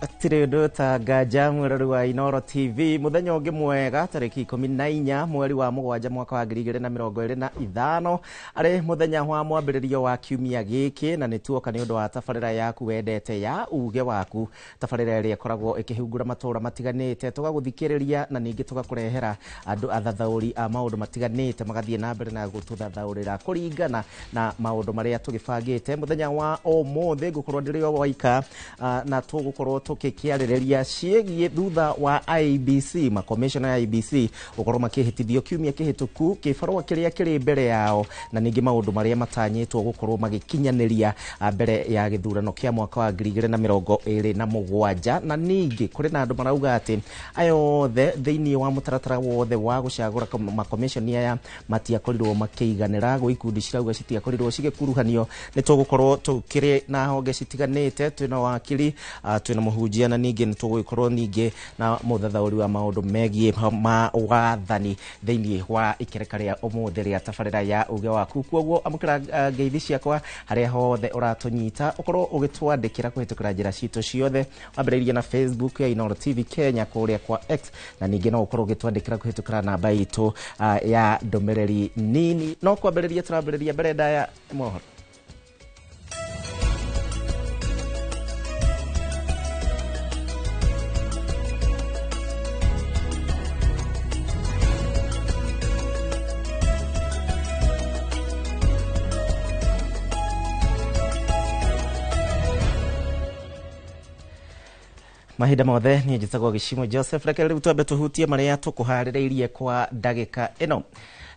Hatirĩ ũndũ ta nganja mwĩrori wa Inooro TV mũthenya ũngĩ mwega tarĩki 14 mweri wa 7 mwaka wa 2025 arĩ mũthenya wa mwambĩrĩrio wa kiumia gĩkĩ, na nĩ tuoka nĩ ũndũ wa tabarĩra yaku wendete ya uge waku, tabarĩra ĩrĩa ĩkoragwo ĩkĩhungura matũra matiganĩte, tũgagũthikĩrĩria na ningĩ tũgakũrehera andũ athathaũri a maũndũ matiganĩte magathiĩ na mbere na gũtũthathaũrĩra kũringana na maũndũ marĩa tũgĩbangĩte. Mũthenya wa ũmũthĩ ngũkorwo ndĩrĩ o waika, na tũgũkorwo tũkĩkĩarĩrĩria ciĩgiĩ thutha wa IEBC, makomishona ya IEBC gũkorwo makĩhĩtithio kiumia kĩhĩtũku, kĩbarũa kĩrĩa kĩrĩ mbere yao na ningĩ maũndũ marĩa matanyĩtwo gũkorwo magĩkinyanĩria mbere ya gĩthurano kĩa mwaka wa 2027. Na ningĩ kũrĩ na andũ marauga atĩ aya othe thĩinĩ wa mũtaratara wothe wa gũcagũra makomishoni aya matiakorirwo makĩiganĩra, gwĩ ikundi cirauga citiakorirwo cigĩkuruhanio. Nĩ tũgũkorwo tũkĩrĩ na honge citiganĩte, twĩna wakiri, twĩna mũhunjia, na ningĩ nĩ tũgũgĩkorwo ningĩ na mũthathaũri wa maũndũ megiĩ ma wathani thĩinĩ wa ikereka rĩa ũmũthĩ rĩa tabarĩra ya uge waku. Kwoguo amũkĩra ngeithi ciakwa harĩa hothe ũratũnyita, ũkorwo ũgĩtwandĩkĩra kũhĩtũkĩra njĩra citũ ciothe, wambĩrĩirie na Facebook ya Inooro TV Kenya kũrĩa kwa X, na ningĩ no ũkorwo ũgĩtwandĩkĩra kũhĩtũkĩra namba itũ ya ndũmĩrĩri nini. No kwambĩrĩria tũrambĩrĩria mbere ndaya mohoro. Mahinda mothe niĩ njĩtagwo Gĩcimo Joseph. Reke rĩu twambe tũhutie marĩa tũkũharĩrĩirie kwa ndagĩka ĩno.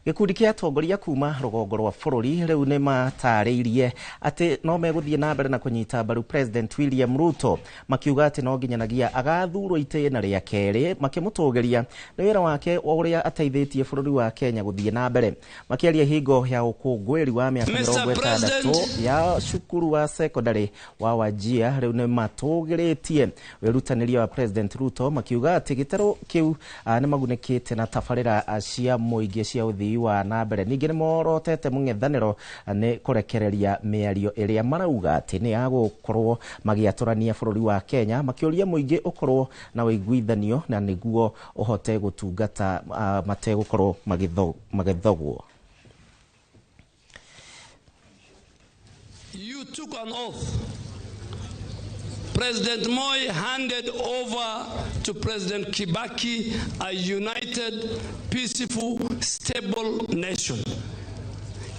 Gĩkundi kĩa atongoria kuma rũgongo rwa bũrũri rĩu nĩ matarĩirie atĩ no megũthiĩ na mbere na kũnyita mbaru President William Ruto, makiuga atĩ no nginyanagia agathurwo itĩna rĩa kerĩ, makĩmũtũgĩria nĩ wĩra wake wa ũrĩa ateithĩtie bũrũri wa Kenya gũthiĩ na mbere. Makĩaria hingo ya ũkũngũĩri wa mĩaka Mr. 60 President. ya cukuru wa secondary wa Wajir, rĩu nĩ matũgĩrĩtie wĩrutanĩria wa President Ruto, makiuga atĩ gĩtarũ kĩu nĩ magunĩkĩte na tabarĩra cia mũingĩ cia ũthii wa na mbere. Ningĩ nĩ morotete mũng'ethanĩro nĩ kũrekereria mĩario ĩrĩa marauga atĩ nĩ ya gũkorwo magĩatũrania bũrũri wa Kenya, makĩũria mũingĩ ũkorwo na ũiguithanio na nĩguo ũhote gũtungata mategũkorwo magĩthogwo. You took an oath. President Moi handed over to President Kibaki a united, peaceful, stable nation.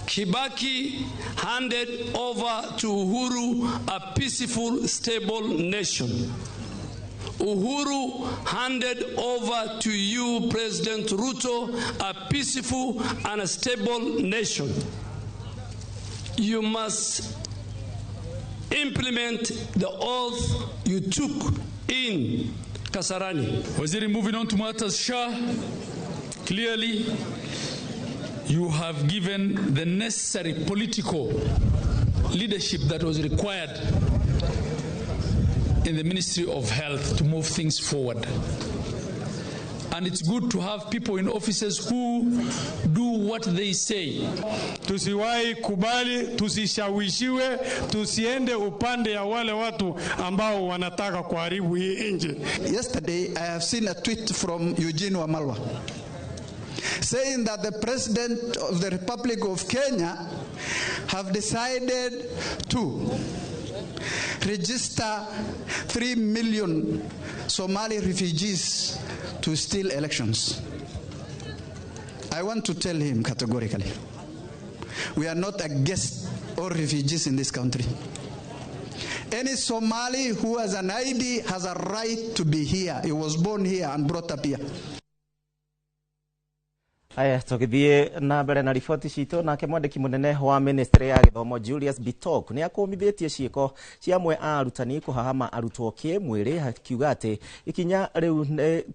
Kibaki handed over to Uhuru a peaceful, stable nation. Uhuru handed over to you, President Ruto, a peaceful and a stable nation. You must implement the oath you took in Kasarani. Waziri, moving on to matters SHA, clearly you have given the necessary political leadership that was required in the Ministry of Health to move things forward. And it's good to have people in offices who do what they say. Tusiwahi kubali, tusishawishiwe, tusiende upande ya wale watu ambao wanataka kuharibu hii nchi. Yesterday I have seen a tweet from Eugene Wamalwa saying that the President of the Republic of Kenya have decided to register 3 million Somali refugees to steal elections. I want to tell him categorically, we are not against all refugees in this country. Any Somali who has an ID has a right to be here. He was born here and brought up here. Aya, tũgĩthiĩ na mbere na riboti citũ, nake mwandĩki mũnene wa ministry ya gĩthomo Julius Bitok nĩ akũmithĩtie ciĩko cia amwe a arutani kũhahama arutwo kĩmwĩrĩ, akiuga atĩ ikinya rĩu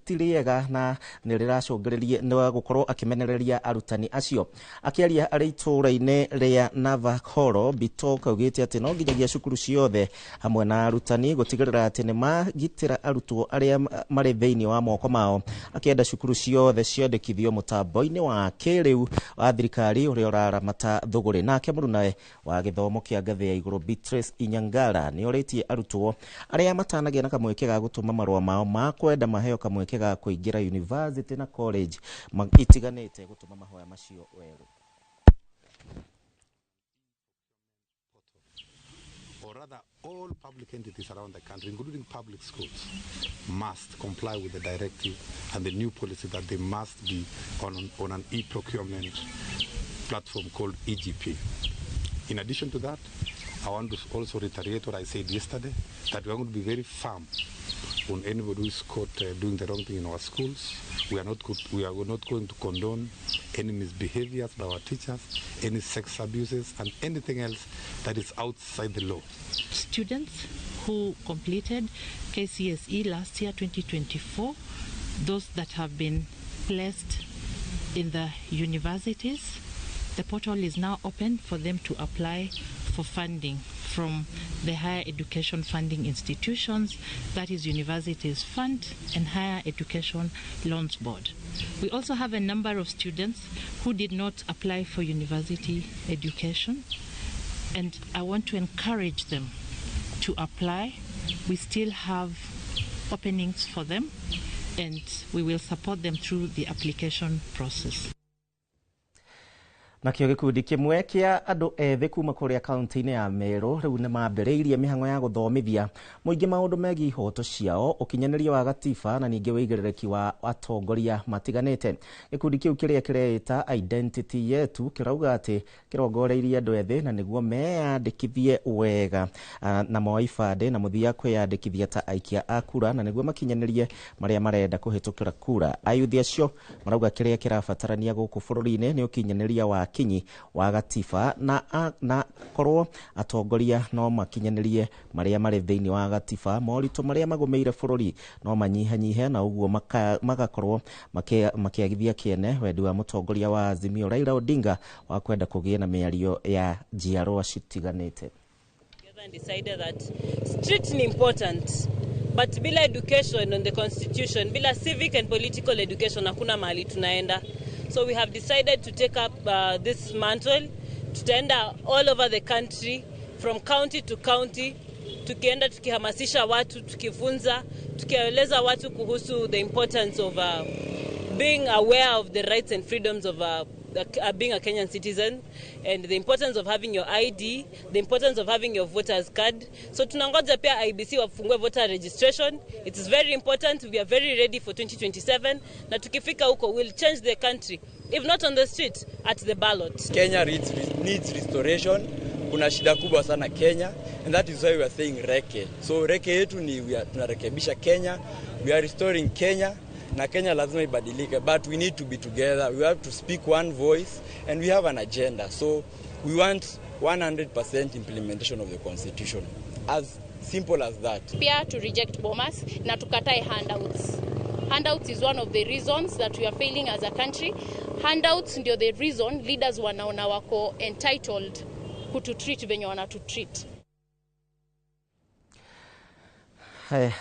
ti rĩega na nĩ rĩracũngĩrĩria nĩ gũkorwo akĩmenereria arutani acio. Akĩaria arĩ itũũra-inĩ rĩa Navakholo, Bitok augĩte atĩ no nginyagia cukuru ciothe hamwe na arutani gũtigĩrĩra atĩ nĩ magitĩra arutwo arĩa marĩ thĩinĩ wa moko mao, akĩenda cukuru ciothe ciandĩkithio mũtambo-inĩ ũtongoria-inĩ wa kĩrĩu wa thirikari ũrĩa ũraramata thũgũrĩ. Nake mũrunae wa gĩthomo kĩa ngathĩ ya igũrũ Beatrice Inyangala nĩ orĩtie arutwo arĩa matanagĩa na kamweke ga gũtũma marũa mao ma kwenda maheo kamweke ga kũingĩra university na college itiganĩte gũtũma mahoya macio werũ. Or rather, all public entities around the country, including public schools, must comply with the directive and the new policy that they must be on an e-procurement platform called EGP. In addition to that, I want to also reiterate what I said yesterday, that we are going to be very firm on anybody who is caught doing the wrong thing in our schools. We are not going to condone any misbehaviors by our teachers, any sex abuses, and anything else that is outside the law. Students who completed KCSE last year, 2024, those that have been placed in the universities, the portal is now open for them to apply for funding from the higher education funding institutions, that is Universities Fund and Higher Education Loans Board. We also have a number of students who did not apply for university education, and I want to encourage them to apply. We still have openings for them, and we will support them through the application process. Nakio gikundi kimwe kia andu ethĩ kuma kũrĩa kaunti-inĩ ya Meru rĩu nĩ mambĩrĩirie mĩhang'o ya gũthomithia mũingĩ maũndũ megiĩ ihoto ciao, ũkinyanĩria wa gatiba na ningĩ wĩigĩrĩrĩki wa atongoria matiganĩte. Gĩkundi kĩu kĩrĩa kĩreĩta Identity Yetu kĩrauga atĩ kĩrongoreirie andũ ethĩ na nĩguo meyandĩkithie wega na moe ibandĩ na mũthia kwĩyandĩkithia ta aikia a kura na nĩguo makinyanĩrie marĩa marenda kũhĩtũkĩra kura. Ayuthi acio marauga kĩrĩa kĩrabatarania gũkũ bũrũri-inĩ nĩ ũkinyanĩria wa kinyi wa gatiba na korwo atongoria no makinyanĩrie marĩa marĩ thĩinĩ wa gatiba, moritũ marĩa magũmĩire bũrũri no manyihanyihe na ũguo magakorwo makĩagithia kĩene wendi wa mũtongoria wa Azimio Raila Odinga wa kwenda kũgĩe na mĩario ya njiarwa citiganĩte. And decided that street ni important, but bila education on the constitution, bila civic and political education, hakuna mahali tunaenda. So we have decided to take up this mantle. Tutaenda all over the country, from county to county, tukienda tukihamasisha watu, tukifunza, tukieleza watu kuhusu the importance of being aware of the rights and freedoms of being a Kenyan citizen, and the importance of having your ID, the importance of having your voter's card. So tunangoja pia IBC wafungue voter registration. It is very important. We are very ready for 2027. Na tukifika huko, we'll change the country. If not on the street, at the ballot. Kenya needs restoration. Kuna shida kubwa sana Kenya, and that is why we are saying reke. So reke yetu ni tunarekebisha Kenya. We are restoring Kenya. Na Kenya lazima ibadilike, but we need to be together. We have to speak one voice, and we have an agenda. So we want 100% implementation of the constitution. As simple as that. Pia to reject bombers na tukatae handouts. Handouts is one of the reasons that we are failing as a country. Handouts ndio the reason leaders wanaona wako entitled kututreat venye wanatutreat.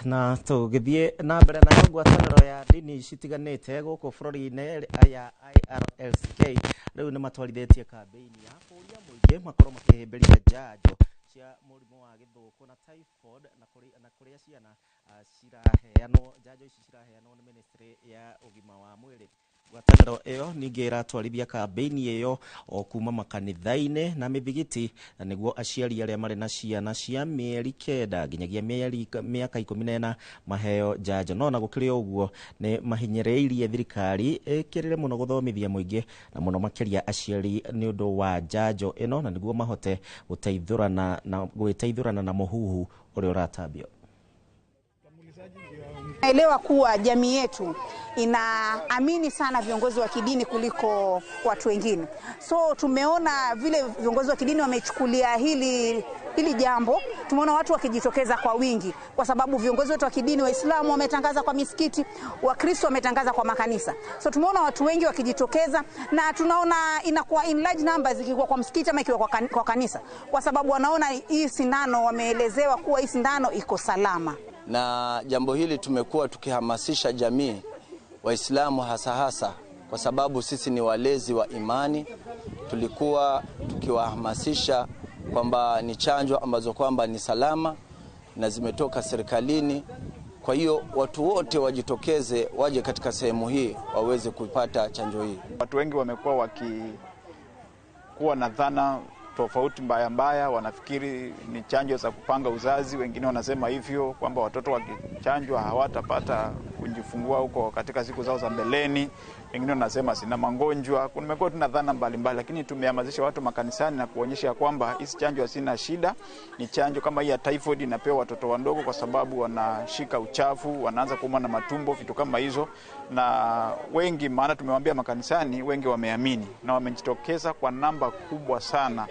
Na tũgĩthiĩ na mbere nayo ngwatanĩro ya ndini citiganĩte gũkũ bũrũri-inĩ ya IRLCK rĩu nĩ matwarithĩtie kambĩini ya kũũria mũingĩ makorwo makĩhĩmbĩria njanjo cia mũrimũ wa gĩthũkũ na typhoid na kũrĩa ciana ciraheanwo njanjo ici ciraheanwo nĩ ministry ya ũgima wa mwĩrĩ. Ngwatanĩro ĩyo ningĩ ĩratwarithia kambĩini ĩyo o kuma makanitha-inĩ na mĩthigiti na nĩguo aciari arĩa marĩ na ciana cia mĩeri 9 nginyagia mĩaka 14 maheo njanjo. No na gũkĩrĩ ũguo nĩ mahinyĩrĩirie thirikari ĩkĩrĩre mũno gũthomithia mũingĩ na mũno makĩria aciari nĩ ũndũ wa njanjo ĩno na nĩguo mahote gũteithũrana na mũhuhu ũrĩa ũratambio. Naelewa kuwa jamii yetu inaamini sana viongozi wa kidini kuliko watu wengine. So tumeona vile viongozi wa kidini wamechukulia hili jambo, tumeona watu wakijitokeza kwa wingi kwa sababu viongozi wetu wa kidini, Waislamu wametangaza kwa misikiti, Wakristo wametangaza kwa makanisa. So tumeona watu wengi wakijitokeza na tunaona inakuwa in large numbers ikiwa kwa msikiti ama ikiwa kwa kanisa, kwa sababu wanaona hii sindano, wameelezewa kuwa hii sindano iko salama. Na jambo hili tumekuwa tukihamasisha jamii Waislamu hasa hasa, kwa sababu sisi ni walezi wa imani. Tulikuwa tukiwahamasisha kwamba ni chanjo ambazo kwamba ni salama na zimetoka serikalini. Kwa hiyo watu wote wajitokeze waje katika sehemu hii waweze kupata chanjo hii. Watu wengi wamekuwa wakikuwa na dhana tofauti mbaya mbaya, wanafikiri ni chanjo za kupanga uzazi. Wengine wanasema hivyo kwamba watoto wakichanjwa hawatapata kujifungua huko katika siku zao za mbeleni. Wengine wanasema sina magonjwa. Kumekuwa tuna dhana mbalimbali, lakini tumehamasisha watu makanisani na kuonyesha kwamba hizi chanjo hazina shida. Ni chanjo kama hii ya typhoid inapewa watoto wadogo kwa sababu wanashika uchafu, wanaanza kuumwa na matumbo, vitu kama hizo. Na wengi, maana tumewaambia makanisani, wengi wameamini na wamejitokeza kwa namba kubwa sana.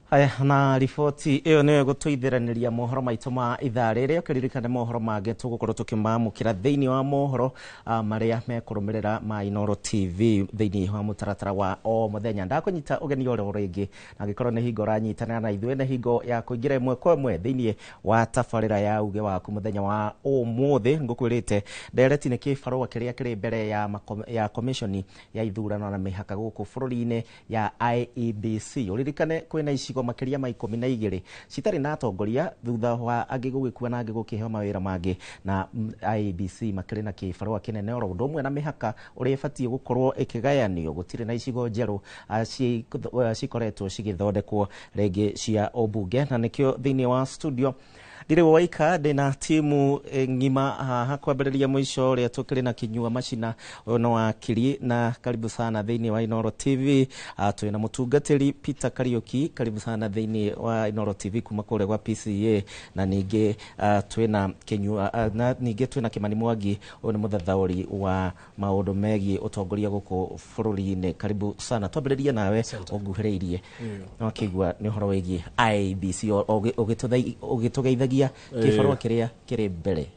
Haya, na riboti ĩyo nĩyo ĩgũtũithĩranĩria mohoro maitũ ma ithaa rĩrĩ. Ũkĩririkane mohoro mangĩ tũgũkorwo tũkĩmamũkĩra thĩinĩ wa mohoro marĩa mekũrũmĩrĩra ma Inooro TV thĩinĩ wa mũtaratara wa o mũthenya. Ndakũnyita ũgeni oro rĩngĩ, na angĩkorwo nĩ hingo ũranyitanĩra na ithuĩ, nĩ hingo ya kũingĩra ĩmwe kwa ĩmwe thĩinĩ wa tabarĩra ya uge waku mũthenya wa ũmũthĩ. Ngũkwĩrĩte ndereti nĩ kĩbarũa kĩrĩa kĩrĩ mbere ya commission ya ithurano na mĩhaka gũkũ bũrũri-inĩ ya IEBC. Ũririkane kwĩna icigo makĩria ma 12 citarĩ na atongoria thutha wa angĩ gũgĩkua na angĩ gũkĩheo mawĩra mangĩ, na IEBC makĩrĩ na kĩbarũa kĩnene oro ũndũ ũmwe na mĩhaka ũrĩa ĩbatiĩ gũkorwo ĩkĩgayanio. Gũtirĩ na icigo njerũ cikoretwo cigĩthondekwo rĩngĩ cia ũmbunge, na nĩkĩo thĩinĩ wa studio ndirĩ woika, ndĩna timu ng'ima haha kwambĩrĩria mũico ũrĩa tũkĩrĩ na Kinyua Macina, ũyũ nĩ wakiri, na karibu sana thĩinĩ wa Inooro TV. Twĩna mũtungatĩri Peter Kariuki, karibu sana thĩinĩ wa Inooro TV kuma kũrĩa gwa PCA, na ningĩ twĩna Kinyua, na ningĩ twĩna Kimani Mwangi, ũyũ nĩ mũthathaũri wa maũndũ megiĩ ũtongoria gũkũ bũrũri-inĩ. Karibu sana. Twambĩrĩrie nawe ũnguhĩrĩirie, nĩwakĩigua nĩ ũhoro wĩgiĩ IEBC ũgĩtũgeithagia kĩbarũa kĩrĩa kĩrĩ mbere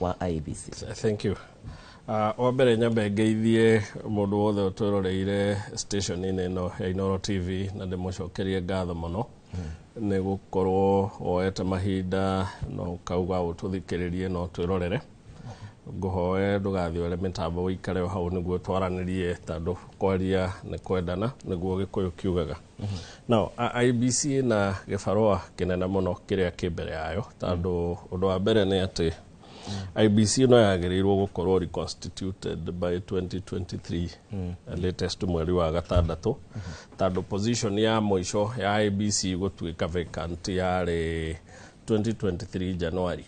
wa IEBC. Thank you. Wa mbere nyambe ngeithie mũndũ wothe ũtwĩroreire station-inĩ ĩno ya Inooro TV, na ndĩmũcokerie ngatho mũno nĩ gũkorwo woete mahinda na ũkauga ũtũthikĩrĩrie na ũtwĩrorere. Ngũhoe ndũgathiĩ ũre mĩtambo, ũikare o hau nĩguo twaranĩrie, tondũ kwaria nĩ kwendana, nĩguo Gĩkũyũ kiugaga. Now, IEBC ĩna gĩbarũa kĩnene mũno kĩrĩa kĩ mbere yayo, tondũ ũndũ wa mbere nĩ atĩ IEBC no yagĩrĩirwo gũkorwo reconstituted by 2023 latest mweri wa gatandatũ, tondũ position ya mũico ya IEBC gũtuĩka vacant yarĩ 2023 January.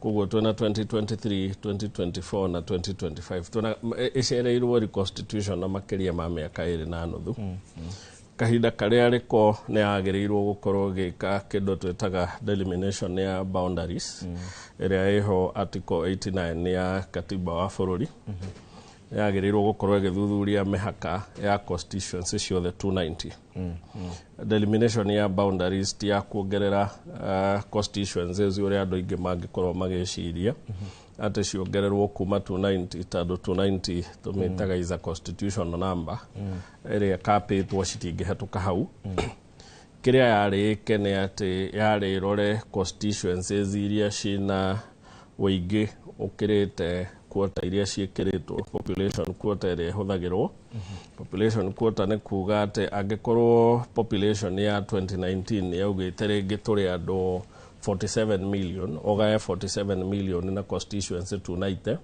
Koguo twĩna 2023, 2024 na 2025, twĩna ĩcereirwo reconstitution na makĩria ma mĩaka 2.5. Kahinda karĩa rĩko nĩ yagĩrĩirwo gũkorwo ĩgĩka kĩndũ twĩtaga delimitation ya boundaries, ĩrĩa ĩho article 89 ya katiba wa bũrũri. Yagĩrĩirwo gũkorwo ĩgĩthuthuria mĩhaka ya constituency ciothe 290. Delimitation ya boundaries ti ya kuongerera constituencies ũrĩa andũ aingĩ mangĩkorwo magĩciria atĩ ciongererwo kuma 290, tondũ 290 tũmĩtaga is a constitutional number ĩrĩa ĩkapĩtwo, citingĩhetũka hau. Kĩrĩa yarĩ ĩke nĩ atĩ yarĩ ĩrore constituencies iria ciĩna ũingĩ ũkĩrĩte quota iria ciĩkĩrĩtwo, population quota ĩrĩa ĩhũthagĩrwo. Population quota nĩ kuga atĩ angĩkorwo population ya 2019 yaugĩte rĩngĩ tũrĩ andũ 47 million, ũgae 47 million na constituency 290,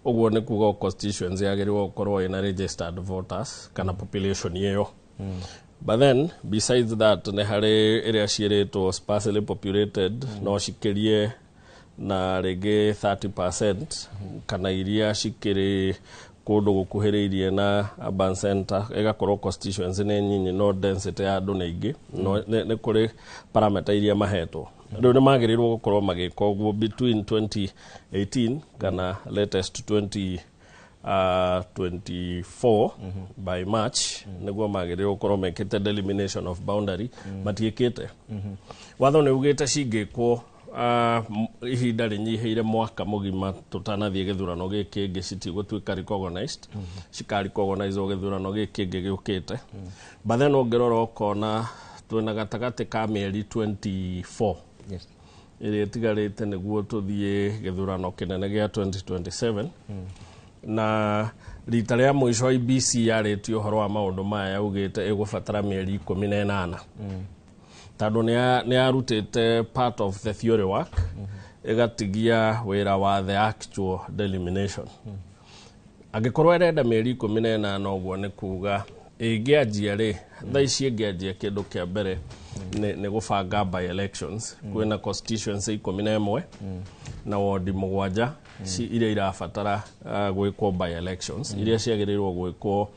ũguo nĩ kuga o constituency yagĩrĩirwo gũkorwo ĩna registered voters kana population ĩyo. But then besides that, nĩ harĩ ĩrĩa ciĩrĩtwo sparsely populated, no cikĩrie na rĩngĩ 30%, kana iria cikĩrĩ kũndũ gũkuhĩrĩirie na urban center, ĩgakorwo constituency nĩ nyinyi no density ya andũ nĩ aingĩ. No nĩ kũrĩ parameter iria mahetwo. Rĩu nĩ magĩrĩirwo gũkorwo magĩka ũguo between 2018 kana latest 2024 by March, nĩguo magĩrĩirwo gũkorwo mekĩte delimitation of boundary. Matiĩkĩte. Watho nĩ ugĩte cingĩkwo ihinda rĩnyihĩire mwaka mũgima tũtanathiĩ gĩthurano gĩkĩ kĩngĩ, citigũtuĩka recognized, cikarecognizwo gĩthurano gĩkĩ kĩngĩ gĩũkĩte. But then ũngĩrora ũkona twĩna gatagatĩ ka mĩeri 24. Ĩrĩa ĩtigarĩte nĩguo tũthiĩ gĩthurano kĩnene gĩa 2027. Na rita rĩa mũico IEBC yarĩtie ũhoro wa maũndũ maya, yaugĩte ĩgũbatara mĩeri 18, tondũ nĩ yarutĩte part of the theory work, ĩgatigia wĩra wa the actual delimitation. Angĩkorwo ĩrenda mĩeri 18 ũguo, nĩ kuga ĩngĩanjia rĩ? Thaa ici ĩngĩanjia, kĩndũ kĩa mbere nĩ gũbanga by elections. Kwĩna constituency 11 na wondi 7 iria irabatara gwĩkwo by elections, iria ciagĩrĩirwo gwĩkwo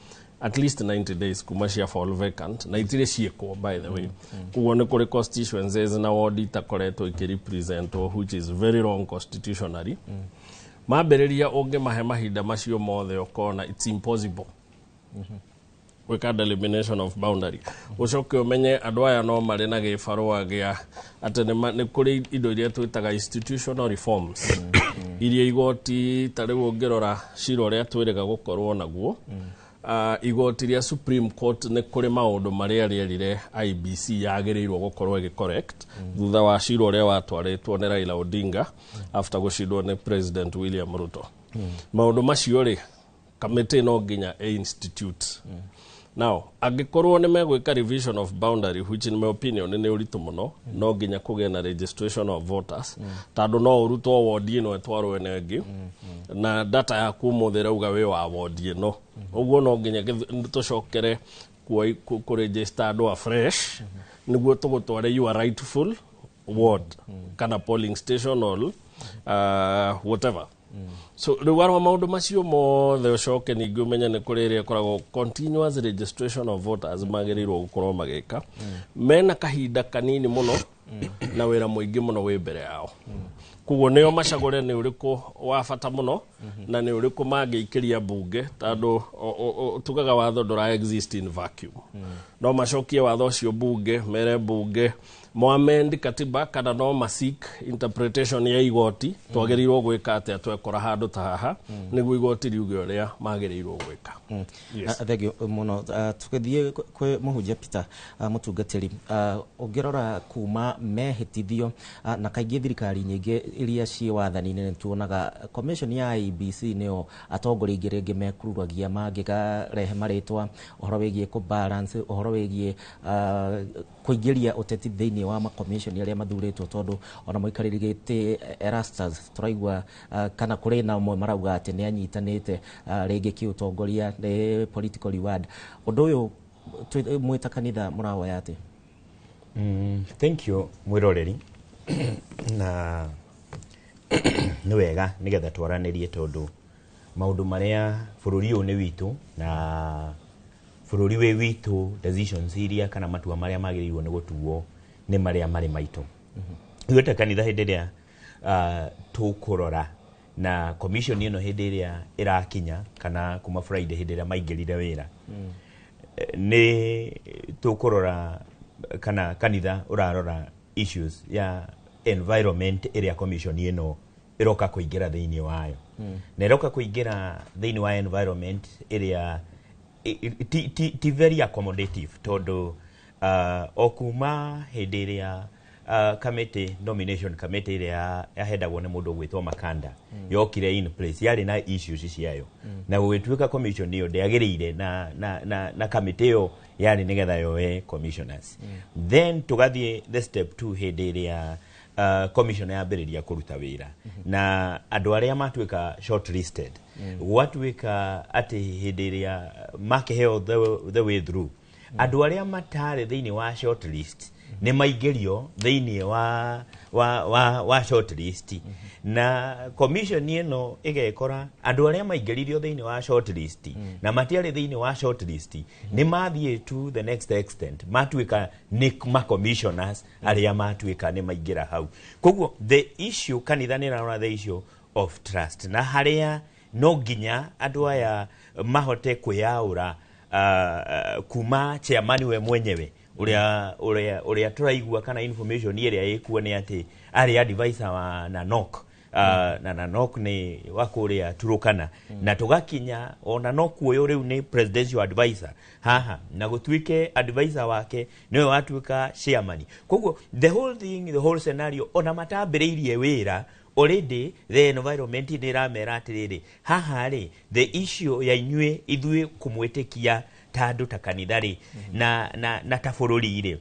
at least 90 days kuma cia fall vacant, na itirĩ ciĩkwo, by the way. Koguo nĩ kũrĩ constituencies na wondi itakoretwo ikĩrepresentwo, which is very wrong constitutionally. Mambĩrĩria, ũngĩmahe mahinda macio mothe, ũkona it's impossible gwĩka delimitation of boundary. Ũcoke ũmenye andũ aya no marĩ na gĩbarũa gĩa atĩ nĩ kũrĩ indo iria twĩtaga institutional reforms, iria igoti ta rĩu ũngĩrora cira ũrĩa twĩrĩga gũkorwo naguo, igoti rĩa Supreme Court nĩ kũrĩ maũndũ marĩa rĩerire IEBC yagĩrĩirwo gũkorwo ĩgĩ correct thutha wa cira ũrĩa watwarĩtwo nĩ Raila Odinga after gũcindwo nĩ President William Ruto. Maũndũ macio rĩ, kamĩtĩ no nginya ĩ institute. Now, angĩkorwo nĩ megwĩka revision of boundary, which in my opinion nĩ ũritũ mũno, no nginya kũgĩe na registration of voters, tondũ no ũrutwo wondi ĩno ĩtwarwo ĩno ĩngĩ, na data yaku ũmũthĩ ĩrauga wĩ wa wondi ĩno. Ũguo no nginya tũcokere kũregister andũ afresh nĩguo tũgũtware your rightful ward kana polling station or whatever. So rĩu arwa maũndũ macio mothe, ũcoke ningĩ ũmenye nĩ kũrĩ ĩrĩa ĩkoragwo continuous registration of voters magĩrĩirwo gũkorwo magĩka. Mena kahinda kanini mũno na wĩra mũingĩ mũno wĩ mbere yao. Koguo nĩo macagũre nĩ ũrĩkũ wa bata mũno na nĩ ũrĩkũ mangĩikĩria mbunge, tondũ tugaga watho ndũra exist in vacuum. No macokie watho ũcio mbunge, mere mbunge moamend katiba, kana no maseek interpretation ya igoti, twagĩrĩirwo gwĩka atĩa twekora handũ ta haha, nĩguo igoti riuge ũrĩa magĩrĩirwo gwĩka. Yes. Thank you mũno. Tũgĩthiĩ kwĩ mũhunjia Peter, mũtungatĩri, ũngĩrora kuma mehĩtithio, na kaingĩ thirikari nyingĩ iria ciĩ wathani-inĩ, nĩ tuonaga commission ya IEBC nĩo atongoria aingĩ rĩngĩ mekururagia mangĩkarehe marĩtwa, ũhoro wĩgiĩ kũ balance, ũhoro wĩgiĩ kũingĩria ũteti thĩinĩ wa makomishoni arĩa mathurĩtwo, tondũ ona mũikarĩri gĩtĩ Erastus tũraigua, kana kũrĩ na amwe marauga atĩ nĩ anyitanĩte, rĩngĩ kĩũtongoria nĩ political reward. Ũndũ ũyũ mwĩ ta kanitha mũrawoya atĩ? Thank you, mwĩroreri, na nĩ wega nĩgetha twaranĩrie, tondũ maũndũ marĩa bũrũri ũyũ nĩ witũ, na bũrũri wĩ witũ, decisions iria kana matua marĩa magĩrĩirwo nĩ gũtuo nĩ marĩa marĩ maitũ. Ithuĩ ta kanitha, hĩndĩ ĩrĩa tũkũrora na commission ĩno, hĩndĩ ĩrĩa ĩrakinya kana kuma Friday hĩndĩ ĩrĩa maingĩrire wĩra, nĩ tũkũrora kana kanitha ũrarora issues ya environment ĩrĩa commission ĩno ĩroka kũingĩra thĩinĩ wayo, na ĩroka kũingĩra thĩinĩ wa environment ĩrĩa ti very accommodative, tondũ o kuma hĩndĩ ĩrĩa committee, nomination committee ĩrĩa yahendagwo nĩ mũndũ ũgwĩtwo Makanda yokire in place, yarĩ na issues ciayo, na gũgĩtuĩka commission ĩyo ndĩagĩrĩire na committee ĩyo yarĩ nĩgetha yoe commissioners. Then tũgathiĩ the step two, hĩndĩ ĩrĩa commission yambĩrĩria kũruta wĩra na andũ arĩa matuĩka shortlisted, gwatuĩka atĩ hĩndĩ ĩrĩa makĩheo the way through, andũ arĩa matarĩ thĩinĩ wa shortlist nĩ maingĩrio thĩinĩ wa shortlist, na commission ĩno ĩgekora andũ arĩa maingĩririo thĩinĩ wa shortlist na matiarĩ thĩinĩ wa shortlist nĩ mathiĩ to the next extent, matuĩka nĩ ma-commissioners arĩa matuĩka nĩ maingĩra hau. Koguo the issue, kanitha nĩ ĩrarora the issue of trust, na harĩa no nginya andũ aya mahote kwĩyaũra kuma chairman we mwenyewe, ũrĩa tũraigua kana information ĩrĩa ĩkuo nĩ atĩ arĩ advisor wa Nanok. Na Nanok nĩ wa kũrĩa Turukana, na tũgakinya ona no kuoyo rĩu nĩ presidential advisor haha, na gũtuĩke advisor wake nĩwe watuĩka chairman. Koguo the whole thing, the whole scenario, ona matambĩrĩirie wĩra, already the environment nĩ ĩramera atĩrĩrĩ, haha rĩ, the issue ya inyuĩ ithuĩ kũmwĩtĩkia ta andũ, ta kanitha rĩ, na ta bũrũri rĩ,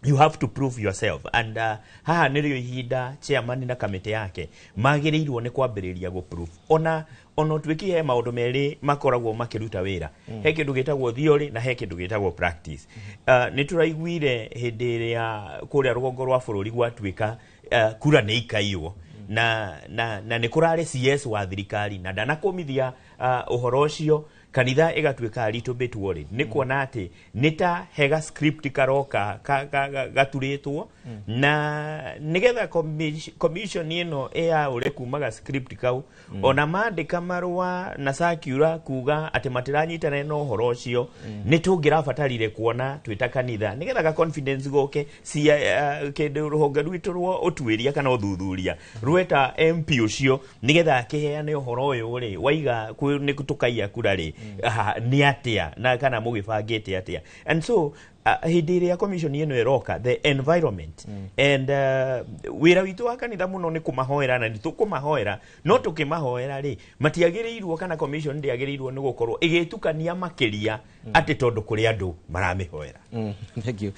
you have to prove yourself. And haha nĩrĩo ihinda chairman na kamĩtĩ yake magĩrĩirwo nĩ kwambĩrĩria gũ prove. Ona ũtuĩki he maũndũ merĩ makoragwo makĩruta wĩra, he kĩndũ gĩtagwo theory na he kĩndũ gĩtagwo practice. Nĩ tũraiguire hĩndĩ ĩrĩa kũrĩa rũgongo rwa bũrũri gwatuĩka kura nĩ ikaiywo, na nĩ kũrarĩ CS wa thirikari na ndanakũmithia ũhoro ũcio, kanitha ĩgatuĩka a little bit worried nĩ kuona atĩ nĩ ta hega script karoka gaturĩtwo na nĩgetha commission ĩno ĩyaũre kumaga script kau. Ona mandĩka marũa na circular kuga atĩ matiranyitanĩra na ũhoro ũcio, nĩ tũngĩrabatarire kuona twĩ ta kanitha nĩgetha ga confidence goke cia kĩndũ rũhonge rwitũ rwa ũtuĩria kana ũthuthuria rweta MP ũcio nĩgetha akĩheane ũhoro ũyũ rĩ waiga nĩ tũkaiya kura rĩ, nĩ atĩa na kana mũgĩbangĩte atĩa. And so hĩndĩ ĩrĩa commission ĩno ĩroka, the environment and wĩra witũ wa kanitha mũno nĩ kũmahoera, na nĩ tũkũmahoera, no tũkĩmahoera rĩ, matiagĩrĩirwo kana commission ndĩagĩrĩirwo nĩ gũkorwo ĩgĩtukania makĩria atĩ tondũ kũrĩ andũ maramĩhoera. Thank you.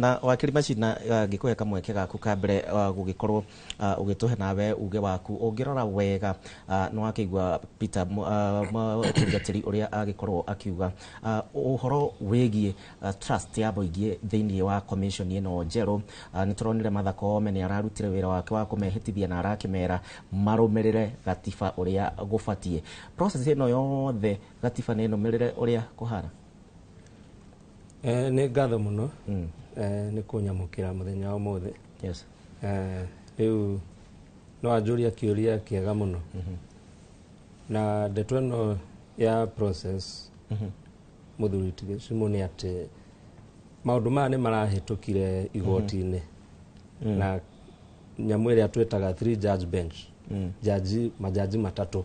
Na wakiri Macina, ngĩkũhe kamweke gaku ka mbere gũgĩkorwo ũgĩtũhe nawe uge waku. Ũngĩrora wega, nĩ wakĩigua Peter mũtungatĩri ũrĩa agĩkorwo akiuga ũhoro wĩgiĩ trust ya mũingĩ thĩinĩ wa commission ĩno njerũ. Nĩ tũronire Martha Koome nĩ ararutire wĩra wake wa kũmehĩtithia na arakĩmera marũmĩrĩre gatiba ũrĩa gũbatiĩ. Process ĩno yothe, gatiba nĩ ĩnũmĩrĩre ũrĩa kũhana? Nĩ ngatho mũno nĩ kũnyamũkĩra mũthenya wa ũmũthĩ. Rĩu no anjũria kĩũria kĩega mũno, na ndeto ĩno ya process, mũthuri Gĩcumu, nĩ atĩ maũndũ maya nĩ marahĩtũkire igoti-inĩ na nyamũ ĩrĩa twĩtaga three judge bench, jaji, majaji matatũ.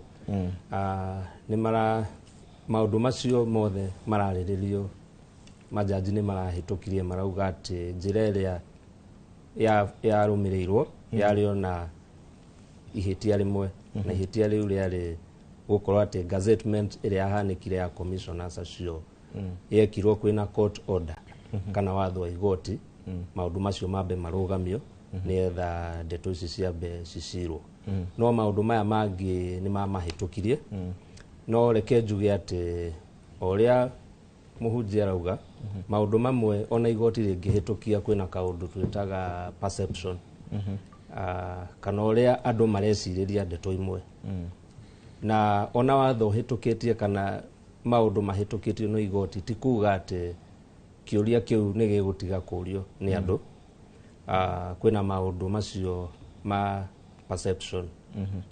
Nĩ mara maũndũ macio mothe mararĩrĩrio, majaji nĩ marahĩtũkirie marauga atĩ njĩra ĩrĩa yarũmĩrĩirwo yarĩ ona ihĩtia rĩmwe, na ihĩtia rĩu rĩarĩ gũkorwo atĩ gazettement ĩrĩa yahanĩkire ya commissioners acio yekirwo kwĩna court order kana watho wa igoti, maũndũ macio mambe marũgamio nĩgetha ndeto ici ciambe cicirwo. No maũndũ maya mangĩ nĩ mamahĩtũkirie. No reke njuge atĩ o ũrĩa mũhunjia arauga, maũndũ mamwe ona igoti rĩngĩhĩtũkia, kwĩna kaũndũ twĩtaga perception, kana ũrĩa andũ marecirĩria ndeto imwe, na ona watho ũhĩtũkĩtie kana maũndũ mahĩtũkĩtio nĩ igoti ti kuga atĩ kĩũria kĩu nĩ gĩgũtiga kũrio nĩ andũ. Kwĩna maũndũ macio ma perception,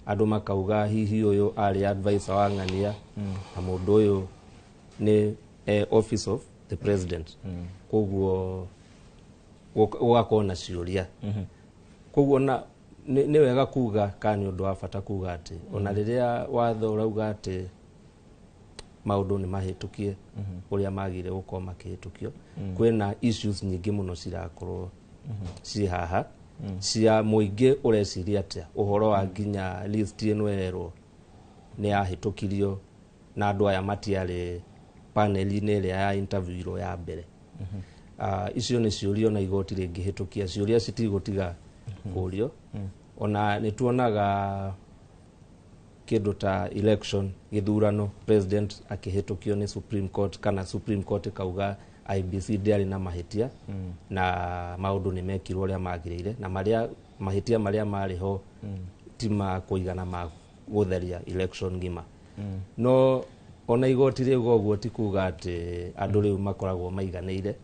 andũ makauga hihi ũyũ arĩ advisor wa ng'ania na mũndũ ũyũ nĩ office of the president, koguo gũgakorwo na ciũria. Koguo na nĩ wega kuga kana nĩ ũndũ wa bata kuga atĩ ona rĩrĩa watho ũrauga atĩ maũndũ nĩ mahĩtũkie ũrĩa magĩrĩire gũkorwo makĩhĩtũkio, kwĩna issues nyingĩ mũno cirakorwo ciĩ haha cia mũingĩ ũreciria atĩa ũhoro wa nginya list ĩno ĩrerwo nĩ yahĩtũkirio na andũ aya matiarĩ panel-inĩ ĩrĩa ya interview ya mbere. Icio nĩ ciũria ona igoti rĩngĩhĩtũkia, ciũria citigũtiga kũrio. Ona nĩ tuonaga kĩndũ ta election, gĩthurano, president akĩhĩtũkio nĩ Supreme Court kana Supreme Court ĩkauga IEBC ndĩarĩ na mahĩtia na maũndũ nĩ mekirwo ũrĩa magĩrĩire, na marĩa mahĩtia marĩa marĩ ho ti ma kũigana ma gũtheria election ng'ima. No ona igoti rĩuga ũguo ti kuga atĩ andũ rĩu makoragwo maiganĩire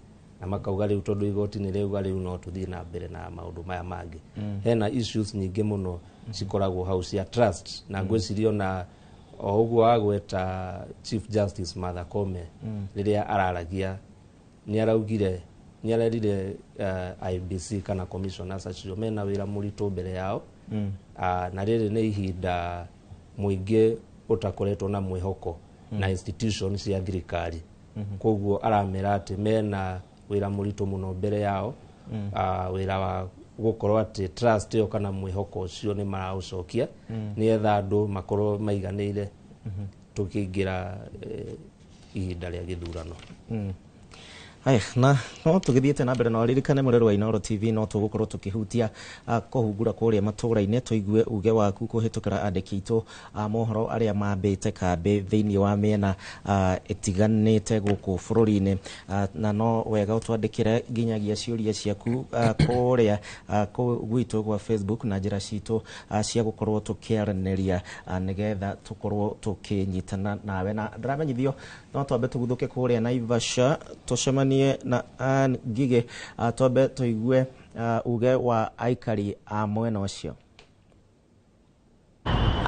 na makauga rĩu tondũ igoti nĩ rĩuga, rĩu no tũthiĩ na mbere na maũndũ maya mangĩ. Hena issues nyingĩ mũno cikoragwo hau cia trust, na ngwĩciria ona o ũguo wagweta Chief Justice Martha Koome, rĩrĩa araragia nĩ araugire, nĩ arerire IEBC kana commissioners acio mena wĩra mũritũ mbere yao. Na rĩrĩ nĩ ihinda mũingĩ ũtakoretwo na mwĩhoko na institution cia thirikari. Koguo aramera atĩ mena wĩra mũritũ mũno mbere yao, wĩra wa gũkorwo atĩ trust ĩyo kana mwĩhoko ũcio nĩ maraũcokia, nĩgetha andũ makorwo maiganĩire tũkĩingĩra ihinda rĩa gĩthurano. Haya, na no tũgĩthiĩte na mbere, no ririkane mũreri wa Inooro TV, no tũgũkorwo tũkĩhutia kũhungura kũrĩa matũũra-inĩ, tũigue uge waku kũhĩtũkĩra andĩki aitũ a mohoro arĩa mambĩte kambĩ thĩinĩ wa mĩena ĩtiganĩte gũkũ bũrũri-inĩ. Na no wega ũtwandĩkĩre nginyagia ciũria ciaku kũrĩa gwitũ gwa Facebook na njĩra citũ cia gũkorwo tũkĩaranĩria, nĩgetha tũkorwo tũkĩnyitana nawe. Na ndĩramenyithio no twambe tũguthũke kũrĩa Naivasha, tũcemanie na Ann Ngigĩ, twambe tũigue uge wa aikari a mwena ũcio.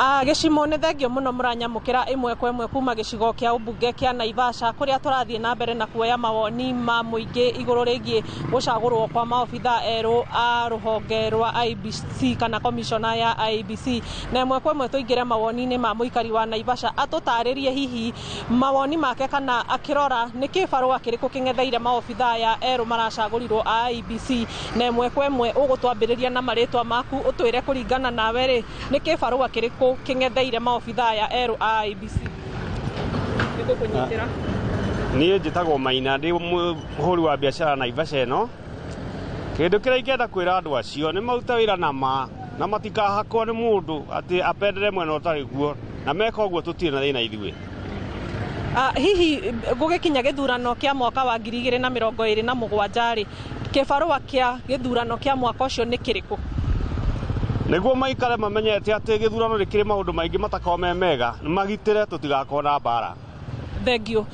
Gĩcimo nĩ thengio mũno mũranyamũkĩra ĩmwe kwa ĩmwe kuma gĩcigo kĩa ũmbunge kĩa Naivasha, kũrĩa tũrathiĩ na mbere na kuoya mawoni ma mũingĩ igũrũ rĩgiĩ gũcagũrwo kwa maobitha erũ a rũhonge rwa IEBC kana commissioner ya IEBC. Na ĩmwe kwa ĩmwe tũingĩre mawoni-inĩ ma mũikari wa Naivasha, atũtarĩrie hihi mawoni make kana akĩrora nĩ kĩbarũa kĩrĩkũ kĩng'etheire maobitha aya erũ maracagũrirwo a IEBC. Na ĩmwe kwa ĩmwe ũgũtwambĩrĩria na marĩtwa maku, ũtwĩre kũringana nawe rĩ, nĩ kĩbarũa kĩrĩkũ kĩng'etheire maobitha aya erũ a IEBC. Nĩngũkũnyitĩra. Niĩ njĩtagwo Maina, ndĩ mũhũri wa biacara Naivasha ĩno. Kĩndũ kĩrĩa ingĩenda kwĩra andũ acio nĩ marute wĩra na ma, na matikahakwo nĩ mũndũ atĩ apendere mwena ũtarĩ guo, na meka ũguo tũtirĩ na thĩna ithuĩ. Hihi gũgĩkinya gĩthurano kĩa mwaka wa 2027 rĩ, kĩbarũa kĩa gĩthurano kĩa mwaka ũcio nĩ kĩrĩkũ? Nĩguo maikare mamenyete atĩ gĩthurano nĩ kĩrĩ maũndũ maingĩ matakoragwo me mega, magitĩre tũtigakorwo na mbara. Thengio.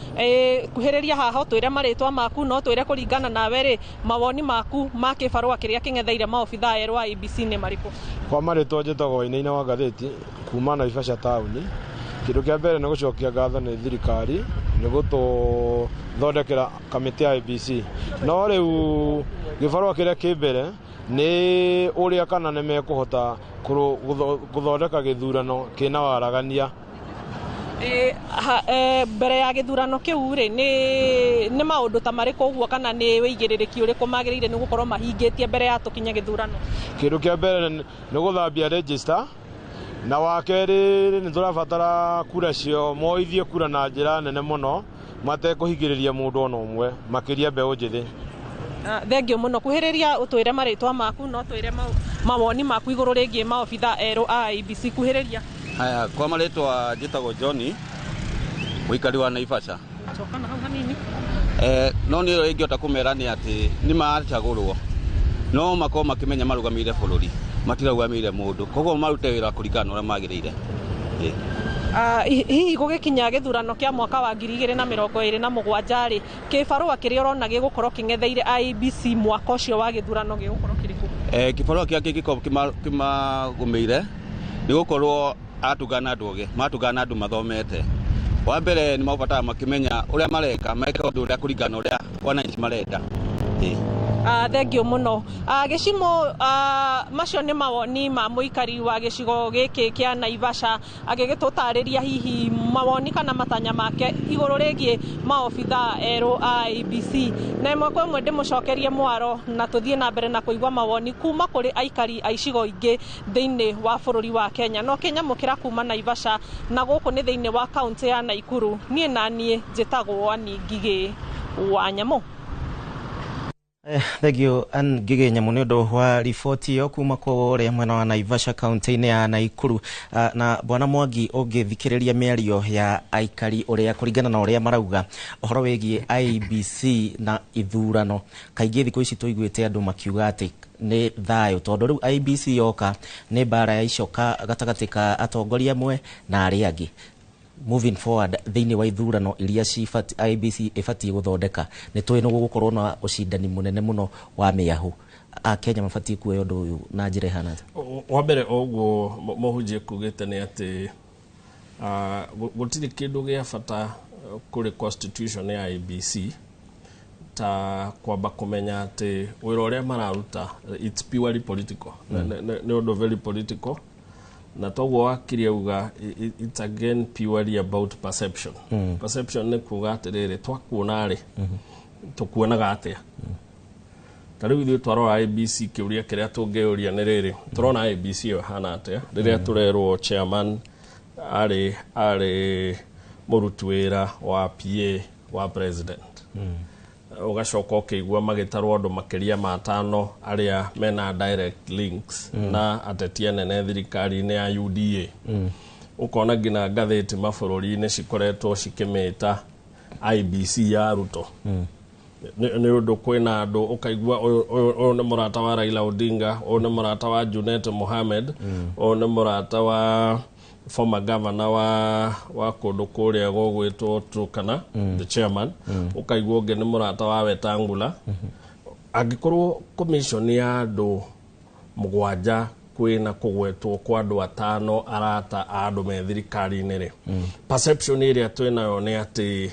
Kuhĩrĩria haha ũtwĩre marĩtwa maku, no twĩre kũringana nawe rĩ, mawoni maku ma kĩbarũa kĩrĩa kĩng'etheire maobitha erũ a IEBC nĩ marĩkũ? Kwa marĩtwa njĩtagwo Wainaina wa Ngathĩti kuma Naivasha taũni. Kĩndũ kĩa mbere nĩ gũcokia ngatho nĩ thirikari nĩ gũtũthondekera kamĩtĩ ya IEBC. No rĩu gĩbarũa kĩrĩa kĩ mbere nĩ ũrĩa kana nĩ mekũhota gũthondeka gĩthurano kĩna waragania. Mbere ya gĩthurano kĩu rĩ, nĩ maũndũ ta marĩkũ ũguo kana nĩ wĩigĩrĩrĩki ũrĩkũ magĩrĩire nĩ gũkorwo mahingĩtie mbere ya tũkinye gĩthurano? Kĩndũ kĩa mbere nĩ gũthambia register, na wa kerĩ nĩ tũrabatara kura cio moithie kura na njĩra nene mũno matekũhingĩrĩria mũndũ ona ũmwe, makĩria mbeũ njĩthĩ. Thengio mũno. Kuhĩrĩria ũtwĩre marĩtwa maku, no twĩre mawoni maku igũrũ rĩgiĩ maobitha erũ a IEBC. Kuhĩrĩria. Haya, kwa marĩtwa njĩtagwo Johnny, mũikari wa Naivasha. Coka na hau hanini. No nĩ ũrĩa ingĩhota kũmera nĩ atĩ nĩ maracagũrwo, no makorwo makĩmenya marũgamĩrĩire bũrũri, matirarũgamĩrĩire mũndũ, koguo marute wĩra kũringana na ũrĩa magĩrĩire. Hihi gũgĩkinya gĩthurano kĩa mwaka wa 2027 rĩ, kĩbarũa kĩrĩa ũrona gĩgũkorwo kĩng'etheire IEBC mwaka ũcio wa gĩthurano gĩgũkorwo kĩrĩkũ? Kĩbarũa kĩrĩa kĩngĩkorwo kĩmagũmĩire nĩ gũkorwo atungana andũ ogĩ, matungana andũ mathomete. Wa mbere nĩ mabataraga makĩmenya ũrĩa mareka, meke ũndũ ũrĩa kũringana na ũrĩa wananchi marenda. Thengio mũno. Gĩcimo, macio nĩ mawoni ma mũikari wa gĩcigo gĩkĩ kĩa Naivasha agĩgĩtũtarĩria hihi mawoni kana matanya make igũrũ rĩgiĩ maobitha erũ a IEBC. Na ĩmwe kwa ĩmwe ndĩmũcokerie mwaro na tũthiĩ na mbere na kũigua mawoni kuma kũrĩ aikari a icigo ingĩ thĩinĩ wa bũrũri wa Kenya. No kĩnyamũkĩra kuma Naivasha, na gũkũ nĩ thĩinĩ wa kaũntĩ ya Naikuru. Niĩ na niĩ njĩtagwo Ann Ngigĩ wa Nyamũ. Thank you Ann Ngigĩ Nyamũ nĩ ũndũ wa riboti ĩyo kuma kũrĩa mwena wa Naivasha kaũntĩ-inĩ ya Naikuru. Na bwana Mwangi, ũngĩthikĩrĩria mĩario ya aikari ũrĩa kũringana na ũrĩa marauga ũhoro wĩgiĩ IEBC na ithurano, kaingĩ thikũ ici tũiguĩte andũ makiuga atĩ nĩ thayũ, tondũ rĩu IEBC yoka nĩ mbara ya icoka gatagatĩ ka atongoria amwe na arĩa angĩ. Moving forward thĩinĩ wa ithurano iria IEBC ĩbatiĩ gũthondeka, nĩ tũĩ nĩ gũgũkorwo na ũcindani mũnene mũno wa mĩahũ. Akenya mabatiĩ kuoya ũndũ ũyũ na njĩra ĩhana atĩa? Wa mbere ũguo mũhunjia kugĩte nĩ atĩ gũtirĩ kĩndũ gĩa bata kũrĩ constitution ya IEBC Ta kwamba kũmenya atĩ wĩra ũrĩa mararuta, it's purely political. Nĩ ũndũ very political, na toguo wakiri auga, it's again purely about perception. Perception nĩ kuga atĩrĩrĩ, twakuona rĩ, tũkuonaga atĩa? Ta rĩu ithuĩ twarora IEBC, kĩũria kĩrĩa tũngĩũria nĩ rĩrĩ, tũrona IEBC ĩyo ĩhana atĩa rĩrĩa tũrerwo chairman arĩ mũruti wĩra wa PA wa president? Ũgacoka ũkĩigua magĩtarwo andũ makĩria ma atano arĩa mena direct links na ateti anene thirikari-inĩ ya UDA. Ũkona nginya ngathĩti mabũrũri-inĩ cikoretwo cikĩmĩta IEBC ya Ruto, nĩ ũndũ kwĩna andũ ũkaigua ũyũ nĩ mũrata wa Raila Odinga, ũyũ nĩ mũrata wa Junet Mohamed, ũyũ nĩ mũrata wa former governor wa kũndũ kũrĩa gũgwĩtwo Turkana, the chairman. Ũkaigua ũngĩ nĩ mũrata wa Wetangula. Angĩkorwo commission ya andũ 7 kwĩna kũgwetwo kwa andũ atano arata a andũ me thirikari-inĩ rĩ, perception ĩrĩa twĩnayo nĩ atĩ,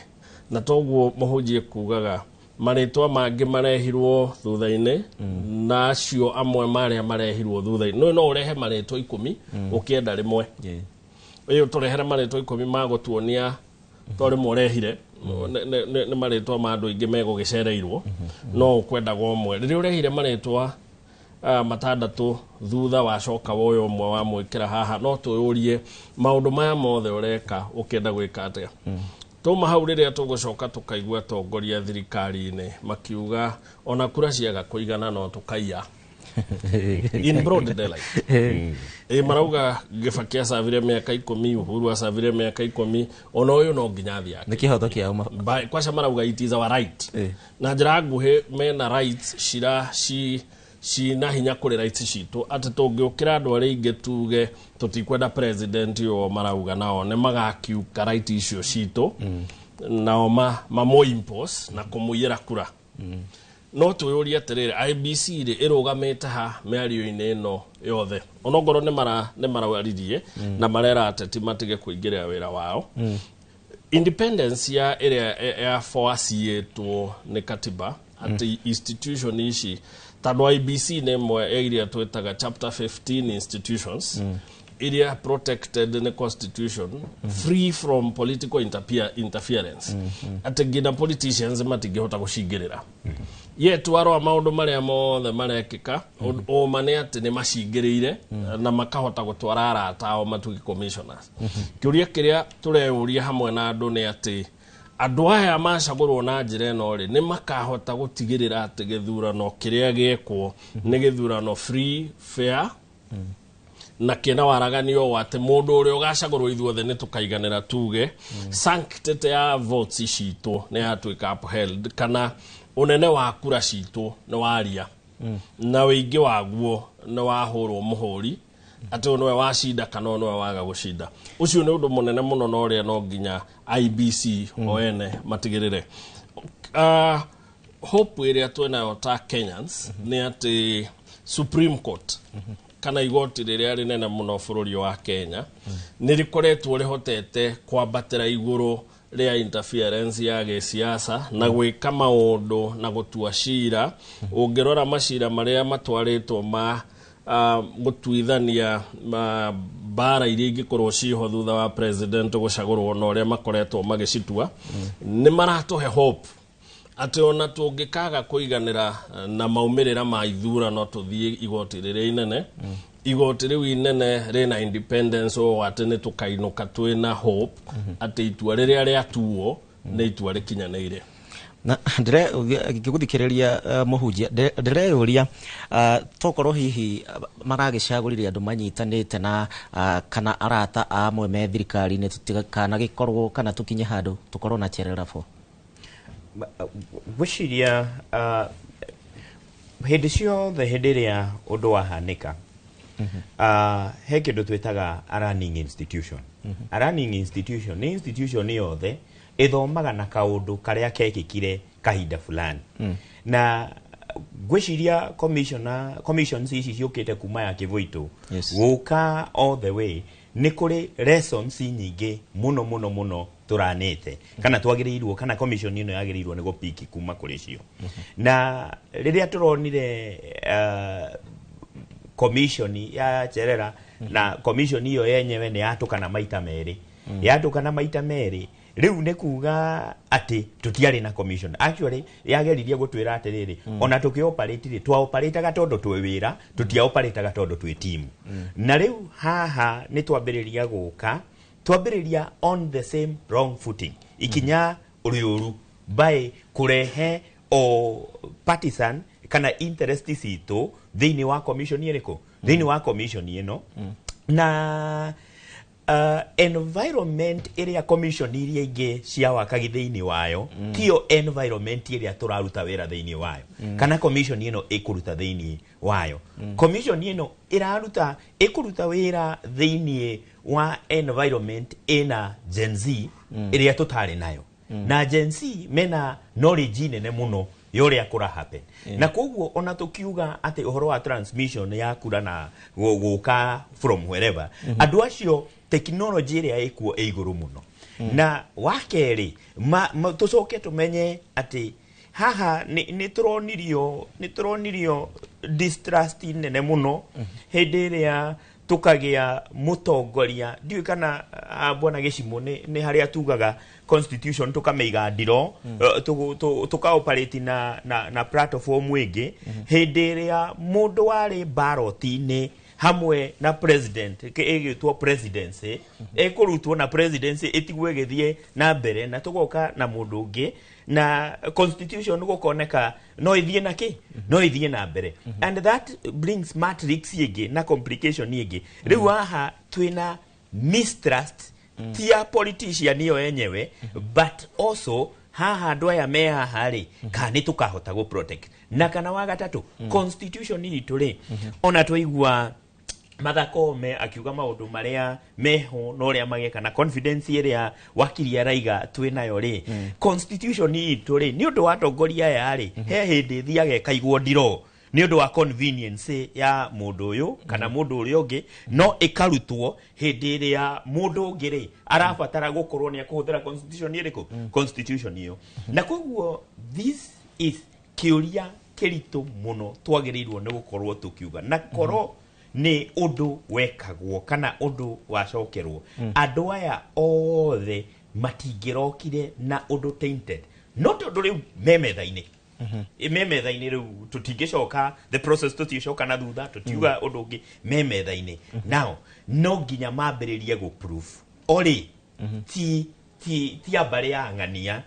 na toguo mũhunjie kugaga, marĩtwa mangĩ marehirwo thutha-inĩ, na acio amwe marĩa marehirwo thutha-inĩ, no ũrehe marĩtwa 10 ũkĩenda rĩmwe ĩyo, tũrehere marĩtwa 10 ma gũtuonia to rĩmwe ũrehire nĩ marĩtwa ma andũ aingĩ megũgĩcereirwo, no ũkwendaga ũmwe. Rĩrĩa ũrehire marĩtwa 6 thutha wacoka woya ũmwe wamwĩkĩra haha, no twĩyũrie maũndũ maya mothe ũreka ũkĩenda gwĩka atĩa? Tuma hau, rĩrĩa tũgũcoka tũkaigua atongoria thirikari-inĩ makiuga ona kura ciaga kũigana no tũkaiya in broad daylight. Ĩ marauga Kibaki acavire mĩaka 10, Uhuru acavire mĩaka 10, ona ũyũ no nginya athiĩ ake. Nĩ kĩhoto kĩao. Kwaca marauga it is our right. Na njĩra nguhĩ, mena rights cira ci cina hinya kũrĩ rights citũ, atĩ tũngĩũkĩra andũ arĩa aingĩ tuge tũtikwenda president ũyũ, marauga nao nĩ magakiuka right icio citũ, nao mamũ impose na kũmũiyĩra kura. No twĩyũrie atĩrĩrĩ, IEBC rĩ, ĩrũgamĩte ha mĩario-inĩ ĩno yothe? Onokorwo nĩ marawaririe na marera ateti matige kũingĩrĩra wĩra wao, independence ya ĩrĩa ya foaciĩtwo nĩ katiba atĩ institution ici, tondũ IEBC nĩ ĩmwe ya iria twĩtaga chapter 15 institutions iria protected nĩ constitution, free from political interference, atĩ nginya politicians matingĩhota gũcingĩrĩra. Yet warora maũndũ marĩa mothe marekĩka, ũma nĩ atĩ nĩ macingĩrĩire na makahota gũtwara arata ao matuĩke commissioners. Kĩũria kĩrĩa tũreyũria hamwe na andũ nĩ atĩ andũ aya macagũrwo na njĩra ĩno rĩ, nĩ makahota gũtigĩrĩra atĩ gĩthurano kĩrĩa gĩekwo nĩ gĩthurano free, fair na kĩna waraganio wa atĩ mũndũ ũrĩa ũgacagũrwo ithuothe nĩ tũkaiganĩra, tuge sanctity ya votes citũ nĩ yatuĩka upheld, kana ũnene wa kura citũ nĩ waria na ũingĩ waguo nĩ wahũrwo mũhũri atĩ ũyũ nĩwe wacinda kana ũyũ nĩwe waga gũcinda. Ũcio nĩ ũndũ mũnene mũno na ũrĩa no nginya IEBC o ene matigĩrĩre. Hope ĩrĩa twĩnayo ta Kenyans nĩ atĩ Supreme Court, kana igoti rĩrĩa rĩnene mũno bũrũri wa Kenya, nĩ rĩkoretwo rĩhotete kwambatĩra igũrũ rĩa interference ya gĩsiasa na gwĩka maũndũ na gũtua cira. Ũngĩrora macira marĩa matwarĩtwo ma gũtuithania mbara iria ingĩkorwo ciho thutha wa president gũcagũrwo na ũrĩa makoretwo magĩcitua, nĩ maratũhe hope atĩ ona tũngĩkaga kũiganĩra na maumĩrĩra ma ithurano, tũthiĩ igoti rĩrĩa inene. Igoti rĩu inene rĩna independence ũũ atĩ nĩ tũkainũka twĩna hope atĩ itua rĩrĩa rĩatuo nĩ itua rĩkinyanĩire. Na ndĩre ngĩgũthikĩrĩria, mũhunjia, ndĩreyũria tokorwo hihi maragĩcagũrire andũ manyitanĩte na kana arata amwe me thirikari-inĩ, tũtikanagĩkorwo kana tũkinye handũ tũkorwo na chererabo. Ngwĩciria hĩndĩ ciothe, hĩndĩ ĩrĩa ũndũ wahanĩka, he kĩndũ twĩtaga a learning institution. A learning institution nĩ institution yothe ĩthomaga na kaũndũ karĩa kekĩkire kahinda fulani. Na ngwĩciria commissioner commissions ici ciũkĩte kuma ya Kĩbũitũ gũka all the way, nĩ kũrĩ lessons nyingĩ mũno mũno mũno. tũranĩte kana twagĩrĩirwo kana commission ĩno yagĩrĩirwo nĩ gũpiki kuma kũrĩ cio. Na rĩrĩa tũronire commission ya Cherera na commission iyo yenyewe nĩ yatũkana maita merĩ, yatũkana maita merĩ, rĩu nĩ kuga atĩ tũtiarĩ na commission. Actually yageririe gũtwĩra atĩrĩrĩ, ona tũkĩoperate rĩ, twaoperataga tondũ twĩ wĩra, tũtiaoperataga tondũ twĩ team. Na rĩu haha nĩ twambĩrĩria gũka twambĩrĩria on the same wrong footing, ikinya ũrĩũru by kũrehe o partisan kana interest citũ thĩinĩ wa commission ĩrĩkũ, thĩinĩ wa commission ĩno. Na environment ĩrĩa commission iria ingĩ cia wakagi thĩinĩ wayo tiyo environment ĩrĩa tũraruta wĩra thĩinĩ wayo kana commission ĩno ĩkũruta thĩinĩ wayo. Commission ĩno ĩraruta ĩkũruta wĩra thĩinĩ wa environment ĩna Gen Z ĩrĩa tũtarĩ nayo, na Gen Z mena knowledge nene mũno ya ũrĩa kũra happen. Na koguo ona tũkiuga atĩ ũhoro wa transmission ya kura na gũka from wherever, andũ acio technology ĩrĩa ĩkuo ĩ igũrũ mũno. Na wa kerĩ, tũcoke tũmenye atĩ haha nĩ tũronirio distrust nene mũno hĩndĩ ĩrĩa tũkagĩa mũtongoria. Ndiũĩ kana bwana Gĩcimũ nĩ harĩa tugaga constitution tũkamĩiga ndiro, tũkaoperate na platform ĩngĩ, hĩndĩ ĩrĩa mũndũ warĩ ballot-inĩ hamwe na president ĩgĩtwo presidency ĩkũrutwo na presidency ĩtigwo ĩgĩthiĩ na mbere, na tũgoka na mũndũ ũngĩ na constitution gũkoneka no ĩthiĩ na kĩ, no ĩthiĩ na mbere, and that brings matrix ĩngĩ na complication ĩngĩ. Rĩu haha twĩna mistrust ti ya politician ĩyo yenyewe, but also haha andũ aya me haha rĩ, kana nĩ tũkahota gũ protect. Na kana wa gatatũ, constitution itũ rĩ, ona twaigua Martha Koome akiuga maũndũ marĩa meho na ũrĩa mageka na confidence ĩrĩa wakiri araiga twĩ nayo rĩ, constitution itũ rĩ, nĩ ũndũ wa atongoria aya rĩ, he hĩndĩ ĩthiaga ĩkaigwo ndiro nĩ ũndũ wa convenience ya mũndũ ũyũ kana mũndũ ũrĩa ũngĩ, no ĩkarutwo hĩndĩ ĩrĩa mũndũ ũngĩ rĩ arabatara gũkorwo nĩ akũhũthĩra constitution ĩrĩkũ, constitution ĩyo. Na koguo this is kĩũria kĩritũ mũno twagĩrĩirwo nĩ gũkorwo tũkiuga, na korwo nĩ ũndũ wekagwo kana ũndũ wacokerwo, andũ aya othe matingĩrokire na ũndũ tainted. No tondũ rĩu me metha-inĩ, me metha-inĩ rĩu, tũtingĩcoka the process, tũtingĩcoka na thutha tũtiuga ũndũ ũngĩ, me metha-inĩ now, no nginya mambĩrĩrie gũ proof orĩ ti a mbarĩ ya ng'ania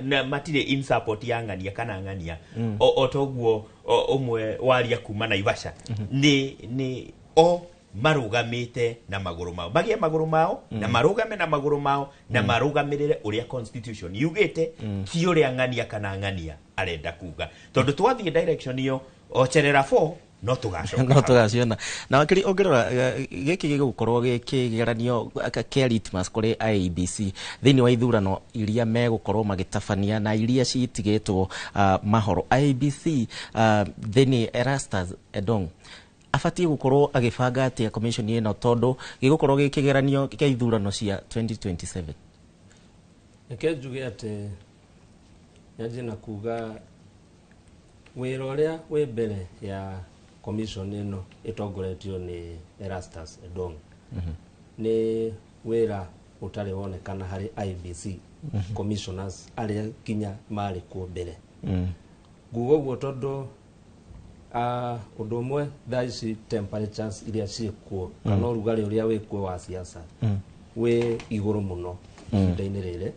na matirĩ in support ya ng'ania kana ng'ania. O toguo ũmwe waria kuma Naivasha, nĩ o marũgamĩte na magũrũ mao, magĩe magũrũ mao na marũgame na magũrũ mao na marũgamĩrĩre ũrĩa constitution yugĩte, ti ũrĩa ng'ania kana ng'ania arenda kuga, tondũ twathiĩ direction ĩyo o Cherera 4 no tũgacoka no hau. Tũgaciona. Na wakiri, ũngĩrora gĩkĩ gĩgũkorwo gĩ kĩgeranio kĩa litmus kũrĩ IEBC thĩinĩ wa ithurano iria megũkorwo magĩtabania na iria citigĩtwo mahoro. IEBC thĩinĩ Erastus Edong abatiĩ gũkorwo agĩbanga atĩa commission ĩno, tondũ gĩgũkorwo gĩ kĩgeranio kĩa ithurano cia 2027? Reke njuge atĩ nyanjie na kuga wĩra ũrĩa wĩ mbere ya commission ĩno ĩtongoretio nĩ Erastus Edong nĩ wĩra ũtarĩ wonekana harĩ IEBC commissioners arĩa nginya marĩ kuo mbere. Nguga ũguo tondũ ũndũ ũmwe, thaa ici temperatures iria ciĩkuo kana ũrugarĩ ũrĩa wĩkuo wa siasa wĩ igũrũ mũno ihinda-inĩ rĩrĩ.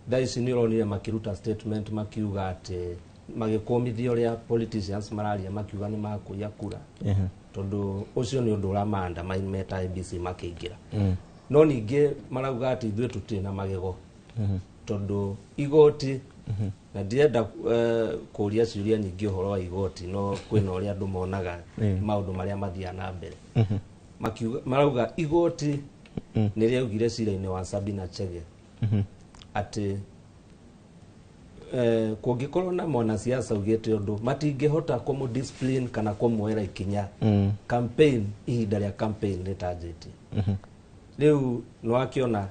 Thaa ici nĩ ũronire makĩruta statement makiuga atĩ magĩkũmithia ũrĩa politicians mararia makiuga nĩ makũiya kura, tondũ ũcio nĩ ũndũ ũrama-undermine meta IEBC makĩingĩra. No ningĩ marauga atĩ ithuĩ tũtirĩ na magego tondũ igoti, na ndirenda kũria ciũria nyingĩ ũhoro wa igoti, no kwĩna ũrĩa andũ monaga maũndũ marĩa mathiaga na mbere. Makiuga, marauga igoti nĩ rĩaugire cira-inĩ wa Sabina Chege atĩ kũngĩkorwo na mwanasiasa ugĩte ũndũ, matingĩhota kũmũ discipline kana kũmuoera ikinya campaign, ihinda rĩa campaign rĩtanjĩtie. Rĩu nĩwakĩona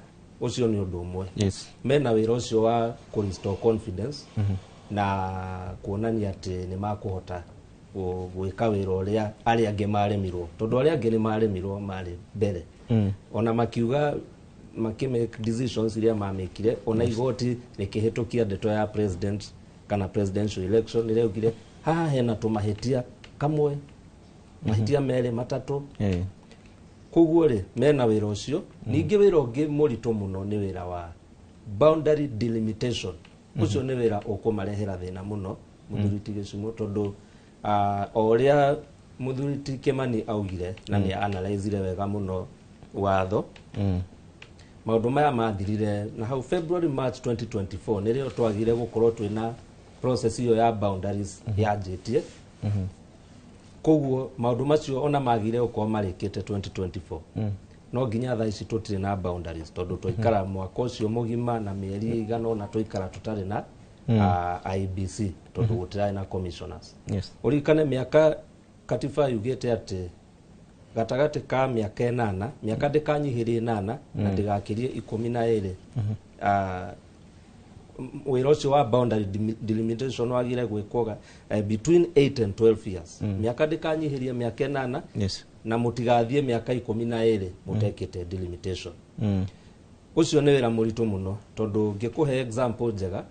Ũcio nĩ ũndũ ũmwe. Yes. Mena wĩra ũcio wa kũ restore confidence na kuonania atĩ nĩ makũhota gwĩka wĩra ũrĩa arĩa angĩ maremirwo, tondũ arĩa angĩ nĩ maremirwo marĩ mbere. Ona makiuga makĩ decisions iria mamĩkire, ona igoti rĩkĩhĩtũkia ndeto ya president kana presidential election nĩrĩaugire haha hena tũmahĩtia kamwe, mahĩtia merĩ, matatũ. Koguo rĩ, mena wĩra ũcio. Ningĩ wĩra ũngĩ mũritũ mũno nĩ wĩra wa boundary delimitation. Ũcio nĩ wĩra ũkũmarehera thĩna mũno, mũthuri ti Gĩcumo, tondũ o ũrĩa mũthuri ti Kĩmani augire na nĩ analyzire wega mũno watho, maũndũ maya mathirire na hau February, March 2024 nĩrĩo twagire gũkorwo twĩna process ĩyo ya boundaries yanjĩtie. Koguo maũndũ macio ona magire gũkorwo marĩkĩte 2024, no nginya thaa ici tũtirĩ na boundaries, tondũ twaikara mwaka ũcio mũgima na mĩeri ĩigana ũna twaikara tũtarĩ na IEBC, tondũ gũtirarĩ na commissioners. Ũririkane mĩaka katiba yugĩte atĩ gatagatĩ ka mĩaka 8, mĩaka ndĩkanyihĩrie 8 na ndĩgakĩrie 12, wĩra ũcio wa boundary delimitation wagire gwĩkwo between 8 and 12 years. Mĩaka ndĩkanyihĩrie mĩaka 8 na mũtigathiĩ mĩaka 12 mũtekĩte delimitation. Ũcio nĩ wĩra mũritũ mũno, tondũ ngĩkũhe example njega,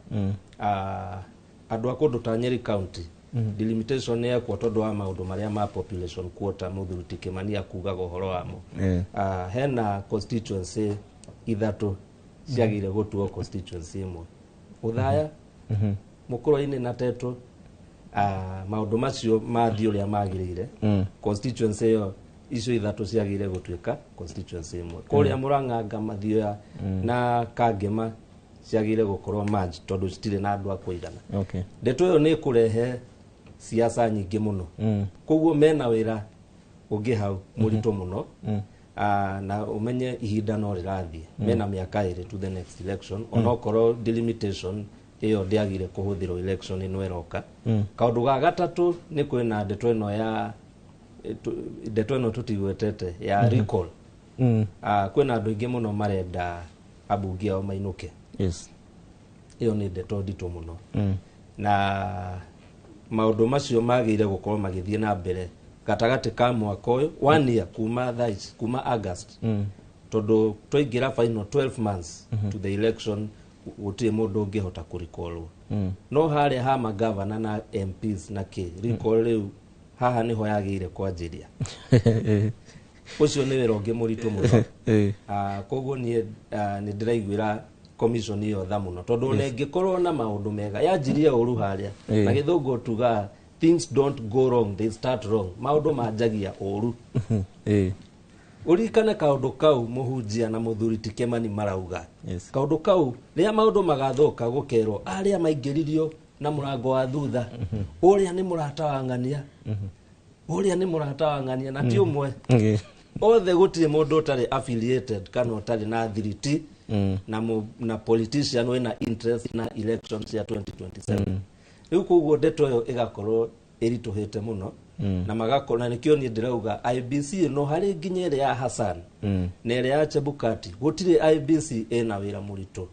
andũ a kũndũ ta Nyeri County, delimitation nĩ yekwo tondũ wa maũndũ marĩa ma population quota mũthuri ti Kĩmani akugaga ũhoro wamo. Hena constituency ithatũ ciagire gũtuo constituency ĩmwe, Ũthaya, Mũkũrwe-inĩ na Tetũ. Maũndũ macio mathiĩ ũrĩa magĩrĩire, constituency ĩyo, icio ithatũ ciagĩrĩire gũtuĩka constituency ĩmwe. Kũrĩa Mũrang'anga, Mathioya na Kangema ciagĩrĩire gũkorwo merge tondũ citirĩ na andũ a kũigana. Ndeto ĩyo nĩ ĩkũrehe siasa nyingĩ mũno. Koguo mena wĩra ũngĩ hau mũritũ mũno. Na ũmenye ihinda no rĩrathiĩ. Mena mĩaka 2 to the next election, onokorwo delimitation ĩyo ndĩagire kũhũthĩrwo election ĩno ĩroka. Kaũndũ ga gatatũ nĩ kwĩna ndeto ĩno ya ndeto ĩno tũtigwetete ya recall. Kwĩna andũ aingĩ mũno marenda ambunge ao mainũke. Ĩyo nĩ ndeto nditũ mũno. Na maũndũ macio magĩrĩire gũkorwo magĩthiĩ na mbere gatagatĩ ka mwaka ũyũ, one year kuma thaa ici, kuma August, tondũ twaingĩra final 12 months to the election, gũtirĩ mũndũ ũngĩhota kũrikolwo. No harĩa ha magavana na MPs na kĩ recall, rĩu haha nĩho yagĩrĩire kwanjĩria. Ũcio nĩ wĩra ũngĩ mũritũ mũno. Koguo niĩ nĩ ndĩraiguĩra commission ĩyo tha mũno, tondũ ona ĩngĩkorwo na maũndũ mega, yanjirie ũru harĩa. Na gĩthũngũ tugaga things don't go wrong, they start wrong. Maũndũ manjagia ũru. Ũririkane kaũndũ kau mũhunjia na mũthuri ti Kĩmani marauga. Kaũndũ kau rĩrĩa maũndũ magathũka, gũkerwo arĩa maingĩririo na mũrango wa thutha, ũrĩa nĩ mũrata wa ng'ania, ũrĩa nĩ mũrata wa ng'ania, na ti ũmwe, othe. Gũtirĩ mũndũ ũtarĩ affiliated kana ũtarĩ na thiriti na politician wĩna interest na elections ya 2027. Rĩu koguo ndeto ĩyo ĩgakorwo ĩritũhĩte mũno. Na magakorwo na nĩkĩo niĩ ndĩrauga IEBC ĩno, harĩ nginya ĩrĩa ya Hassan na ĩrĩa ya Chebukati, gũtirĩ IEBC ĩna wĩra mũritũ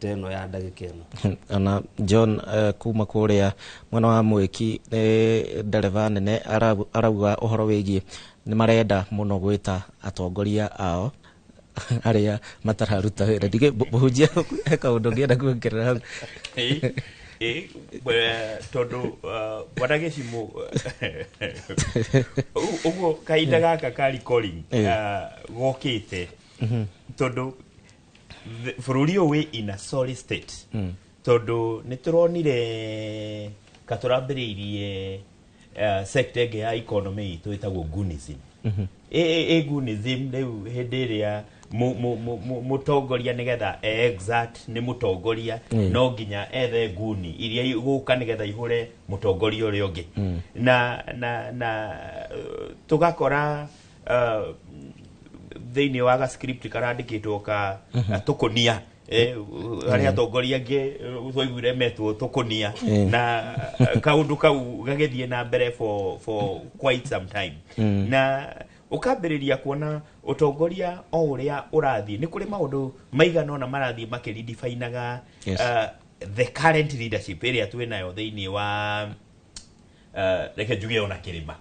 ta ĩno ya ndagĩka ĩno. Ona John kuma kũrĩa mwena wa Mwĩki nĩ ndereba nene, arauga ũhoro wĩgiĩ nĩ marenda mũno gwĩta atongoria ao arĩa matararuta wĩra. Ndigĩ mũhunjia he kaũndũ ũngĩenda kuongerera hau? Ĩ, tondũ bwana Gĩcimũ, ũguo kahinda gaka ka recalling gokĩte tondũ bũrũri ũyũ wĩ in a sorry state, tondũ nĩ tũronire ka tũrambĩrĩirie sector ĩngĩ ya economy itũ ĩtagwo goonism. Ĩ goonism rĩu hĩndĩ ĩrĩa mũtongoria nĩgetha e-exert nĩ mũtongoria, no nginya ethe nguni iria igũka nĩgetha ihũre mũtongoria ũrĩa ũngĩ. Na tũgakora thĩinĩ wa ga script karandĩkĩtwo ka tũkũnia, harĩa atongoria angĩ twaiguire metwo tũkũnia, na kaũndũ kau gagĩthiĩ na mbere for quite some time. Na Ũkambĩrĩria kuona ũtongoria o ũrĩa ũrathiĩ, nĩ kũrĩ maũndũ maigana ũna marathiĩ makĩridibainaga the current leadership ĩrĩa twĩ nayo thĩinĩ wa reke njuge ona kĩrĩma.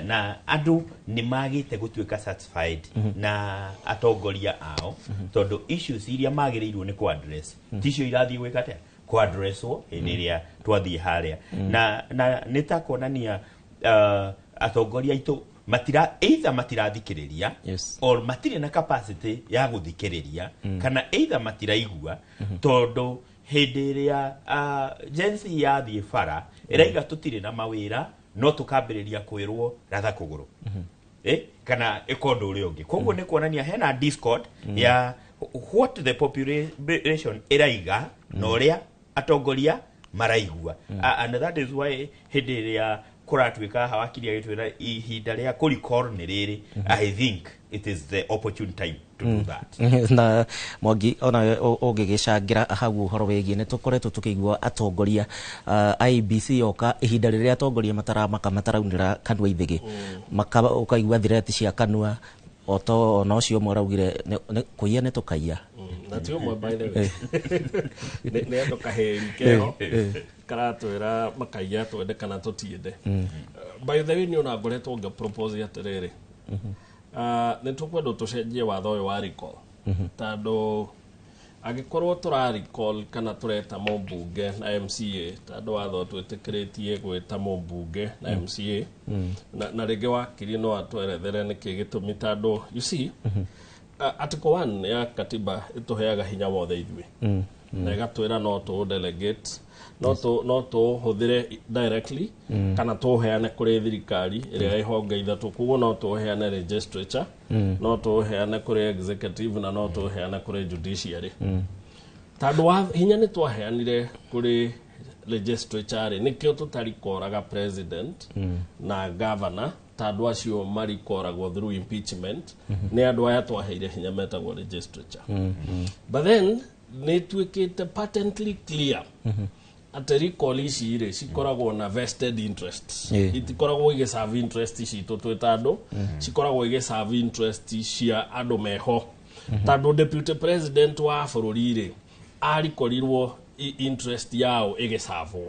Na andũ nĩ magĩte gũtuĩka satisfied na atongoria ao, tondũ issues iria magĩrĩirwo nĩ kũ address ticio irathiĩ gwĩka atĩa, kũ addresswo hĩndĩ ĩrĩa twathiĩ harĩa. Na nĩ ta kuonania atongoria aitũ matira, either matirathikĩrĩria or matirĩ na capacity ya gũthikĩrĩria, kana either matiraigua, tondũ hĩndĩ ĩrĩa Gen Z yathiĩ bara ĩraiga tũtirĩ na mawĩra, no tũkambĩrĩria kwĩrwo ratha kũgũrũ, kana ĩka ũndũ ũrĩa ũngĩ. Koguo nĩ kuonania hena discord ya what the population ĩraiga na ũrĩa atongoria maraigua. And that is why hĩndĩ ĩrĩa kũratuĩka hawakiri agĩtwĩra ihinda rĩa kũrecall nĩ rĩrĩ, I think it is the opportune time to do that. Na Mwangi, ona ũngĩgĩcangĩra hau ũhoro wĩgiĩ, nĩ tũkoretwo tũkĩigua atongoria, IEBC yoka ihinda rĩrĩa atongoria mataramaka mataraunĩra kanua ithĩgĩ, ũkaigua thireti cia kanua oto ona ũcio ũmwe araugire kũiya nĩ tũkaiya. Na ti ũmwe, by the way, nĩ andũ kahĩri keho karatwĩra makaiya twende kana tũtiende. By the way, niĩ ona ngoretwo ngĩ propose atĩrĩrĩ, nĩ tũkwenda tũcenjie watho ũyũ wa recall, tondũ angĩkorwo tũra recall kana tũreta mũmbunge na MCA, tondũ watho twĩtĩkĩrĩtie gwĩta mũmbunge na MCA, na rĩngĩ wakiri no atwerethere nĩkĩ gĩtũmi, tondũ you see, article 1 ya katiba ĩtũheaga hinya wothe ithuĩ na ĩgatwĩra no tũ delegate, no tũhũthĩre directly kana tũheane kũrĩ thirikari ĩrĩa ĩhonge ithatũ. Koguo no tũheane legislature, no tũheane kũrĩ executive, na no tũheane kũrĩ judiciary. Tondũ wa hinya nĩ twaheanire kũrĩ legislature rĩ, nĩkĩo tũtarikoraga president na governor, tondũ acio marikoragwo through impeachment nĩ andũ aya twaheire hinya metagwo legislature. But then nĩ tuĩkĩte patently clear atĩ recall ici rĩ cikoragwo na vested interests. Itikoragwo igĩserve interest citũ twĩ ta andũ, cikoragwo igĩserve interest cia andũ meho, tondũ deputy president wa bũrũri rĩ arikorirwo interest yao ĩgĩcavwo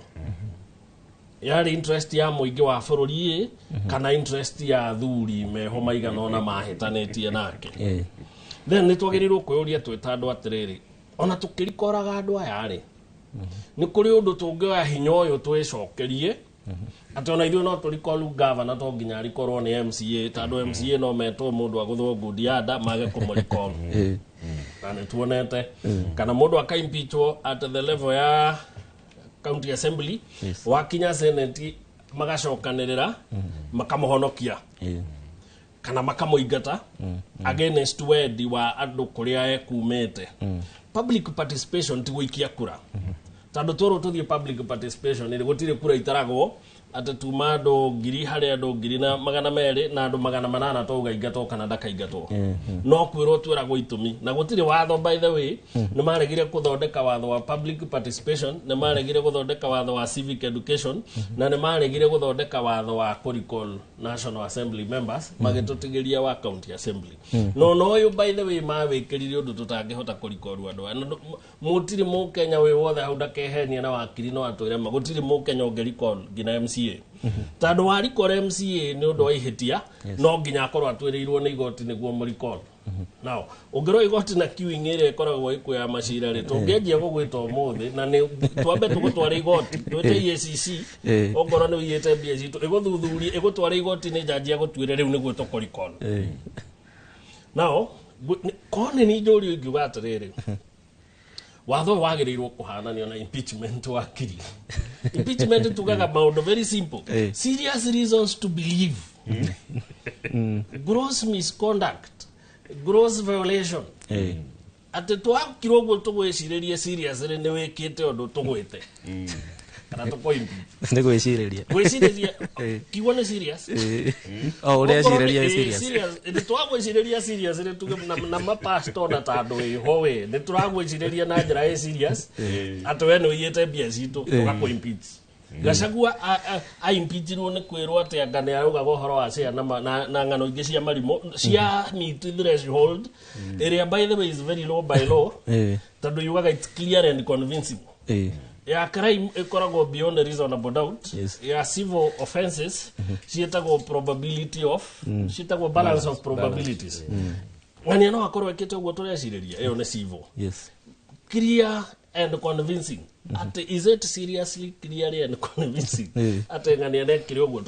yarĩ interest ya mũingĩ wa bũrũri ĩ kana interest ya athuri meho maigana ũna mahĩtanĩtie nake. Then nĩ twagĩrĩirwo kwĩyũria twĩ ta andũ atĩrĩrĩ, ona tũkĩrikoraga andũ aya rĩ, nĩ kũrĩ ũndũ tũngĩoya hinya ũyũ twĩcokerie atĩ ona ithuĩ no tũrikoru gavana, to nginya arikorwo nĩ MCA, tondũ MCA no metwo mũndũ agũthwo ngundi ya nda mage kũmũrikoru, na nĩ tuonete kana mũndũ akaimpeachwo at the level ya county assembly, wakinya senate magacokanĩrĩra makamũhonokia kana makamũingata against wendi wa andũ kũrĩa ekumĩte. Public participation ti gũikia kura, tondũ twerwo tũthiĩ public participation rĩ, gũtirĩ kura itaragwo atĩ tuma andũ 1,000 harĩ andũ 1,200 na andũ 800 twauga ingatwo kana ndakaingatwo. No kwĩrwo twĩragwo itũmi, na gũtirĩ watho. By the way, nĩ maregire gũthondeka watho wa public participation, nĩ maregire gũthondeka watho wa civic education, na nĩ maregire gũthondeka watho wa kũ National Assembly members, magĩtũtigĩria wa county assembly. No ũyũ, by the way, mawĩkĩrire ũndũ tũtangĩhota kũrikoru andũ aya. Na mũtirĩ mũkenya wĩ wothe hau ndakehenia, na wakiri no atwĩre ma gũtirĩ mũkenya ũngĩrecall nginya MCA, tondũ warikora MCA nĩ ũndũ wa ihĩtia, no nginya akorwo atwĩrĩirwo nĩ igoti nĩguo mũrecall. Now ũngĩrwo igoti na queuing ĩrĩa ĩkoragwo ĩkuo ya macira rĩ, tũngĩanjia gũgwĩta ũmũthĩ na nĩ twambe tũgũtware igoti, twĩte EACC, ongorwo nĩ ũiyĩte mbia citũ, ĩgũthuthurie, ĩgũtware igoti nĩ jaji agũtuĩre rĩu nĩguo tũkũrecall. Now korwo nĩ niĩ njũrio, ingiuga atĩrĩrĩ, watho ũyũ wagĩrĩirwo kũhananio na impeachment. Wakiri, impeachment tugaga maũndũ very simple: serious reasons to believe, gross misconduct, gross violation, atĩ twakirwo ũguo tũgwĩcirĩrie seriously nĩ wĩkĩte ũndũ tũgwĩte kana tũkũ-impeach. Nĩ gwĩcirĩria. Gwĩcirĩria kiugo nĩ serious. O ũrĩa Okorwo cirĩria nĩ- serious. Serious, nĩ twagwĩcirĩria serious nĩ tuge na mapastor na ta andũ ĩho we nĩ tũragwĩcirĩria na njĩra ĩ serious atĩ we nĩ ũiyĩte mbia citũ, tũgakũ impeach. Gachagua aimpeachirwo nĩ kwĩrwo atĩ anga nĩ araugaga ũhoro wa ciana na ng'ano ingĩ cia marimũ cia meet threshold, ĩrĩa by the way is very low by law, tondũ yugaga it's clear and convincing. Ya crime ĩkoragwo beyond a reasonable doubt. Ya civil offenses ciĩtagwo probability of ciĩtagwo balance of probabilities. Ng'ania no akorwo ekĩte ũguo tũrecirĩria, ĩyo nĩ civil. Clear and convincing, atĩ is it seriously clear and convincing atĩ ng'ania nekire ũguo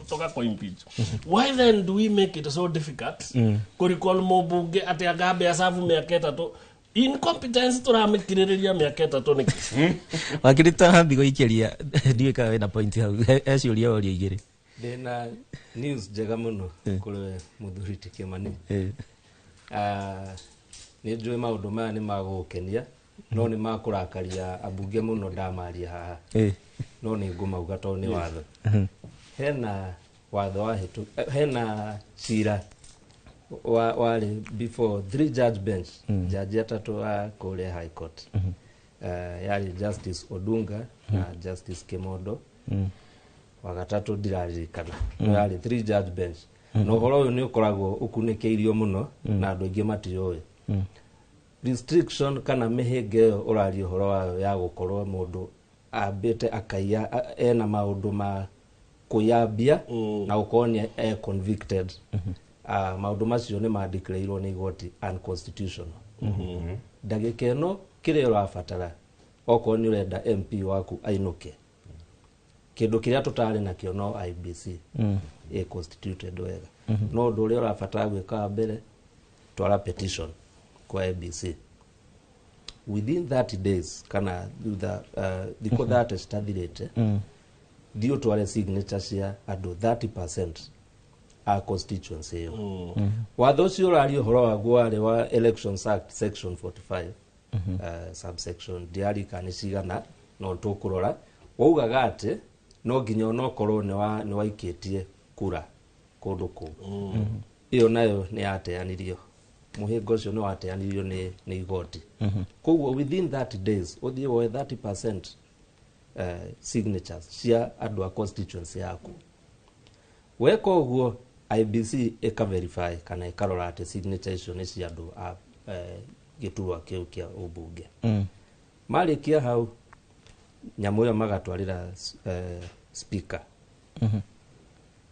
tũgakũ impeach? Why then do we make it so difficult kũrecall mũmbunge atĩ agambe acabu mĩaka 3? Incompetence tũramĩkirĩrĩria mĩaka 3 nĩkĩ? Wakiri, tũrathiĩ gũikĩria, ndiũĩ kana wĩna point hau, he ciũria oria igĩrĩ. Ndĩna news njega mũno kũrĩ we mũthuri ti Kĩmani. Ah, nĩ njũĩ maũndũ maya nĩ magũgũkenia, no nĩ makũrakaria ambunge mũno ndamaria haha, no nĩ ngũmauga tondũ nĩ watho. Hena watho wa hena cira wa warĩ before three judge bench, jaji atatũ a kũrĩa High Court. Yarĩ Justice Odunga na Justice Kimondo, wa gatatũ ndiraririkana, no yarĩ three judge bench. Na ũhoro ũyũ nĩ ũkoragwo ũkunĩkĩirio mũno na andũ aingĩ matiũĩ. Restriction kana mĩhĩnga ĩyo ũraria ũhoro wayo ya gũkorwo mũndũ ambĩte akaiya, ena maũndũ ma kwĩyambia na gũkorwo nĩ e convicted. Ah, maũndũ macio nĩ mandeclarirwo nĩ igoti unconstitutional. Ndagĩka ĩno kĩrĩa ũrabatara, okorwo nĩ ũrenda MP waku ainũke, kĩndũ kĩrĩa tũtarĩ nakĩo no IEBC ĩ constituted wega. No ũndũ ũrĩa ũrabatara gwĩka wa mbere, twara petition kwa IEBC within 30 days kana thutha thikũ 30 citathirĩte. Thiĩ ũtware signature cia andũ 30% a constituency ĩyo. Watho ũcio ũraria ũhoro waguo warĩ wa Elections Act section 45, subsection ndiarika nĩ cigana, no tũkũrora. Waugaga atĩ no nginya onokorwo nĩ waikĩtie kura kũndũ kũu. Ĩyo nayo nĩ yateanirio, mũhĩnga ũcio nĩ wateanirio nĩ igoti. Koguo within 30 days ũthiĩ woe 30% signatures cia andũ a constituency yaku. Weka ũguo, IEBC ĩka-verify kana ĩkarora atĩ signature icio nĩ cia andũ a gĩturwa kĩu kĩa ũmbunge. Marĩkia hau, nyamũ ĩyo magatwarĩra speaker.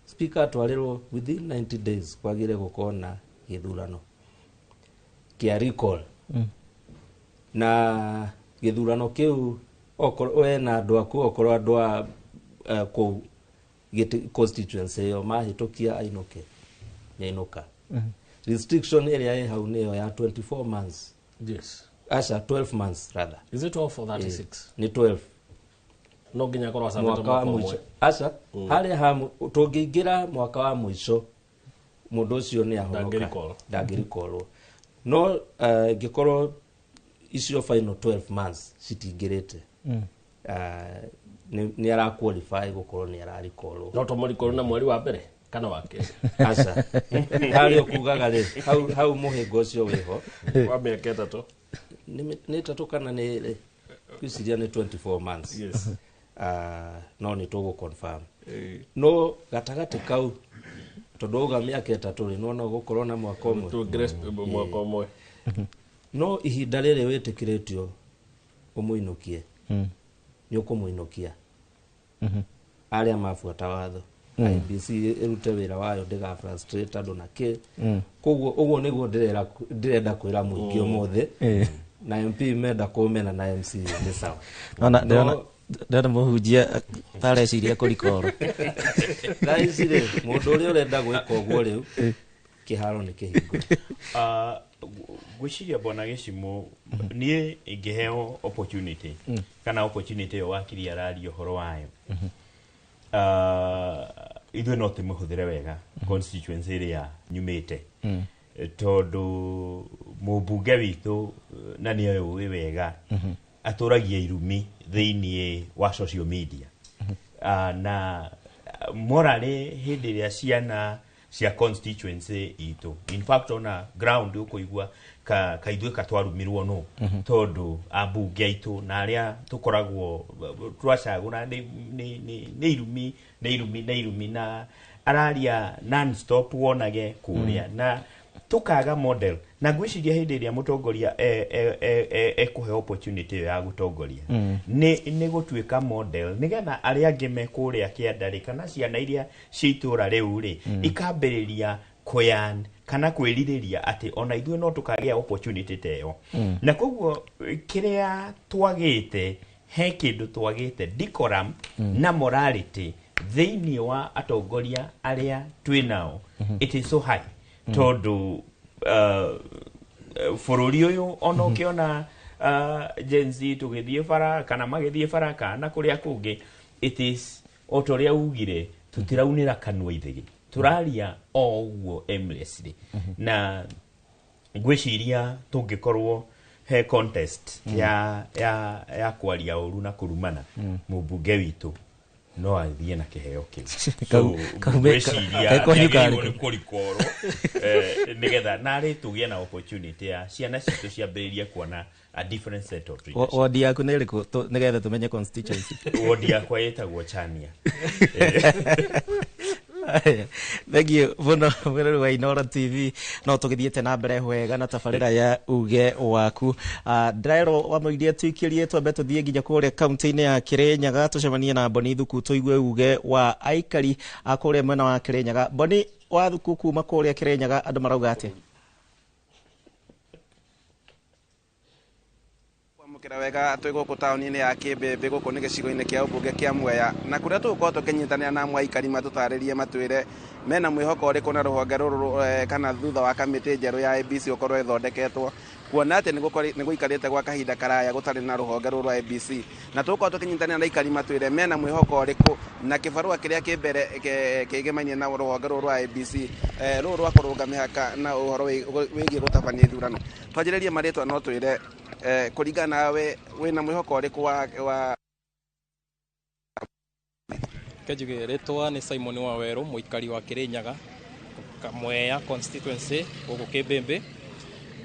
Speaker atwarĩrwo, within 90 days kwagĩrĩire gũkorwo na gĩthurano kĩa recall. Na gĩthurano kĩu, okorwo we na andũ aku, okorwo andũ a kũu constituency ĩyo mahĩtũkia ainũke, nĩainũka. Restriction ĩrĩa ĩ hau nĩyo ya 24 months. Aca, 12 months rather. Is it 12 or 36? Nĩ 12. No nginya akorwo acabĩte mwaka wa mwaka mũico ũmwe. Aca, harĩa ha tũngĩingĩra mwaka wa mũico, mũndũ ũcio nĩ ahonoka. Ndangĩrecall. Ndangĩrikorwo, no ingĩkorwo icio final 12 months citingĩrĩte, nĩ ara qualify gũkorwo nĩ ararikorwo. No tũmũrikorwo na mweri wa mbere kana wa kerĩ? Aca, harĩa ũkugaga rĩ, hau mũhĩnga ũcio wĩho. Wa mĩaka 3. Nĩ 3 kana nĩ ĩrĩ, ngwĩciria nĩ 24 months. No nĩ tũgũ confirm, no gatagatĩ kau, tondũ auga mĩaka 3 rĩ, nĩwona ũgũkorwo na mwaka ũmwe. Tuongerere mwaka ũmwe. No ihinda rĩrĩ wĩtĩkĩrĩtio ũmũinũkie, nĩ ũkũmũinũkia arĩa mabuata watho. IEBC ĩrute wĩra wayo, ndĩga frustrate andũ na kĩ. Koguo ũguo nĩguo ndĩrenda kwĩra mũingĩ ũmũthĩ. Na MP menda kũmena na MC nĩ sawa. Ona ndĩrona mũhunjia tareciria kũrikorwo. Thaa ici rĩ, mũndũ ũrĩa ũrenda gwĩka ũguo rĩu, kĩharo nĩ kĩhingo. Ah, ngwĩciria bwana Gĩcimũ, niĩ ingĩheo opportunity kana opportunity ĩyo wakiri araria ũhoro wayo, ah, ithuĩ no tũmĩhũthĩre wega constituency ĩrĩa nyumĩte, tondũ mũmbunge witũ, na nĩ ũĩ wega, atũragia irumi thĩiniĩ wa social media. Ah, na morally hĩndĩ ĩrĩa ciana cia constituency itũ, in fact ona ground ũkũigua Kaithuĩ katwarumirwo no tondũ ambunge aitũ na arĩa tũkoragwo twacagũra nĩ irumi nĩ irumi nĩ irumi na araria non stop wonage kũrĩa na tukaga model na ngwĩciria hĩndĩ ĩrĩa mũtongoria ekũhe opportunity ĩyo ya gũtongoria nĩ gũtuĩka model nĩgetha arĩa angĩ me kũrĩa kĩanda rĩ kana ciana iria cia itũra rĩu rĩ ikambĩrĩria kũyan kana kwĩrirĩria atĩ ona ithuĩ no tũkagĩa opportunity ta ĩyo. Na koguo kĩrĩa twagĩte he kĩndũ twagĩte decorum na morality thĩinĩ wa atongoria arĩa twĩ nao. It is so high tondũ bũrũri ũyũ ona ũkĩona Gen Z tũgĩthiĩ bara kana magĩthiĩ bara kana kũrĩa kũngĩ, it is o ta ũrĩa ugire, tũtiraunĩra kanua ithĩgĩ, tũraria o ũguo aimlessly. Na ngwĩciria tũngĩkorwo he contest ya kwaria ũru na kũrumana, mũmbunge witũ no athiĩ na kĩheo kĩu. So, ngwĩciria nĩagĩrĩirwo nĩ kũrikorwo nĩgetha narĩ tũgĩe na opportunity ya ciana citũ ciambĩrĩrie kuona a different set of leadership. Wodi yaku nĩ ĩrĩkũ nĩgetha tũmenye constituency? Wodi yakwa ĩtagwo Chania. Thank you mũno mwĩrori wa Inooro TV. No tũgĩthiĩte na mbere wega na tabarĩra ya uge waku. Ndĩrerwo wamũirie tuikĩrie twambe tũthiĩ nginya kũrĩa kaunti-inĩ ya Kĩrĩnyaga tũcemanie na Boni Thuku tũigue uge wa aikari a kũrĩa mwena wa Kĩrĩnyaga. Boni wa Thuku, kuma kũrĩa Kĩrĩnyaga andũ marauga atĩa? Kwamũkĩra wega twĩ gũkũ taũni-inĩ ya Kĩmbĩmbĩ, gũkũ nĩ gĩcigo-inĩ kĩa ũmbunge kĩa Mwea, na kũrĩa tũgũkorwo tũkĩnyitanĩra na amwe aikari matũtarĩrie matwĩre mena mwĩhoko ũrĩkũ na rũhonge rũrũ kana thutha wa kamĩtĩ njerũ ya IEBC gũkorwo ĩthondeketwo, kuona atĩ nĩ gũikarĩte gwa kahinda karaya gũtarĩ na rũhonge rũrũ rwa IEBC. Na tũgũkorwo tũkĩnyitanĩra na aikari matwĩre mena mwĩhoko ũrĩkũ na kĩbarũa kĩrĩa kĩ mbere kĩgemaine na rũhonge rũrũ rwa IEBC, rũrũ rwa kũrũnga mĩhaka na ũhoro wĩgiĩ gũtabania ithurano. Twanjĩrĩrie marĩtwa, no twĩre kũringana nawe wĩna mwĩhoko ũrĩkũ wa Kenjuge rĩtwa nĩ Simon Wawerũ, mũikari wa Kĩrĩnyaga, Mwea constituency gũkũ Kĩmbĩmbĩ.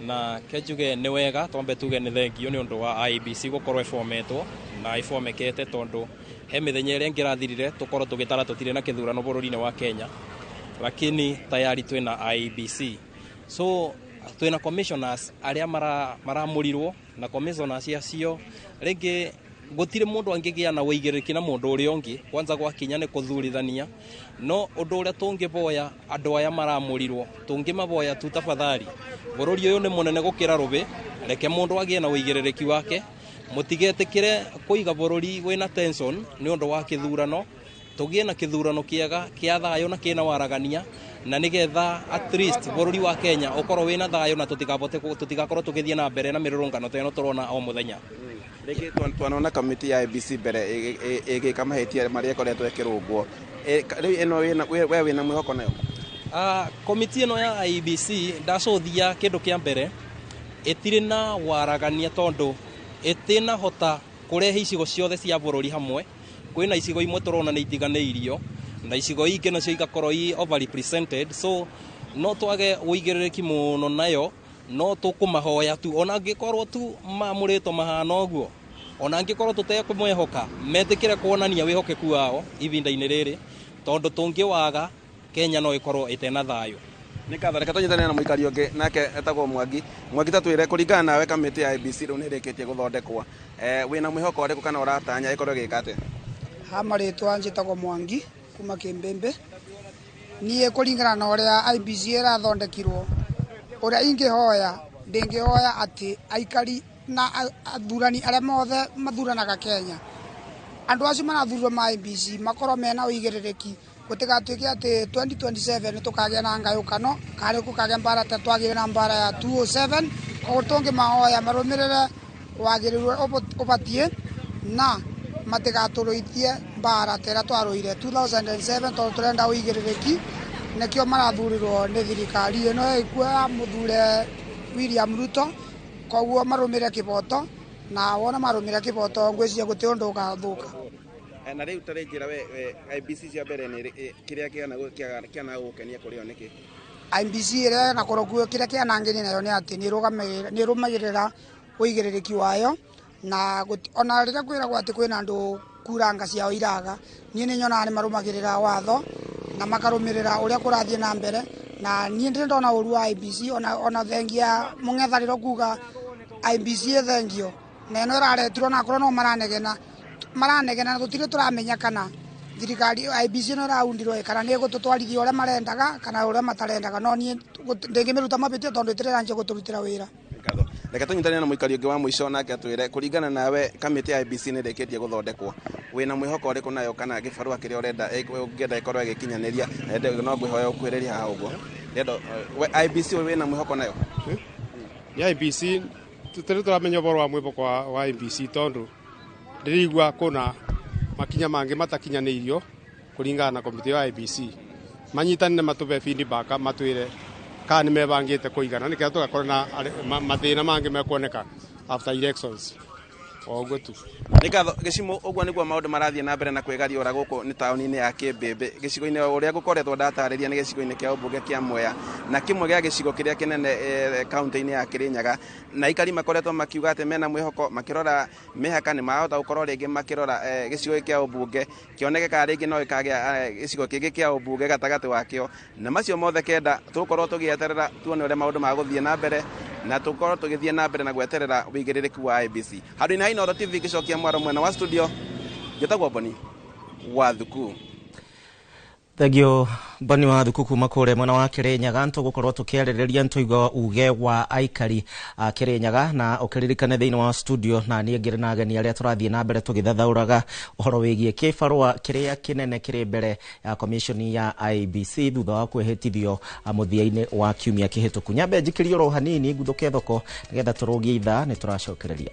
Na kenjuge nĩ wega twambe tuge nĩ thengio nĩ ũndũ wa IEBC gũkorwo ĩbometwo na ĩbomekete, tondũ he mĩthenya ĩrĩa ĩngĩrathirire tũkorwo tũgĩtara tũtirĩ na kĩthurano bũrũri-inĩ wa Kenya, lakini tayari twĩna IEBC. So twĩna commissioners arĩa maramũrirwo, na commissioners acio rĩngĩ gũtirĩ mũndũ angĩgĩa na ũigĩrĩrĩki na mũndũ ũrĩa ũngĩ kwanza gwakinya nĩ kũthurithania. No ũndũ ũrĩa tũngĩboya andũ aya maramũrirwo, tũngĩmaboya tu tafadhali, bũrũri ũyũ nĩ mũnene gũkĩra rũbĩ, reke mũndũ agĩe na ũigĩrĩrĩki wake, mũtigetĩkĩre kũiga bũrũri wĩna tension nĩ ũndũ wa kĩthurano. Tũgĩe na kĩthurano kĩega kĩa thayũ na kĩna waragania, na nĩgetha at least bũrũri wa Kenya ũkorwo wĩna thayũ na tũtigakorwo tũgĩthiĩ na mbere na mĩrũrũngano ta ĩno tũrona o mũthenya. Rĩngĩ twanona kamĩtĩ ya IEBC mbere ĩgĩka mahĩtia marĩa ĩkoretwo ĩkĩrũngwo. Rĩu ĩno we wĩna mwĩhoko nayo? Komiti ĩno ya IEBC ndacũthia kĩndũ kĩa mbere ĩtirĩ na waragania, tondũ ĩtinahota kũrehe icigo ciothe cia bũrũri hamwe. Kwĩna icigo imwe tũrona nĩ itiganĩirio na icigo ingĩ nacio igakorwo i overrepresented, so no twage ũigĩrĩrĩki mũno nayo, no tũkũmahoya tu ona angĩkorwo tu mamũrĩtwo mahana ũguo, ona angĩkorwo tũtekũmwehoka, metĩkĩre kuonania wĩhokeku wao ihinda-inĩ rĩrĩ, tondũ tũngĩwaga Kenya no ĩkorwo ĩtena thayũ. Nĩ ngatho, reke tũnyitanĩre na mũikari ũngĩ nake etagwo Mwangi. Mwangi, ta twĩre kũringana nawe kamĩtĩ ya IEBC rĩu nĩ ĩrĩkĩtie gũthondekwo, wĩna mwĩhoko ũrĩkũ kana ũratanya ĩkorwo ĩgĩka atĩa? Ha marĩtwa njĩtagwo Mwangi kuma Kĩmbĩmbĩ. Niĩ kũringana na ũrĩa IEBC ĩrathondekirwo, ũrĩa ingĩhoya, ndĩngĩhoya atĩ aikari na athurani arĩa mothe mathuranaga Kenya, andũ acio marathurirwo ma IEBC makorwo mena ũigĩrĩrĩki, gũtigatuĩke atĩ 2027 nĩ tũkagĩa na ngayũkano karĩ gũkagĩa mbara ta twagĩire na mbara ya 207. Koguo tũngĩmahoya marũmĩrĩre wagĩrĩru ũrĩa ũbatiĩ na matigatũrũithie mbara ta ĩrĩa twarũire 2007, tondũ tũrenda ũigĩrĩrĩki, nĩkĩo marathurirwo nĩ thirikari ĩno ĩkuo ya mũthure William Ruto. Koguo marũmĩrĩre kĩboto, na wona marũmĩrĩra kĩboto ngwĩciria gũtirĩ ũndũ ũgathũka. Na rĩu tarĩ njĩra we IEBC cia mbere nĩ kĩrĩa kĩana gũgũkenia kũrĩ o nĩkĩ? IEBC ĩrĩa na korwo kĩrĩa kĩanangĩni nayo nĩ atĩ nĩ ĩrũmagĩrĩra ũigĩrĩrĩki wayo na ona rĩrĩa kwĩragwo atĩ kwĩna andũ kuranga ciao iraga, niĩ nĩ nyonaga nĩ marũmagĩrĩra watho na makarũmĩrĩra ũrĩa kũrathiĩ na mbere. Na niĩ ndĩrĩ ndona ũru wa IEBC ona thengia mũng'ethanĩro kuga IEBC ĩthengio na ĩno ĩraretirwo na akorwo no maranegena na tũtirĩ tũramenya kana thirikari IEBC ĩno ĩraundirwo kana nĩ ĩgũtũtwarithia ũrĩa marendaga kana ũrĩa matarendaga, no niĩ ndĩngĩmĩruta mabĩtio tondũ ĩtĩrĩranjia gũtũrutĩra wĩra. Reke tũnyitane na mũikari ũngĩ wa mũico nake atwĩre kũringana nawe kamĩtĩ ya IEBC nĩ ĩrĩkĩtie gũthondekwo, wĩna mwĩhoko ũrĩkũ nayo kana gĩbarũa kĩrĩa ũrenda ũngĩenda ĩkorwo ĩgĩkinyanĩria? No ngwĩhoya ũkwĩrĩria haha ũguo. IEBC wĩna mwĩhoko nayo? Nĩ IEBC tũtirĩ tũramenya ũhoro wa mwĩhoko wa IEBC tondũ ndĩraigua kũna makinya mangĩ matakinyanĩirio kũringana na komĩtĩ ya IEBC. Manyitanĩre matũhe feedback matwĩre kana nĩ mebangĩte kũigana nĩkĩo tũgakorwo na mathĩna mangĩ mekuoneka after elections. O ũguo tu. Nĩ ngatho Gĩcimo. Ũguo nĩguo maũndũ marathiĩ na mbere na kwĩgariũra gũkũ nĩ taũni-inĩ ya Kĩmbĩmbĩ gĩcigo-inĩ ũrĩa gũkoretwo ndatarĩria nĩ gĩcigo-inĩ kĩa ũmbunge kĩa Mwea na kĩmwe gĩa gĩcigo kĩrĩa kĩnene kaunti-inĩ ya Kĩrĩnyaga, na aikari makoretwo makiuga atĩ mena mwĩhoko makĩrora mĩhaka nĩ mahota gũkorwo rĩngĩ makĩrora gĩcigo kĩa ũmbunge kĩoneke kana rĩngĩ no gĩkagĩa gĩcigo kĩngĩ kĩa ũmbunge gatagatĩ wakĩo, na macio mothe kenda tũgũkorwo tũgĩeterera tuone ũrĩa maũndũ magũthiĩ na mbere na tũkorwo tũgĩthiĩ na mbere na gweterera ũigĩrĩrĩku wa IEBC. Handũ-inĩ ha Inooro TV ngĩcokia mwaro mwena wa studio, njĩtagwo Boni wa Thuku. Thengio Boni wa Thuku kuma kũrĩa mwena wa Kĩrĩnyaga. Nĩtũgũkorwo tũkĩarĩrĩria nĩtwaigua uge wa aikari a Kĩrĩnyaga, na ũkĩririkane thĩinĩ wa studio na niĩ ngĩrĩ na ageni arĩa tũrathiĩ na mbere tũgĩthathaũraga ũhoro wĩgiĩ kĩbarũa kĩrĩa kĩnene kĩrĩ mbere ya commission ya IEBC thutha wa kwĩhĩtithio mũthia-inĩ wa kiumia kĩhĩtũku. Nyambe njikĩrie oro hanini nguthũke thoko nĩgetha tũrũgie ithaa nĩ tũracokereria.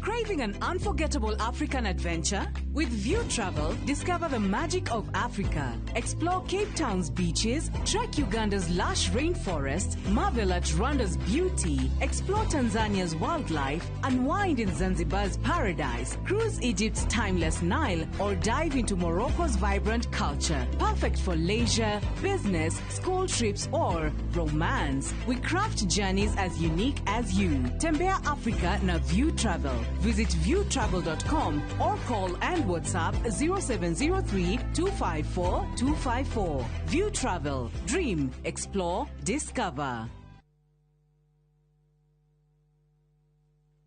Craving an unforgettable African adventure? With View Travel, discover the magic of Africa. Explore Cape Town's beaches, trek Uganda's lush rainforests, marvel at Rwanda's beauty, explore Tanzania's wildlife, unwind in Zanzibar's paradise, cruise Egypt's timeless Nile, or dive into Morocco's vibrant culture. Perfect for leisure, business, school trips, or romance. We craft journeys as unique as you. Tembea Africa na View Travel. Visit viewtravel.com or call and WhatsApp 0703 254 254. View Travel. Dream, explore, discover.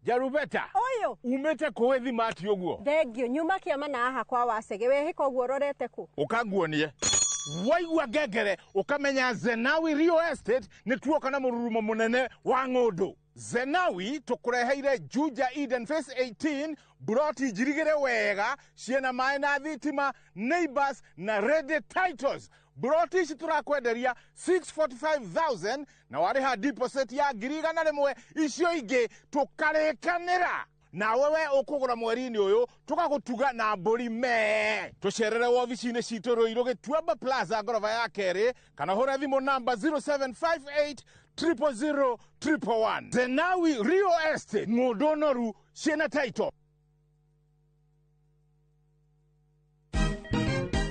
Jarubeta. Oyo. Umete kũwe mati ũguo. Thengio nyuma kĩama na haha kwa wacege wehĩka ũguo ũrorete kũ? Ũkanguonie. Waigua ngengere ũkamenya Zenawi Real Estate nĩ tuoka na mũrurumo mũnene wa ng'ũndũ. Zenawi tũkũreheire Juja Eden Phase 18 buroti njirigĩre wega ciĩna maĩ na thitima, neighbors na ready titles. Buroti ici tũrakwenderia 645,000 na warĩha deposit ya 100,000, icio ingĩ tũkarĩkanĩra. Nawe we ũkũgũra mweri-inĩ ũyũ tũgagũtuga na mbũri mee. Tũcerere wobici-inĩ citũ Ruiru Gĩtuamba Plaza ngoroba ya kerĩ kana hũra thimũ namba 0758 000 111. Zenawi Real Estate, ng'ũndũ noru ciĩna title.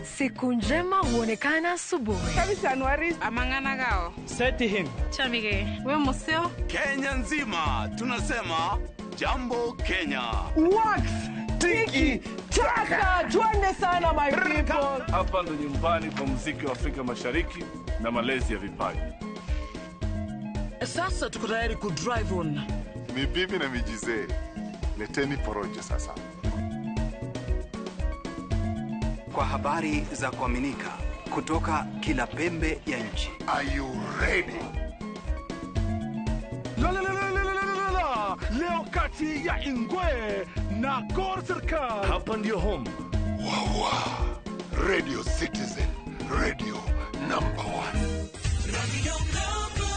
Siku njema huonekana asubuhi. Amangana gao. Seti him. Chamige. We museo. Kenya nzima tunasema Jambo Kenya. Wax tiki taka. Twende sana my people. Hapa ndo nyumbani kwa muziki wa Afrika Mashariki na malezi ya vipaji. Sasa tuko tayari ku drive on. Ni bibi na mijizee. Leteni porojo sasa. Kwa habari za kuaminika kutoka kila pembe ya nchi. Are you ready? La la la la la la la. Leo kati ya Ingwe na Gor Serikal. Hapa ndio home. Wawa. Radio Citizen, radio number 1. Radio number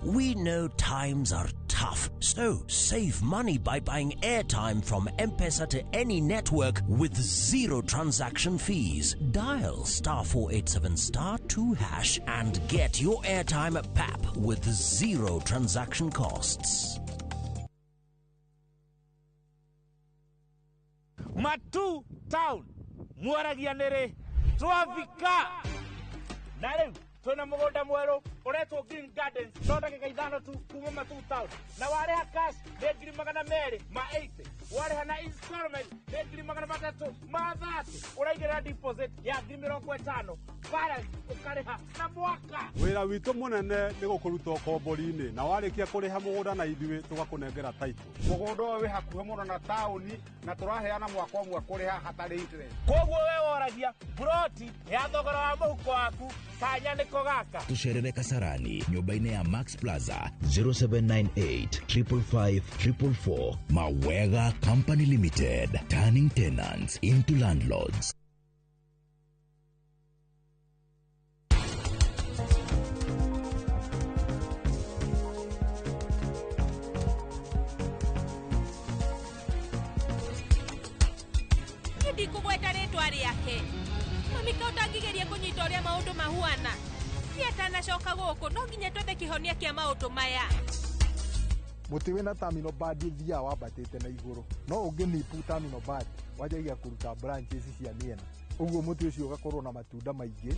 1. We know times are tough, so save money by buying airtime from M-Pesa to any network with zero transaction fees. Dial *487 *2# and get your airtime at PAP with zero transaction costs. Matu Town, mwaragia nere, twafika. Na rĩu twĩna mũgũnda mwerũ ũretwo Green Gardens, no ndagĩka 5 tu kuma Matu Town. Na warĩha cash nĩ 280,000, warĩha na installment nĩ 330,000, ũraigĩrĩra deposit ya 50,000, balance ũkarĩha na mwaka. Wĩra witũ mũnene nĩ gũkũruta ũkombori-inĩ, na warĩkia kũrĩha mũgũnda na ithuĩ tũgakũnengera title. Mũgũnda ũyũ wĩ hakuhĩ mũno na taũni na tũraheana mwaka ũmwe kũrĩha hatarĩ interest. Koguo we woragia buroti ya thogora wa mũhuko waku kanya nĩko gaka. Tucerere Kasarani nyũmba-inĩ ya Max Plaza 0798 555 444. Mawega Company Limited, turning tenants into landlords. Ndikũgweta rĩtwa rĩake. Mami ka ũtangĩgeria kũnyita ũrĩa maũndũ mahuana. Niĩ atanacoka gũkũ no nginya twethe kĩhonia kĩa maũndũ maya. Mũtĩ wĩna terminal bud ũthiaga wambatĩte na igũrũ, no ũngĩnipu terminal bud wanjagia kũruta branches cia mĩena, ũguo mũtĩ ũcio ũgakorwo na matunda maingĩ.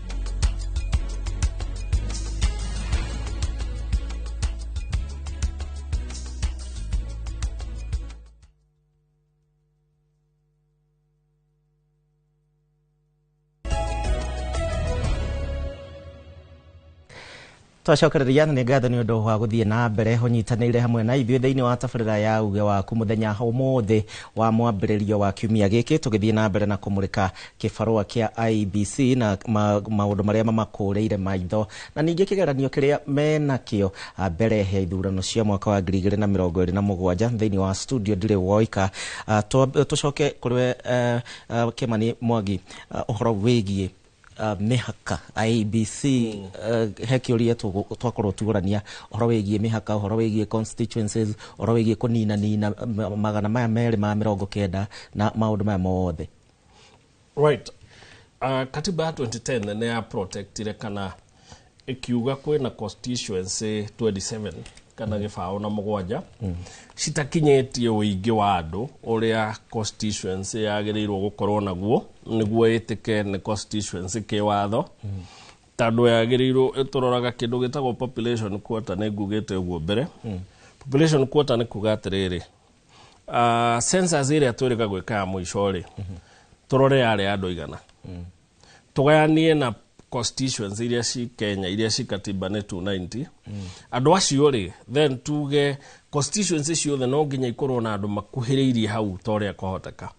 Twacokereria na nĩ ngatho nĩ ũndũ wa gũthiĩ na mbere ũnyitanĩire hamwe na ithuĩ thĩinĩ wa tabarĩra ya uge waku mũthenya ũmũthĩ wa mwambĩrĩrio wa kiumia gĩkĩ, tũgĩthiĩ na mbere na kũmũrĩka kĩbarũa kĩa IEBC na maũndũ marĩa mamakũrĩire maitho na ningĩ kĩgeranio kĩrĩa menakĩo mbere ya ithurano cia mwaka wa 2027. Thĩinĩ wa studio ndirĩ woika. Tũcoke kũrĩ Kĩmani Mwangi, ũhoro wĩgiĩ mĩhaka IEBC. He kĩũria twakorwo tugũrania ũhoro wĩgiĩ mĩhaka, ũhoro wĩgiĩ constituencies, ũhoro wĩgiĩ kũninanina 290 na maũndũ maya mothe. Right. Katiba ya 2010 nĩ ya protectire kana ĩkiuga kwĩna constituency 27 kana 7 citakinyĩtie ũingĩ wa andũ ũrĩa constituency yagĩrĩirwo gũkorwo naguo nĩguo ĩtĩke nĩ constituency kĩwatho, tondũ yagĩrĩirwo ĩtũroraga kĩndũ gĩtagwo population quota. Nĩ ngugĩte ũguo mbere. Population quota nĩ kuga atĩrĩrĩ, census ĩrĩa twĩrĩga gwĩka ya mũico rĩ, tũrore yarĩ andũ igana, tũgayanie na constituency iria ci Kenya iria ci katiba nĩ 290, andũ acio rĩ, then tuge constituency ciothe no nginya ikorwo na andũ makuhĩrĩirie hau ta ũrĩa kwahoteka.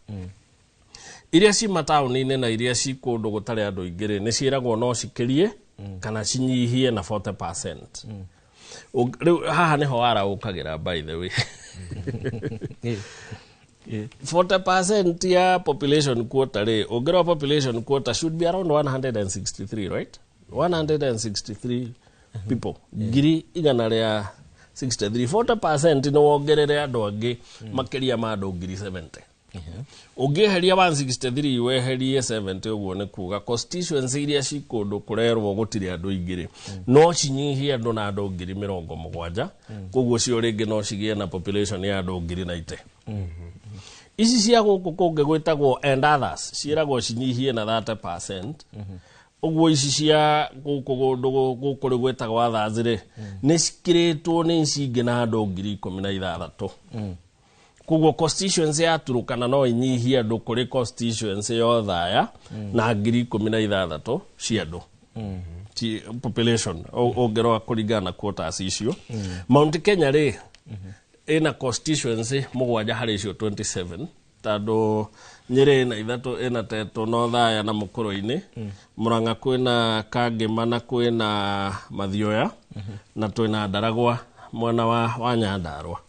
Iria ci mataũni-inĩ na iria ci kũndũ gũtarĩ andũ aingĩ rĩ, nĩ ciĩragwo no cikĩrie kana cinyihie na 40%. Rĩu haha nĩho wara ũkagĩra, by the way. 40% ya population quota rĩ, ũngĩrora population quota should be around 163, right? 163 people, 163,000. 40% nĩ wongerere andũ angĩ makĩria ma andũ 70,000. Ũngĩeheria 163 weherie 70, ũguo nĩ kuga constituency iria ci kũndũ kũrerwo gũtirĩ andũ aingĩ rĩ, no cinyihie andũ na andũ 70,000. Koguo cio rĩngĩ no cigĩe na population ya andũ 90,000. Ici cia gũkũ kũngĩ gwĩtagwo and others ciĩragwo cinyihie na 30%. Ũguo ici cia gũkũ gũkũ rĩ gwĩtagwo others rĩ, nĩ cikĩrĩtwo nĩ ici ingĩ na andũ 16,000. Koguo constituency ya Turukana no ĩnyihie andũ kũrĩ constituency ya Othaya na 16,000 cia andũ population ũngĩrora kũringana na quotas icio. Mount Kenya rĩ, ĩna constituency 7 harĩ icio 27, tondũ Nyĩrĩ ĩna 3, ĩna Teto na Othaya na Mũkũrũ-inĩ, Murang'a kwĩna Kangĩma na kwĩna Mathioya, na twĩna Ndaragwa mwena wa Nyandarua.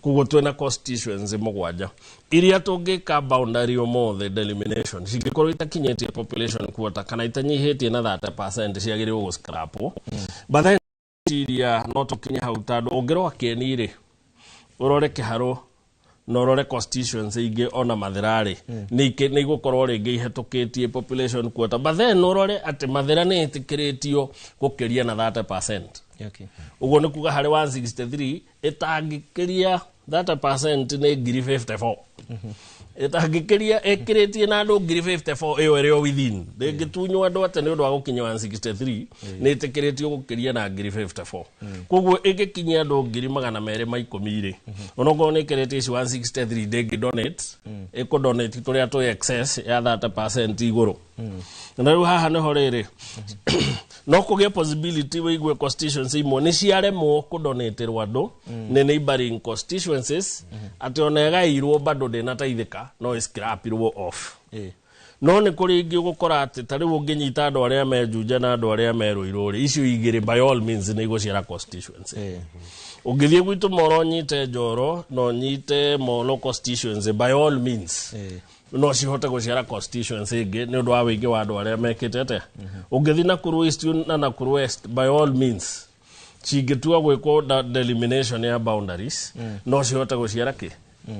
Koguo twĩna constituency 7 iria tũngĩka boundary ũmũthĩ delimitation cingĩkorwo itakinyĩtie population quota kana itanyihĩtie na 30% ciagĩrĩirwo gũscrapwo. But then Ngwĩciria no tũkinye hau, tondũ ũngĩrora Kĩeni rĩ, ũrore Kĩharũ na ũrore constituency ingĩ ona Mathĩra rĩ, nĩ igũkorwo rĩngĩ ihĩtũkĩtie population quota, but then ũrore atĩ Mathĩra nĩ ĩtĩkĩrĩtio gũkĩria na 30%. Ũguo nĩ kuga harĩ 163 ĩtangĩkĩria 30% nĩ 54,000, ĩtangĩkĩria ĩkĩrĩtie na andũ 54,000. Ĩyo ĩrĩ o within, ndĩngĩtunywo andũ atĩ nĩ ũndũ wa gũkinya 163, nĩ ĩtĩkĩrĩtio gũkĩria na 54,000. Koguo ĩngĩkinyia andũ 210,000 rĩ, onokorwo nĩ ĩkĩrĩtie ici 163, ndĩngĩ donate, ĩkũ donate tũrĩa twĩ excess ya 30% igũrũ. Na rĩu haha nĩho rĩrĩ no kũgĩe possibility wĩigue constituency imwe nĩ ciaremwo kũdonatĩrwo andũ nĩ neighboring constituencies, atĩ ona ĩgaĩirwo bado ndĩnateithĩka, no ĩscrapirwo off. No nĩ kũrĩ ingĩ ũgũkora atĩ ta rĩu ũngĩnyita andũ arĩa me Juja na andũ arĩa me Ruiru rĩ, icio igĩrĩ by all means nĩ igũciara constituency. Ũngĩthiĩ gwitũ Moro, ũnyite Njoro na ũnyite Molo constituency, by all means no cihote gũciara constituency ĩngĩ nĩ ũndũ wa wĩingĩ wa andũ arĩa mekĩte atĩa. Ũngĩthiĩ Nakuru East na Nakuru West, by all means cingĩtua gwĩkwo delimitation ya boundaries, no cihote gũciara kĩ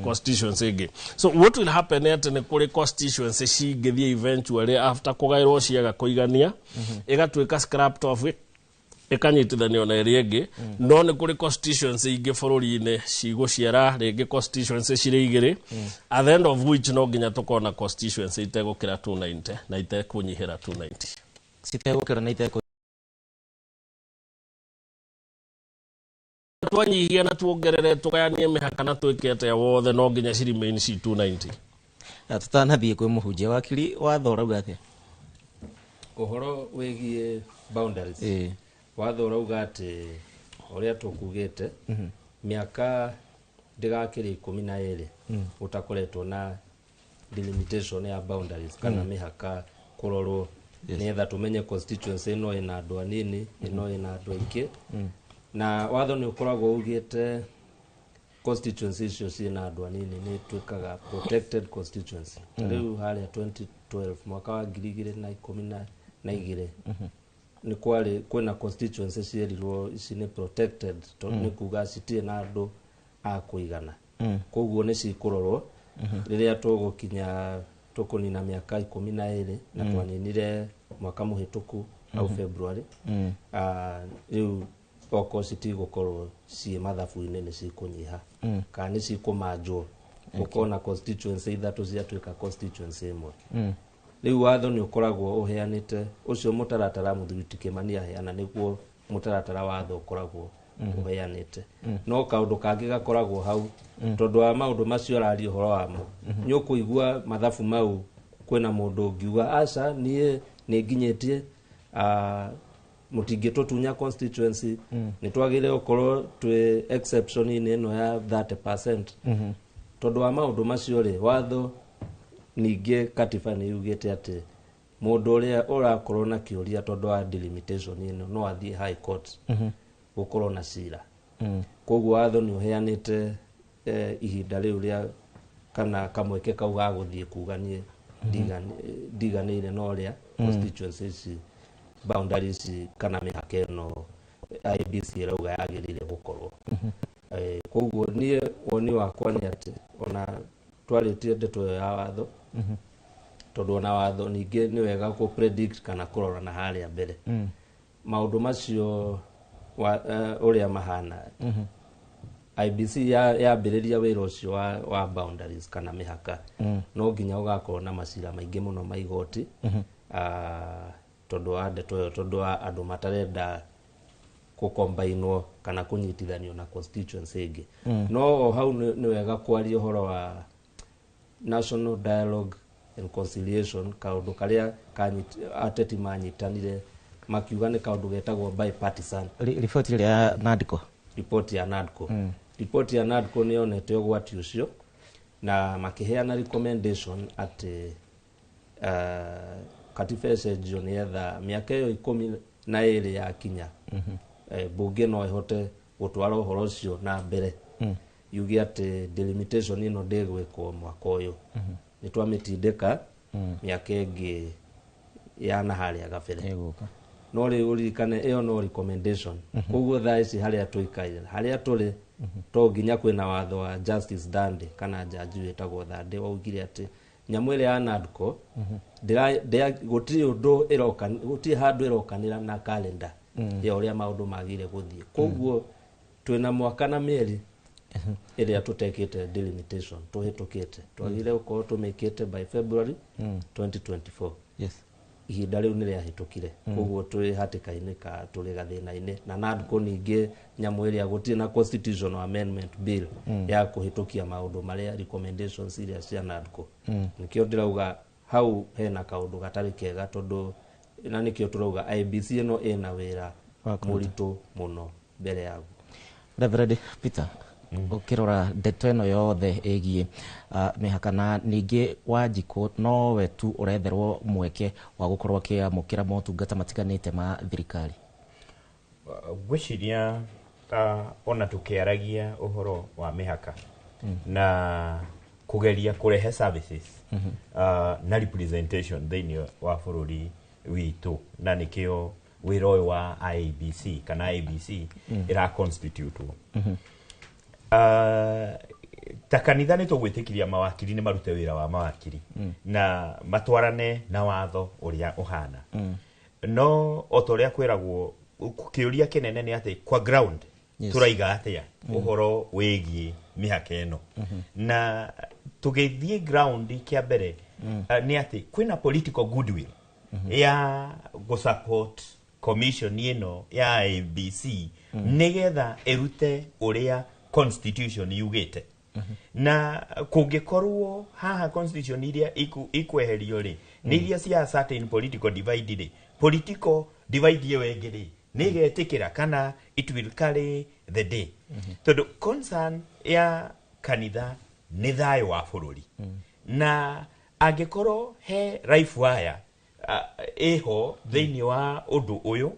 constituency ĩngĩ. So what will happen nĩ atĩ nĩ kũrĩ constituency cingĩthiĩ eventually after kũgaĩrwo ciaga kũigania, ĩgatuĩka scrapped off, ĩkanyitithanio na ĩrĩa ĩngĩ. No nĩ kũrĩ constituency ingĩ bũrũri-inĩ cigũciara rĩngĩ constituency cirĩ igĩrĩ, at the end of which no nginya tũkorwo na constituency itegũkĩra 290 na itekũnyihĩra 290. Citegũkĩra na itekũ Twanyihia na tuongerere, tũgayanie mĩhaka na twĩke atĩa wothe, no nginya ci remain ci 290. Na tũtanathiĩ kwĩ mũhunjia, wakiri watho ũrauga atĩa? Ũhoro wĩgiĩ boundaries, watho ũrauga atĩ ũrĩa tũkugĩte, mĩaka ndĩgakĩrĩ 12 ũtakoretwo na delimitation ya boundaries kana mĩhaka kũrorwo, nĩgetha tũmenye constituency ĩno ĩna andũ anini, ĩno ĩna andũ aingĩ. Na watho nĩ ũkoragwo ugĩte constituency icio ciĩna andũ anini nĩ ituĩkaga protected constituency. Ta rĩu harĩa 2012, mwaka wa 2012, nĩ kwarĩ kwĩna constituency cierirwo ici nĩ protected, tondũ nĩ kuga citirĩ na andũ a kũigana. Koguo nĩ cikũrorwo rĩrĩa tũgũkinya tũkũnina mĩaka 12, na twaninire mwaka mũhĩtũku au February. Rĩu okorwo citigũkorwo ciĩ mathabu-inĩ, nĩ cikũnyiha kana nĩ cikũmanjwo, gũkorwo na constituency ithatũ ciatuĩka constituency ĩmwe. Rĩu watho nĩ ũkoragwo ũheanĩte ũcio mũtaratara. Mũthuri ti Kĩmani aheana nĩguo mũtaratara watho ũkoragwo ũheanĩte. No kaũndũ kangĩ gakoragwo hau, tondũ wa maũndũ macio araria ũhoro wamo, nĩ ũkũigua mathabu mau kwĩna mũndũ ũngiuga, "Aca, niĩ nĩ nginyĩtie, mũtingĩtũtunya constituency, nĩ twagĩrĩire gũkorwo twĩ exception-inĩ ĩno ya 30%." Tondũ wa maũndũ macio rĩ, watho ningĩ katiba nĩ yugĩte atĩ mũndũ ũrĩa ũrakorwo na kĩũria tondũ wa delimitation ĩno no athiĩ high court gũkorwo na cira. Koguo watho nĩ ũheanĩte ihinda rĩu rĩa kana kamweke kau ga gũthiĩ kuga niĩ ndiganĩire na ũrĩa constituency ici, boundaries ici kana mĩhaka ĩno IEBC ĩrauga yagĩrĩire gũkorwo. Koguo niĩ woni wakwa nĩ atĩ ona twarĩtie ndeto ĩyo ya watho, tondũ ona watho ningĩ nĩ wega kũ predict kana kũrora na harĩa mbere maũndũ macio ũrĩa mahana. IEBC yambĩrĩria wĩra ũcio wa boundaries kana mĩhaka, no nginya ũgakorwo na macira maingĩ mũno ma igoti, tondũ wa ndeto ĩyo, tondũ wa andũ matarenda gũkombainwo kana kũnyitithanio na constituency ĩngĩ. No o hau nĩ wega kwaria ũhoro wa national dialogue and conciliation, kaũndũ karĩa ateti manyitanire makiuga nĩ kaũndũ getagwo bipartisan. Riboti ĩrĩa ya NADCO. Ripoti ya NADCO. Ripoti ya NADCO nĩ yonete ũgwati ũcio na makĩheana recommendation atĩ katiba ĩcenjio nĩgetha mĩaka ĩyo 12 yakinya, bunge no ĩhote gũtwara ũhoro ũcio na mbere, yuge atĩ delimitation ĩno ndĩgwĩkwo mwaka ũyũ, nĩ twamĩtindĩka mĩaka ĩngĩ ya na harĩa gabere. Ĩgũka. No rĩu ũririkane ĩyo no recommendation. Koguo thaa ici harĩa tũikaire, harĩa tũrĩ, to nginya kwĩna watho wa Justice Thande kana jaji wĩtagwo Thande waugire atĩ nyamũ ĩrĩa ya NADCO gũtirĩ ũndũ ĩroka, gũtirĩ handũ ĩrokanĩra na calendar ya ũrĩa maũndũ magĩrĩire gũthiĩ. Koguo twĩna mwaka na mĩeri ĩrĩa tũtekĩte delimitation, tũhĩtũkĩte, twagĩrĩire gũkorwo tũmĩkĩte by February 2024. Ihinda rĩu nĩ rĩahĩtũkire. Koguo twĩ hatĩka-inĩ ka tũrĩ gathĩna-inĩ na NADCO. Ningĩ nyamũ ĩrĩa gũtirĩ na constitutional amendment bill ya kũhĩtũkia maũndũ marĩa recommendations iria cia NADCO. Nĩkĩo ndĩrauga hau hena kaũndũ gatarĩ kega, tondũ na nĩkĩo tũrauga IEBC ĩno ĩna wĩra wa kũruta mũritũ mũno mbere yaguo. Reverend Peter, ũkĩrora ndeto ĩno yothe ĩgiĩ mĩhaka, na ningĩ Wanjikũ nowe tu ũretherwo mweke wa gũkorwo akĩamũkĩra motungata matiganĩte ma thirikari. Ngwĩciria ona tũkĩaragia ũhoro wa mĩhaka na kũgeria kũrehe services na representation thĩinĩ wa bũrũri witũ, na nĩkĩo wĩra ũyũ wa IEBC kana IEBC ĩra constitute ta kanitha, nĩ tũgwĩtĩkiria mawakiri nĩ marute wĩra wa mawakiri na matwarane na watho ũrĩa ũhana. No o ta ũrĩa kwĩragwo, kĩũria kĩnene nĩ atĩ kwa ground tũraiga atĩa ũhoro wĩgiĩ mĩhaka ĩno? Na tũgĩthiĩ ground, kĩa mbere nĩ atĩ kwĩna political goodwill ya gũsupport commission ĩno ya IEBC nĩgetha ĩrute ũrĩa constitution yugĩte. Na kũngĩkorwo haha constitution iria ikweherio rĩ, nĩ iria cia certain political divide rĩ, political divide ĩyo ĩngĩ rĩ, nĩ ĩgetĩkĩra kana it will carry the day? Tondũ concern ya kanitha nĩ thayũ wa bũrũri, na angĩkorwo he life wire ĩho thĩinĩ wa ũndũ ũyũ,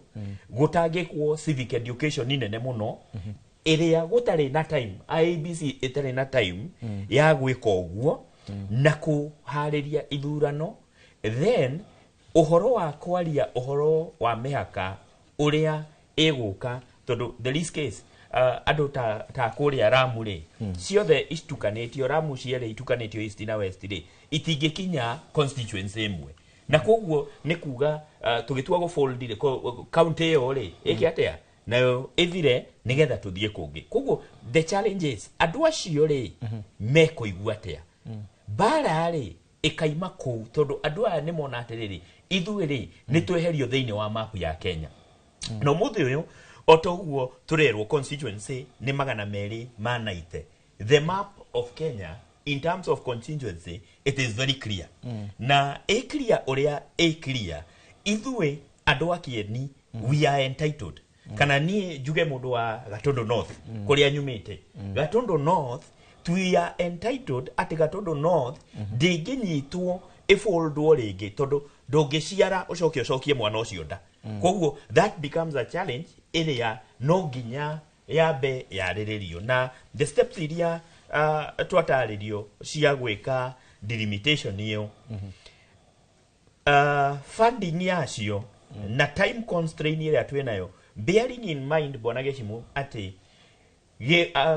gũtangĩkwo civic education nene mũno ĩrĩa gũtarĩ na time, IEBC ĩtarĩ na time ya gwĩka ũguo na kũharĩria ithurano, then ũhoro wa kwaria ũhoro wa mĩhaka ũrĩa ĩgũka, tondũ there is case andũ ta kũrĩa Ramu rĩ, ciothe itukanĩtio, Ramu cierĩ itukanĩtio east na west rĩ, itingĩkinya constituency ĩmwe. Na koguo nĩ kuga tũgĩtua gũfold rĩ, county ĩyo rĩ ĩke atĩa nayo ĩthire nĩgetha tũthiĩ kũngĩ? Koguo the challenge is andũ acio rĩ mekũigua atĩa mbara rĩ ĩkaima kũu, tondũ andũ aya nĩ mona atĩrĩrĩ, ithuĩ rĩ nĩ tweherio thĩinĩ wa mapu ya Kenya. Na ũmũthĩ ũyũ o ta ũguo tũrerwo constituency nĩ 290, the map of Kenya in terms of constituency, it is very clear. Na ĩ clear ũrĩa ĩ clear, ithuĩ andũ a Kĩeni we are entitled, kana niĩ njuge mũndũ wa Gatundu North, kũrĩa nyumĩte Gatundu North, we are entitled atĩ Gatundu North ndĩngĩnyitwo ĩfoldwo rĩngĩ, tondũ ndũngĩciara ũcoke ũcokie mwana ũcio nda. Koguo that becomes a challenge ĩrĩa no nginya yambe yarĩrĩrio, na the steps iria twatarĩrio cia gwĩka delimitation ĩyo, funding yacio na time constraint ĩrĩa twĩnayo, bearing in mind, bwana Gĩcimũ, atĩ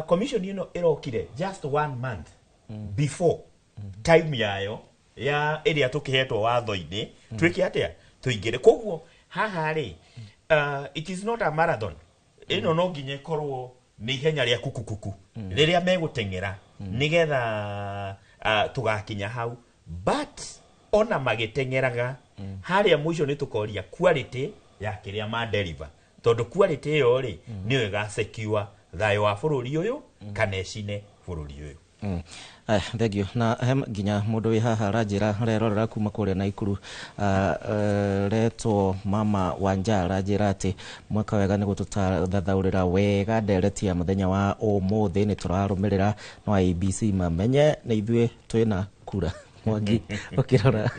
commission ĩno ĩrokire just one month before time yayo ya ĩrĩa tũkĩhetwo watho-inĩ twĩke atĩa tũingĩre. Koguo haha rĩ, it is not a marathon ĩno, no nginya ĩkorwo nĩ ihenya rĩa kukukuku rĩrĩa megũteng'era nĩgetha tũgakinya hau. But ona magĩteng'eraga harĩa mũico nĩ tũkoria quality ya kĩrĩa ma deliver, tondũ quality ĩyo rĩ nĩyo ĩgasecure thayũ wa bũrũri ũyũ kana ĩcine bũrũri ũyũ. Aya, thank you. Na he nginya mũndũ wĩ haha aranjĩra arerorera kuma kũrĩa Naikuru, retwo Mama Wanja, aranjĩra atĩ mweka wega nĩ gũtũthathaũrĩra wega ndereti ya mũthenya wa ũmũthĩ, nĩ tũrarũmĩrĩra, no IEBC mamenye nĩ ithuĩ twĩna kura. Mwangi, ũkĩrora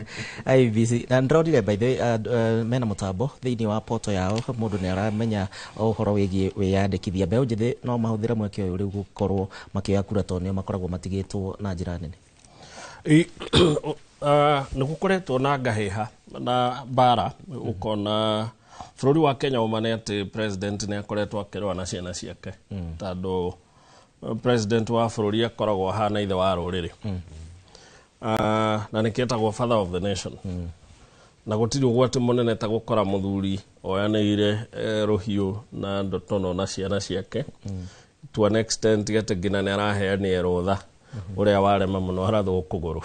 IEBC, na ndĩronire by the way mena mũtambo thĩinĩ wa poto yao, mũndũ nĩ aramenya ũhoro wĩgiĩ wĩyandĩkithia. Mbeũ njĩthĩ no mahũthĩre mweke ũyũ rĩu gũkorwo makĩoya kura, tondũ nĩo makoragwo matigĩtwo na njĩra nene. Nĩ gũkoretwo na ngahĩha na mbara, ũkona Bũrũri wa Kenya ũma nĩ atĩ president nĩ akoretwo akĩrũa na ciana ciake, tondũ president wa bũrũri akoragwo ahana ithe wa rũrĩrĩ. Na nĩkĩetagwo father of the nation, na gũtirĩ ũgwati mũnene ta gũkora mũthuri oyanĩire rũhiũ na ndotono na ciana ciake to an extent atĩ nginya nĩ araheanire rũtha ũrĩa warema mũno arathwo kũgũrũ.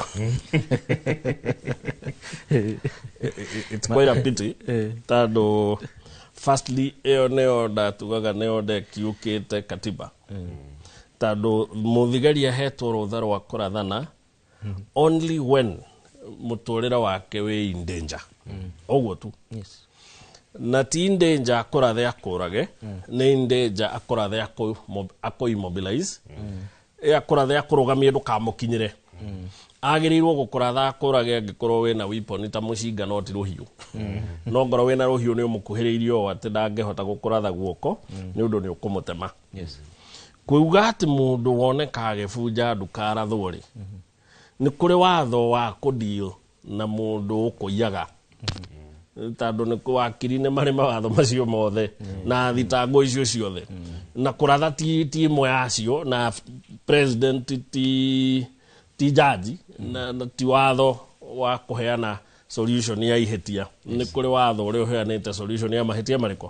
It's quite a pity, tondũ firstly ĩyo nĩyo ndatugaga nĩyo ndekiũkĩte katiba, tondũ mũthigari ahetwo rũtha rwa kũrathana only when mũtũrĩre wake wĩ in danger, ũguo tu. Na ti in danger akũrathe akũrage, nĩ in danger akũrathe akũ immobilize, akũrathe akũrũgamie ndũkamũkinyĩre. Agĩrĩirwo gũkũratha akũrage angĩkorwo wĩna weapon ta mũcinga, no ti rũhiũ. No ngorwo wĩna rũhiũ nĩ ũmũkuhĩrĩirie ũũ atĩ ndangĩhota gũkũratha guoko nĩ ũndũ nĩ ũkũmũtema. Kuuga atĩ mũndũ woneka agĩbunja ndũkarathwo rĩ, nĩ kũrĩ watho wa kũdeal na mũndũ ũkũiyaga, tondũ nĩ wakiri nĩ marĩ mawatho macio mothe na thitango icio ciothe, na kũratha ti ĩmwe yacio, na president ti jaji, na ti watho wa kũheana solution ya ihĩtia. Nĩ kũrĩ watho ũrĩa ũheanĩte solution ya mahĩtia marĩkũ,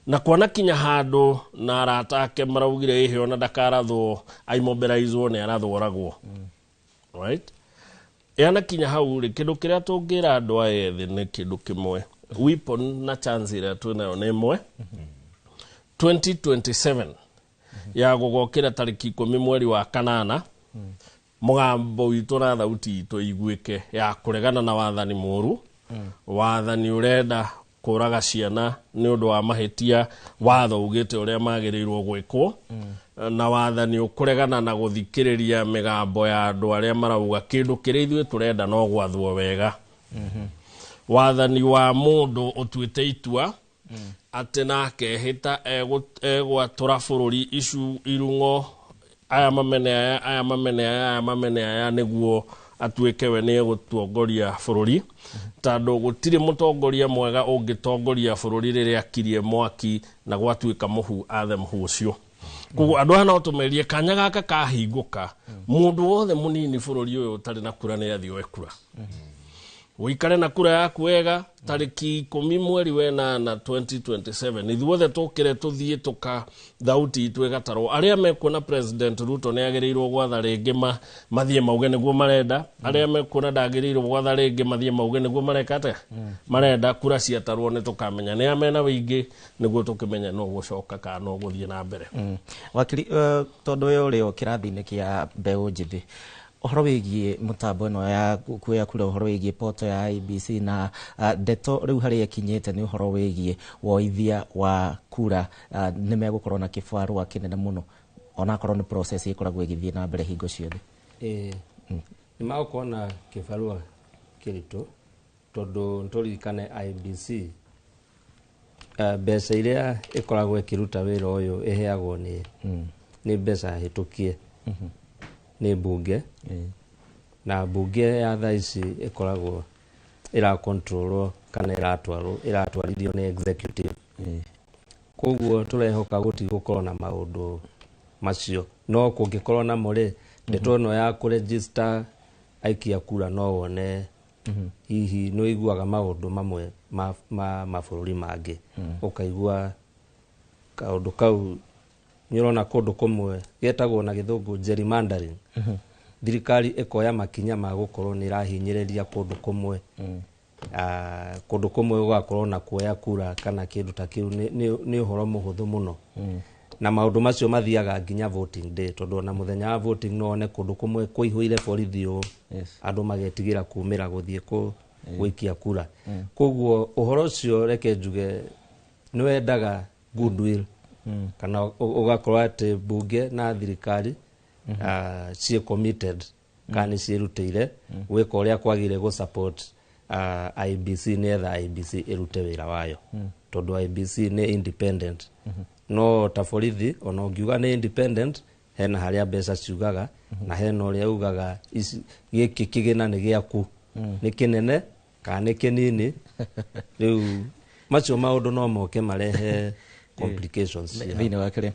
na kuona kinya handũ na arata ake maraugire ĩhĩ ona ndakarathwo aimobilizwo nĩ arathworagwo, right? Yana kinya hau rĩ, kĩndũ kĩrĩa tũngĩra andũ aya ethĩ nĩ kĩndũ kĩmwe: weapon na chance ĩrĩa twĩnayo nĩ ĩmwe, 2027 ya gũgokĩra tarĩki 10 mweri wa kanana, mũgambo witũ na thauti itũ iguĩke ya kũregana na wathani mũru, wathani ũrenda kũraga ciana nĩ ũndũ wa mahĩtia watho ugĩte ũrĩa magĩrĩirwo gwĩkwo, na wathani ũkũregana na gũthikĩrĩria mĩgambo ya andũ arĩa marauga kĩndũ kĩrĩa ithuĩ tũrenda no gwathwo wega, wathani wa mũndũ ũtuĩte itua atĩ nake hĩta egwatũra bũrũri icu irung'o, aya mamene aya, aya mamene aya, aya mamene aya, nĩguo atuĩke we nĩ egũtongoria bũrũri, tondũ gũtirĩ mũtongoria mwega ũngĩtongoria bũrũri rĩrĩa akirie mwaki na gwatuĩka mũhu athe mũhu ũcio. Koguo andũ aya no tũmerie kanya gaka kahingũka, mũndũ wothe mũnini bũrũri ũyũ ũtarĩ na kura nĩ athiĩ oe kura, ũikare na kura yaku wega tarĩki 10 mweri wenana 2027. Ithuothe tũkĩre tũthiĩ tũka thauti itũ ĩgatarwo. Arĩa mekuona President Ruto nĩ agĩrĩirwo gwatha rĩngĩ mathiĩ mauge nĩguo marenda, arĩa mekuona ndagĩrĩirwo gwatha rĩngĩ mathiĩ mauge nĩguo mareka atĩa marenda. Kura ciatarwo nĩ tũkamenya nĩ a mena wĩingĩ, nĩguo tũkĩmenye no gũcoka kana no gũthiĩ na mbere. Wakiri, tondũ ũyũ ũrĩ o kĩrathi-inĩ kĩa mbeũ njĩthĩ, ũhoro wĩgiĩ mũtambo ĩno ya kuoya kura, ũhoro wĩgiĩ portal ya IEBC na ndeto rĩu harĩa ĩkinyĩte nĩ ũhoro wĩgiĩ woithia wa kura, nĩ megũkorwo na kĩbarũa kĩnene mũno onakorwo nĩ process ĩkoragwo ĩgĩthiĩ na mbere hingo ciothe? Ĩĩ, nĩ magũkorwo na kĩbarũa kĩritũ, tondũ nĩtũririkane IEBC, mbeca iria ĩkoragwo ĩkĩruta wĩra ũyũ ĩheagwo nĩ mbeca hĩtũkie nĩ mbunge, na mbunge ya thaa ici ĩkoragwo ĩrakontrolwo kana ĩratwarwo ĩratwarithio nĩ executive. Koguo tũrehoka gũtigũkorwo na maũndũ macio, no kũngĩkorwo namo rĩ, ndeto ĩno ya kũregister aikia kura, no wone hihi nĩ ũiguaga maũndũ mamwe ma mabũrũri mangĩ, ũkaigua kaũndũ kau nĩ ũrona kũndũ kũmwe getagwo na gĩthũngũ gerrymandering. Thirikari ĩkoya makinya ma gũkorwo nĩ ĩrahinyĩrĩria kũndũ kũmwe, kũndũ kũmwe gũgakorwo na kuoya kura kana kĩndũ ta kĩu nĩ ũhoro mũhũthũ mũno, na maũndũ macio mathiaga nginya voting day, tondũ ona mũthenya wa voting no wone kũndũ kũmwe kũihũire borithi ũũ, andũ magetigĩra kumĩra gũthiĩ gũikia kura. Koguo ũhoro ũcio reke njuge nĩ wendaga goodwill, kana ũgakorwo atĩ mbunge na thirikari ciĩ committed kana nĩ ciĩrutĩire gwĩka ũrĩa kwagĩrĩire gũ support IEBC nĩgetha IEBC ĩrute wĩra wayo, tondũ IEBC nĩ independent, no ta borithi ona ũngiuga nĩ independent, hena harĩa mbeca ciugaga na hena ũrĩa ugaga gĩkĩ kĩgĩna nĩ gĩaku, nĩ kĩnene kana nĩ kĩnini rĩu. Macio maũndũ no moke marehe complications thĩinĩ wa kĩrĩa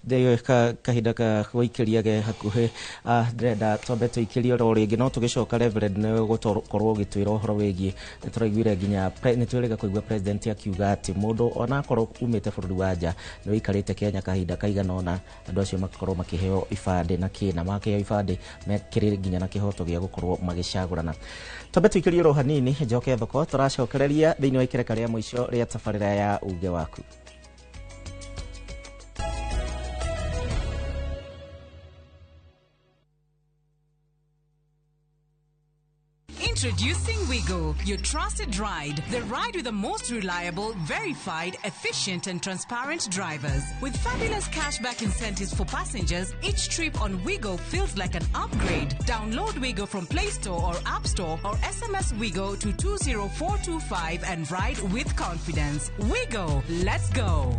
ndĩ kahinda ka gũikĩria ge hakuhĩ. Ndĩrenda twambe tũikĩrie oro rĩngĩ, no tũgĩcoka Reverend nĩ gũkorwo ũgĩtwĩra ũhoro wĩgiĩ nĩ tũraiguire nginya nĩ twĩrĩga kũigua president akiuga atĩ mũndũ onakorwo umĩte bũrũri wa nja nĩ ũikarĩte Kenya kahinda kaigana ũna, andũ acio makorwo makĩheo ibandĩ na kĩ na makĩheo ibandĩ mekĩrĩ nginya na kĩhoto gĩa gũkorwo magĩcagũrana. Twambe tũikĩrie oro hanini, njoke thoko tũracokereria thĩinĩ wa ikereka rĩa mũico rĩa tabarĩra ya uge waku. Introducing Wigo, your trusted ride. The ride with the most reliable, verified, efficient and transparent drivers. With fabulous cashback incentives for passengers, each trip on Wigo feels like an upgrade. Download Wigo from Play Store or App Store or SMS Wigo to 20425 and ride with confidence. Wigo, let's go.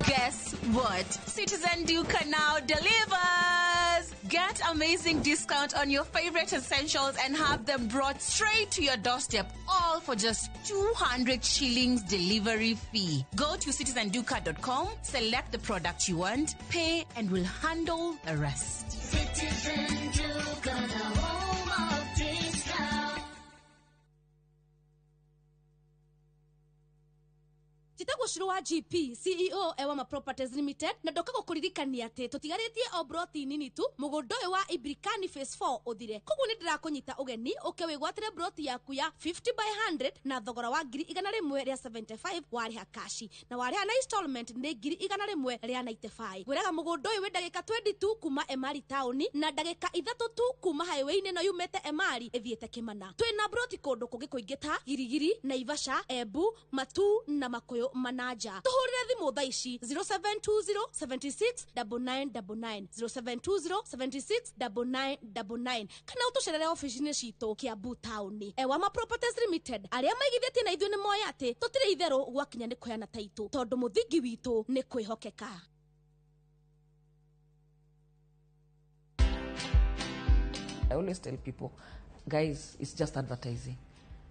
Guess what? Citizen Duka now delivers! Get amazing discount on your favorite essentials and have them brought straight to your doorstep, all for just 200 shillings delivery fee. Go to citizenduka.com, select the product you want, pay, and we'll handle the rest. Citizen Duka, the home of discount. Njĩtagwo Shiro wa GP CEO Ewama Properties Limited na ndoka gũkũririkania atĩ tũtigarĩtie o broti nini tu mũgũnda ũyũ wa Ibrikani Phase 4 ũthire. Koguo nĩ ndĩrakũnyita ũgeni ũke wĩgwatĩre broti yaku ya 50 by 100 na thogora wa 175 warĩha kashi na warĩha na installment nĩ 195. Ngwĩraga mũgũnda ũyũ wĩ ndagĩka 20 tu kuma Emari taũni na ndagĩka 3 tu kuma highway-inĩ ĩno yumĩte Emari ĩthiĩte Kĩmana. Twĩna broti kũndũ kũngĩ kũingĩ ta Girigiri, Naivasha, Embu, Matu na Makuyu Manaja. Tuhurire thimu thaa ici 0720 76 9999 0720 76 9999 kana utucerere ofici-inĩ citũ Kiambu taũni. Ewama Properties Limited arĩa maigithĩtie na ithuĩ nĩ moĩ atĩ tũtirĩ itherũ gwakinya nĩ kũheana taitũ tondũ mũthingi witũ nĩ kwĩhokeka. I always tell people, guys, it's just advertising.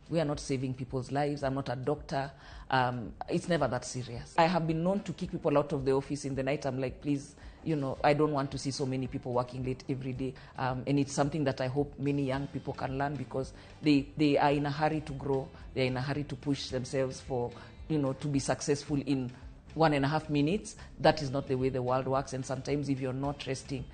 We are not saving people's lives. I'm not a doctor. It's never that serious. I have been known to kick people out of the office in the night. I'm like, please, you know, I don't want to see so many people working late every day. And it's something that I hope many young people can learn, because they are in a hurry to grow. They're in a hurry to push themselves for, you know, to be successful in 1.5 minutes. That is not the way the world works. And sometimes if you're not resting,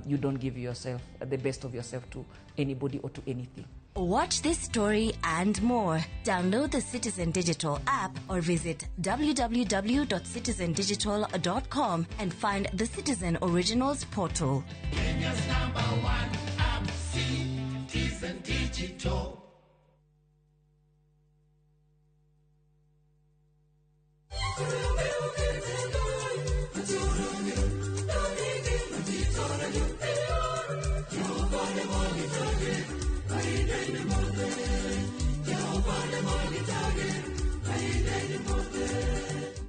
you don't give yourself the best of yourself to anybody or to anything. Watch this story and more. Download the Citizen Digital app or visit www.citizendigital.com and find the Citizen Originals portal. Kenya's number one app, Citizen Digital.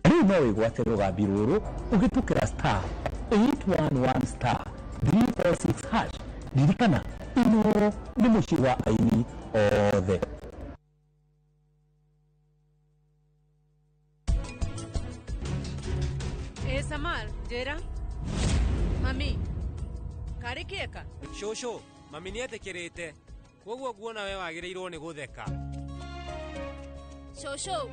Rĩu no wĩgwate rũgambi rũrũ ũgĩtũkĩra star 811 star 346 hash. Ririkana Inooro nĩ mũciĩ wa aini othe. Samal, njĩra. Mami, karĩ kĩeka? Cũcũ, mami nĩetĩkĩrĩte. Koguo nguona we wagĩrĩirwo nĩ gũtheka. Cũcũ,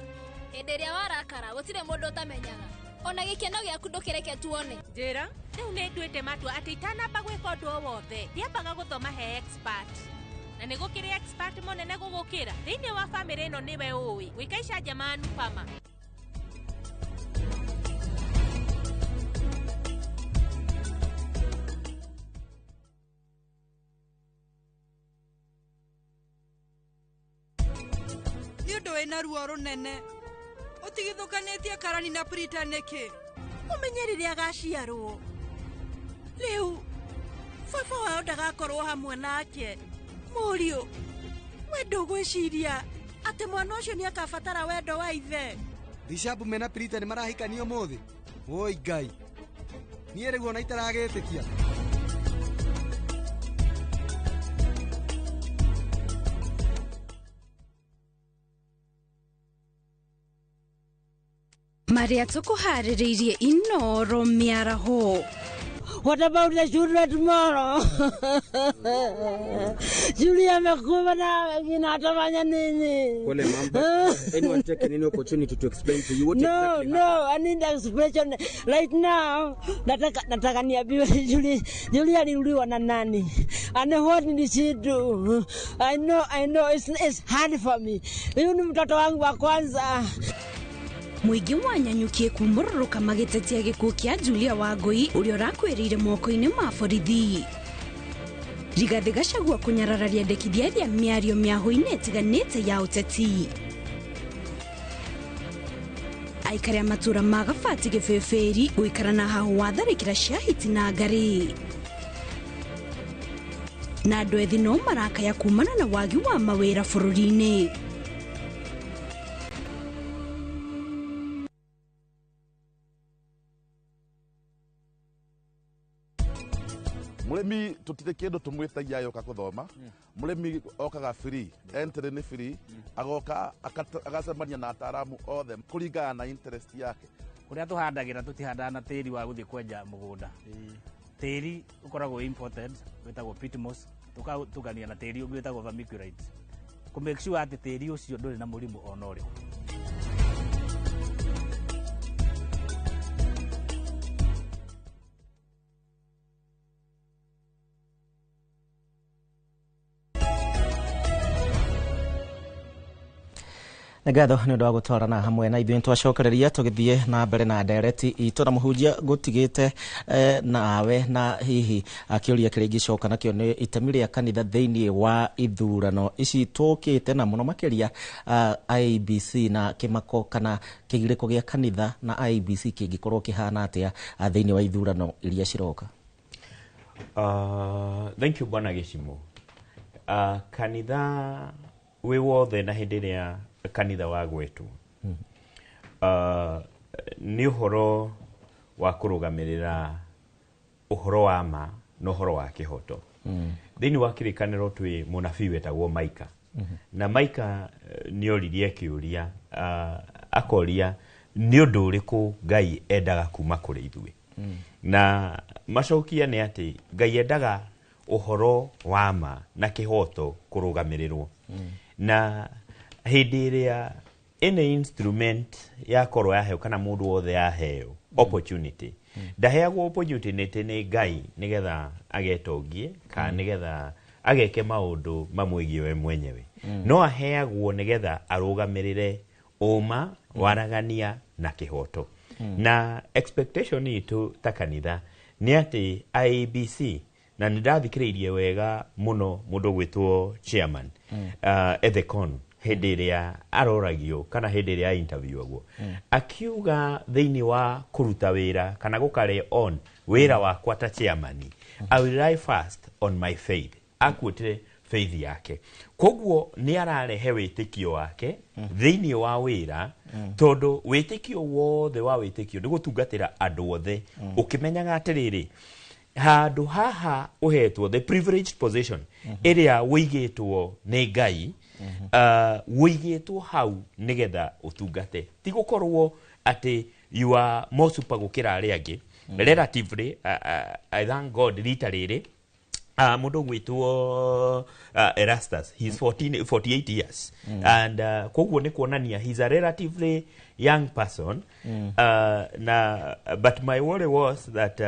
hĩndĩ ĩrĩa warakara gũtirĩ mũndũ ũtamenyaga. Ona gĩkeno gĩaku ndũkĩreke tuone. Njĩra, rĩu nĩ nduĩte matua atĩ itanamba gwĩka ũndũ o wothe, ndiambaga gũthoma he expert. Na nĩ gũkĩrĩ expert mũnene gũgũkĩra. Thĩinĩ wa bamĩrĩ ĩno nĩwe ũĩ gwĩka icanjama Anupama. Wĩna ruo rũnene ũtigithũkanĩtie Karani na Prita nĩkĩ? Ũmenye rĩrĩa agaciarwo. Rĩu baba wao ndagakorwo hamwe nake. Mũriũ, we ndũgwĩciria atĩ mwana ũcio nĩakabatara wendo wa ithe? Rishabu mena Prita nĩ marahikania ũmũthĩ? Woi Ngai, Niĩ rĩu ona itaragĩtĩkia. Marĩa tũkũharĩrĩirie Inoro mĩaraho. What about the children tomorrow? Julia amekuwa na inatafanya nini? Pole ma'am, but anyone taken any opportunity to explain to you what No, exactly no, I need explanation right now. Nataka niambiwe Julia aliuliwa na nani? And what did she do? I know it's hard for me. Huyu ni mtoto wangu wa kwanza. Mũingĩ wanyanyũkie kumũrũrũka magĩtetia gĩkuũ kĩa Julia Wangũi ũrĩa ũrakuĩrĩire moko-inĩ ma borithi. Rigathĩ Gachagua kũnyarara rĩendekithia rĩa mĩario mĩahũ-inĩ ĩtiganĩte ya ũteti. Aikari a matũra ma Gabati Gĩbĩbĩri gũikara na hahũ wa tharĩkĩra cia hiti na ngarĩ. Na andũ ethĩ no marakaya kumana na wagi wa mawĩra bũrũri-inĩ. Mũrĩmi tũtirĩ kĩndũ tũmwĩtagia yoka kũthoma. Mũrĩmi okaga free, entry nĩ free, agoka agacemania na ataaramu othe kũringana na interest yake. Kũrĩa tũhandagĩra tũtihandaga na tĩri wa gũthiĩ kwenja mũgũnda. Tĩri ũkoragwo imported wĩtagwo peat moss, tũkatukania na tĩri ũngĩ wĩtagwo vermiculite kũ make sure atĩ tĩri ũcio ndũrĩ na mũrimũ ona ũrĩkũ. Nĩ ngatho nĩ ũndũ wa gũtwarana hamwe na ithuĩ. Nĩtwacokereria tũgĩthiĩ na mbere na ndereti itũ na mũhunjia gũtigĩte nawe na hihi kĩũria kĩrĩa ingĩcoka nakĩo nĩ itemi rĩa kanitha thĩinĩ wa ithurano ici tũkĩte na mũno makĩria IEBC na kĩmako kana kĩgirĩko gĩa kanitha na IEBC kĩngĩkorwo kĩhana atĩa thĩinĩ wa ithurano iria ciroka. Thank you Bwana Gĩcimo. Kanitha wĩ wothe na hĩndĩ ĩrĩa kanitha wa gwetwo nĩ ũhoro wa kũrũgamĩrĩra ũhoro wa ma na ũhoro wa kĩhoto. Thĩinĩ wa kĩrĩkanĩro twĩ mũnabii wetagwo Maika. Na Maika nĩ oririe kĩũria, akoria nĩ ũndũ ũrĩkũ Ngai endaga kuma kũrĩ ithuĩ. Na macokia nĩ atĩ Ngai endaga ũhoro wa ma na kĩhoto kũrũgamĩrĩrwo. Na hĩndĩ ĩrĩa any instrument yakorwo yaheo kana mũndũ wothe yaheo opportunity, ndaheagwo opportunity nĩ Ngai nĩgetha agetongie kana nĩgetha ageke maũndũ mamwĩgiĩ we mwenyewe. No aheagwo nĩgetha arũgamĩrĩre ũma, waragania na kĩhoto. Na expectation itũ ta kanitha nĩ atĩ IEBC, na nĩ ndathikĩrĩirie wega mũno mũndũ ũgwĩtwo chairman Ethekon hĩndĩ ĩrĩa aroragio kana hĩndĩ ĩrĩa interviewagwo, akiuga thĩinĩ wa kũruta wĩra kana gũkarĩ on wĩra wakwa ta chairman, I will rely first on my faith. Akuĩtire faith yake, koguo nĩ ararehe wĩtĩkio wake thĩinĩ wa wĩra, tondũ wĩtĩkio wothe wa wĩtĩkio nĩ gũtungatĩra andũ othe, ũkĩmenyaga atĩrĩrĩ handũ haha ũhetwo the privileged position ĩrĩa wĩigĩtwo nĩ Ngai, wĩigĩtwo hau nĩgetha ũtungate, ti gũkorwo atĩ you are more super gũkĩra arĩa angĩ. Relatively, I thank God rita rĩrĩ mũndũ ũgwĩtwo Erastus, he's 48 years and koguo nĩ kuonania he's a relatively young person. Na but my worry was that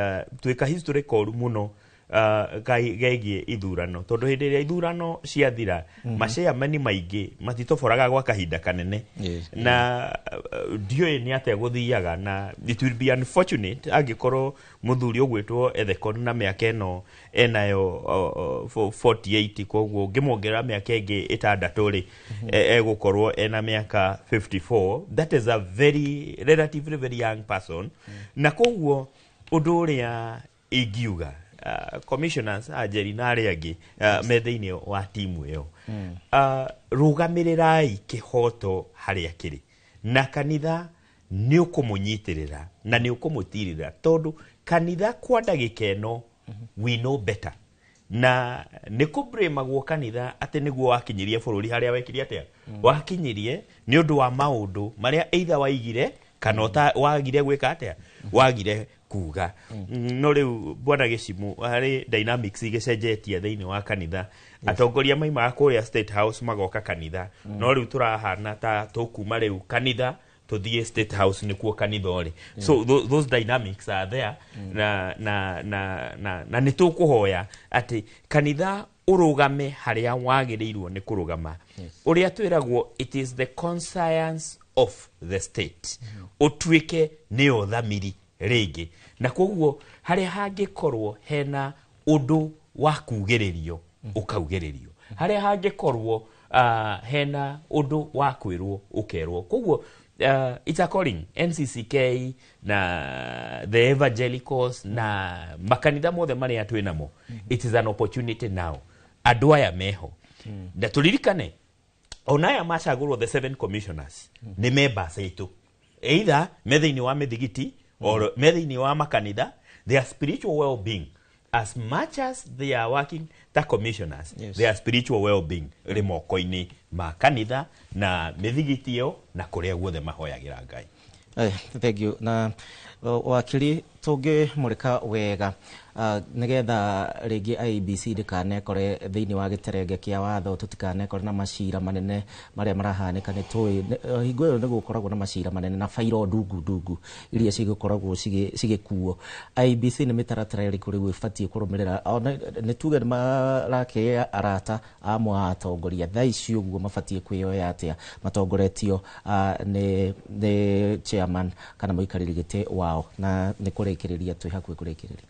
twĩka history koru mũno gegiĩ ithurano, tondũ hĩndĩ ĩrĩa ithurano ciathira maciamani maingĩ matitoboraga gwa kahinda kanene. Na ndiũĩ nĩ atĩa gũthiaga, na it will be unfortunate angĩkorwo mũthuri ũgwĩtwo Ethekon na mĩaka ĩno enayo 48, koguo ũngĩmuongerera mĩaka ĩngĩ ĩtandatũ rĩ, egũkorwo ena mĩaka 54. That is a very relatively very young person. Na koguo ũndũ ũrĩa ingiuga commissioners Njeri na arĩa angĩ me thĩinĩ wa timu ĩyo, rũgamĩrĩrai kĩhoto harĩa kĩrĩ, na kanitha Nĩ ũkũmũnyitĩrĩra na nĩ ũkũmũtirĩra, tondũ kanitha kwa ndagĩka ĩno we know better, na nĩ kũblamagwo kanitha atĩ nĩguo wakinyirie bũrũri harĩa wekire atĩa, wakinyirie nĩ ũndũ wa maũndũ marĩa either waigire kana wagire gwĩka atĩa, wagire kuga. No rĩu, bwana Gĩcimu, harĩ dynamics igĩcenjetie thĩinĩ wa kanitha. Atongoria maimaga kũrĩa State House magoka kanitha, no rĩu tũrahana ta tũkuma rĩu kanitha tũthiĩ State House nĩkuo kanitha ũrĩ. So those dynamics are there, na nĩ tũkũhoya atĩ kanitha ũrũgame harĩa wagĩrĩirwo nĩ kũrũgama, ũrĩa twĩragwo it is the conscience of the state, ũtuĩke nĩyo thamiri rĩngĩ, na koguo harĩa hangĩkorwo hena ũndũ wa kugĩrĩrio ũkaugĩrĩrio, harĩa hangĩkorwo hena ũndũ wa kwĩrwo ũkerwo. Koguo it's a calling NCCK na the evangelicals na makanitha mothe marĩa twĩ namo. It is an opportunity now, andũ aya meho, na tũririkane ona aya macagũrwo, the seven commissioners, nĩ members aitũ, either me thĩinĩ wa mĩthigiti or me thĩinĩ wa makanitha. Their spiritual well-being, as much as they are working ta commissioners, their spiritual well-being rĩ moko-inĩ ma kanitha na mĩthigiti ĩyo na kũrĩa guothe mahoyagĩra Ngai. Thank you. Na wakiri, tũngĩmũrĩka wega nĩgetha rĩngĩ IEBC ndĩkanekore thĩinĩ wa gĩterenge kĩa watho, tũtikanekore na macira manene marĩa marahanĩka. Nĩ tũĩ hingo ĩyo nĩ gũkoragwo na macira manene na bairo ndungu ndungu iria cigĩkoragwo cigĩkuo. IEBC nĩ mĩtaratara ĩrĩkũ rĩu ĩbatiĩ kũrũmĩrĩra? Ona nĩ tuge nĩ marakĩgĩa arata amwe a atongoria thaa ici, ũguo mabatiĩ kwĩyoya atĩa matongoretio nĩ chairman kana mũikarĩri gĩtĩ wao? Na nĩ kũrĩkĩrĩria, twĩ hakuhĩ kũrĩkĩrĩria.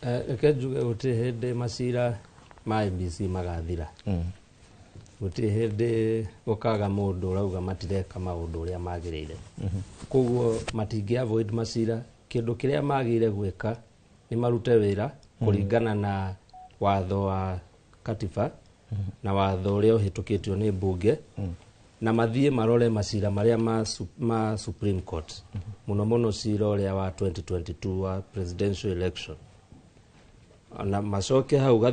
Reke njuge gũtirĩ hĩndĩ macira ma IEBC magathira. Gũtirĩ hĩndĩ gũkaga mũndũ ũrauga matireka maũndũ ũrĩa magĩrĩire. Koguo matingĩ avoid macira. Kĩndũ kĩrĩa magĩrĩire gwĩka nĩ marute wĩra kũringana na watho wa katiba na watho ũrĩa ũhĩtũkĩtio nĩ mbunge, na mathiĩ marore macira marĩa ma Supreme Court, mũno mũno cira ũrĩa wa 2022 wa presidential election, na macoke hau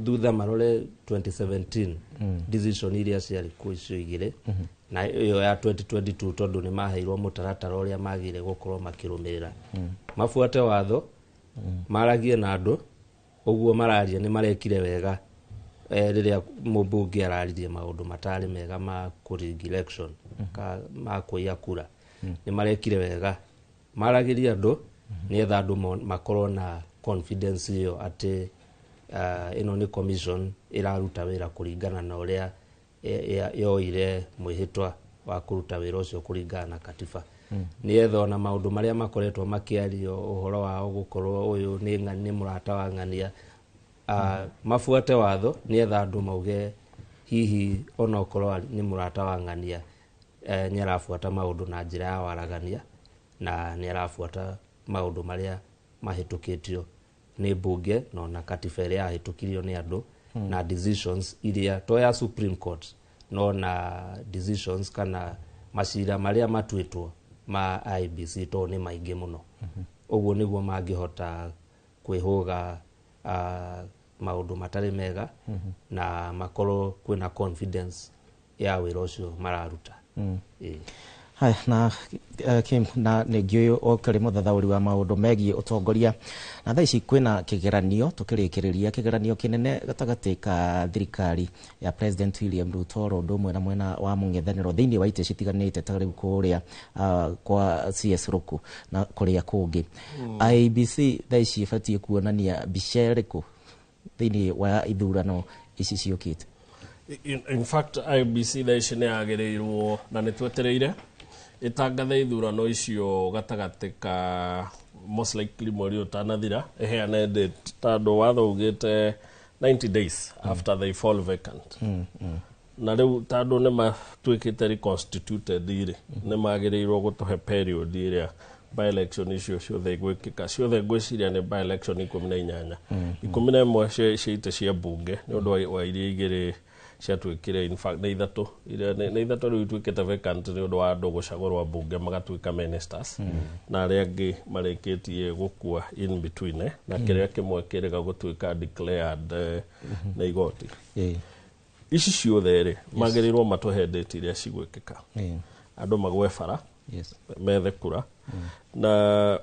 thutha marore 2017 decision iria ciarĩ kuo icio igĩrĩ na ĩyo ya 2022, tondũ nĩ maheirwo mũtaratara ũrĩa magĩrĩire gũkorwo makĩrũmĩrĩra. Mabuate watho, maragie na andũ ũguo mararia nĩ marekire wega. Rĩrĩa mũmbunge araririe maũndũ matarĩ mega ma kũrig election ma kũiya kura, nĩ marekire wega. Maragĩrie andũ nĩgetha andũ makorwo na confidence ĩyo atĩ ĩno nĩ commission ĩraruta wĩra kũringana na ũrĩa yoire mwĩhĩtwa wa kũruta wĩra ũcio kũringana na katiba, nĩgetha ona maũndũ marĩa makoretwo makĩario ũhoro wao gũkorwo ũyũ nĩ mũrata wa ng'ania, mabuate watho nĩgetha andũ mauge hihi onokorwo nĩ mũrata wa ng'ania, nĩ arabuata maũndũ na njĩra ya waragania na nĩ arabuata maũndũ marĩa mahĩtũkĩtio nĩ mbunge na ona katiba ĩrĩa yahĩtũkirio nĩ andũ na decisions iria to ya Supreme Court, no na decisions kana macira marĩa matuĩtwo ma IEBC, tondũ nĩ maingĩ mũno. Ũguo nĩguo mangĩhota kwĩhũga maũndũ matarĩ mega na makorwo kwĩna confidence ya wĩra ũcio mararuta. Ĩĩ. Haya, na Kim, na nĩ ngĩũĩ ũkĩrĩ mũthathaũri wa maũndũ megiĩ ũtongoria, na thaa ici kwĩna kĩgeranio, tũkĩrĩkĩrĩria, kĩgeranio kĩnene gatagatĩ ka thirikari ya President William Ruto oro ũndũ ũmwe na mwena wa mũng'ethanĩro thĩinĩ wa itĩ citiganĩte, ta rĩu kũrĩa kwa CS Ruku na kũrĩa kũngĩ. IEBC thaa ici ĩbatiĩ kuonania mbica ĩrĩkũ thĩinĩ wa ithurano ici ciũkĩte? In fact, IEBC thaa ici nĩ yagĩrĩirwo na nĩ twetereire ĩtangathe ithurano icio gatagatĩ ka most likely mweri ũyũ ũtanathira, ĩheane date, tondũ watho ugĩte 90 days after they fall vacant. Na rĩu tondũ nĩ matuĩkĩte reconstituted rĩ, nĩ magĩrĩirwo gũtũhe period ĩrĩa by election icio ciothe igwĩkĩka ciothe. Ngwĩciria nĩ by election 18, 11 cia itĩ cia mbunge nĩ ũndũ wa iria igĩrĩ Ciatuĩkire, in fact nĩ ithatũ iria nĩ ithatũ rĩu ituĩkĩte vacant nĩ ũndũ wa andũ gũcagũrwo mbunge magatuĩka ministers, na arĩa angĩ marĩkĩtie gũkua in between, na kĩrĩa kĩmwe kĩrĩga gũtuĩka declared na igoti. Ici ciothe rĩ, magĩrĩirwo matũhe date iria cigwĩkĩka, andũ magwe bara methe kura. Na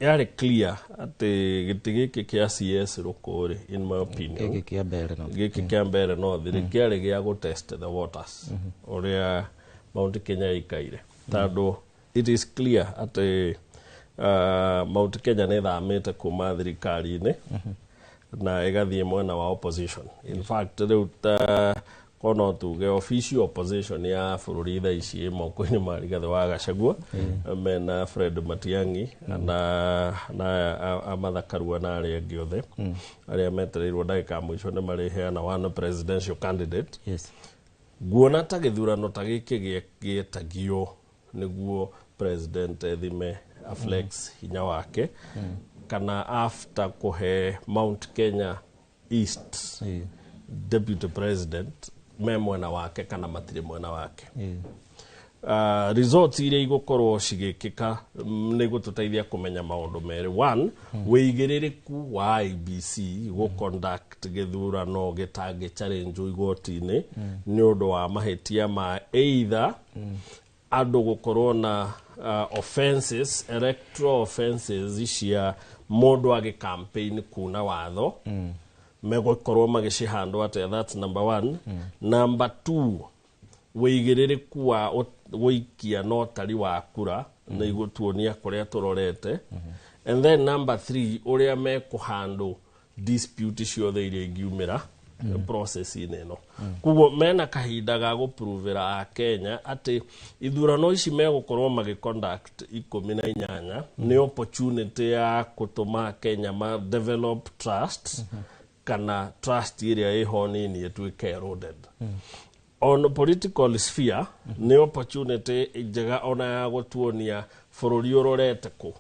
yarĩ clear atĩ gĩtĩ gĩkĩ kĩa CS Rũkũ rĩ, in my opinion, Gĩkĩ kĩa Mbeere North. Gĩkĩ kĩa Mbeere North rĩ, kĩarĩ gĩa gũ test the waters ũrĩa Mount Kenya ĩikaire, tondũ it is clear atĩ Mount Kenya nĩ ĩthamĩte kuma thirikari-inĩ na ĩgathiĩ mwena wa opposition. In fact, rĩu ta ko no tuge official opposition ya bũrũri thaa ici ĩ moko-inĩ ma Rigathĩ wa Gachagua mena Fred Matiang'i na Martha Karua na arĩa angĩ othe arĩa metereirwo ndagĩka ya mũico nĩ marĩheana one presidential candidate. Nguona ta gĩthurano ta gĩkĩ gĩetagio nĩguo president ethime aflex hinya wake, kana after kũhe Mount Kenya East deputy president, me mwena wake kana matirĩ mwena wake. Results iria igũkorwo cigĩkĩka nĩ igũtũteithia kũmenya maũndũ merĩ. One, wĩigĩrĩrĩku wa IEBC gũ conduct gĩthurano gĩtangĩ challenge igoti-inĩ nĩ ũndũ wa mahĩtia ma either andũ gũkorwo na offenses, electoral offenses cia mũndũ agĩ campaign kuna watho, megũkorwo magĩcihandwo atĩa. That's number one. Number two, wĩigĩrĩrĩku wa gũikia na ũtari wa kura nĩ igũtuonia kũrĩa tũrorete. And then number three, ũrĩa mekũhandle dispute ciothe iria ingiumĩra process-inĩ ĩno. Koguo mena kahinda ga gũpruvĩra akenya atĩ ithurano ici megũkorwo magĩ conduct 18 nĩ opportunity ya gũtũma Kenya ma develop trust, kana trust ĩrĩa ĩho nini ĩtuĩke eroded. On political sphere, nĩ opportunity njega ona ya gũtuonia bũrũri ũrorete kũ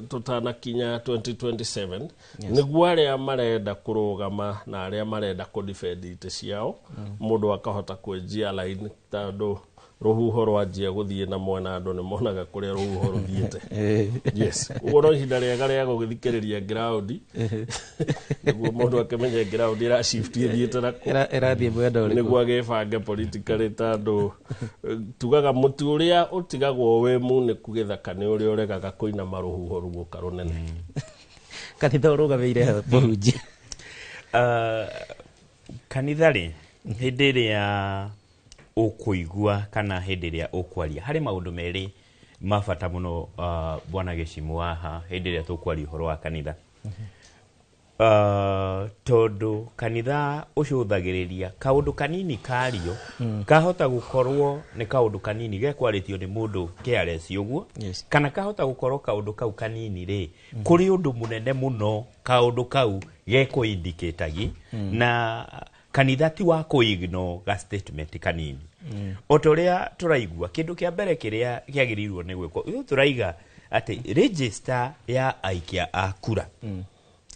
tũtanakinya 2027, nĩguo arĩa marenda kũrũgama na arĩa marenda kũ defend itĩ ciao, mũndũ akahota kwenjia line, tondũ rũhuho rwanjia gũthiĩ na mwena, andũ nĩ monaga kũrĩa rũhuho rũthiĩte. Yes, ũguo no ihinda rĩega rĩa gũgĩthikĩrĩria ground, nĩguo mũndũ akĩmenye ground ĩra shift ĩthiĩte na kũ. Ĩrathiĩ mwena ũrĩkũ. Nĩguo agĩbange politically, tondũ tugaga mũtĩ ũrĩa ũtigagwo wĩ munĩku gĩthaka nĩ ũrĩa ũregaga kũinama rũhuho ruoka rũnene. Kanitha ũrũgamĩire mũhunjia. Kanitha rĩ, hĩndĩ ĩrĩa ũkũigua kana hĩndĩ ĩrĩa ũkwaria, harĩ maũndũ merĩ ma bata mũno, bwana Gĩcimu, haha hĩndĩ ĩrĩa tũkwaria ũhoro wa kanitha, tondũ kanitha ũcũthagĩrĩria kaũndũ kanini kario, kahota gũkorwo nĩ kaũndũ kanini gekwarĩtio nĩ mũndũ careless ũguo, kana kahota gũkorwo kaũndũ kau kanini rĩ, kũrĩ ũndũ mũnene mũno kaũndũ kau gekũindicatagi. Na kanitha ti wa kũ-ignore ga statement kanini. O ta ũrĩa tũraigua, kĩndũ kĩa mbere kĩrĩa kĩagĩrĩirwo nĩ gwĩkwo, ithuĩ tũraiga atĩ register ya aikia a kura,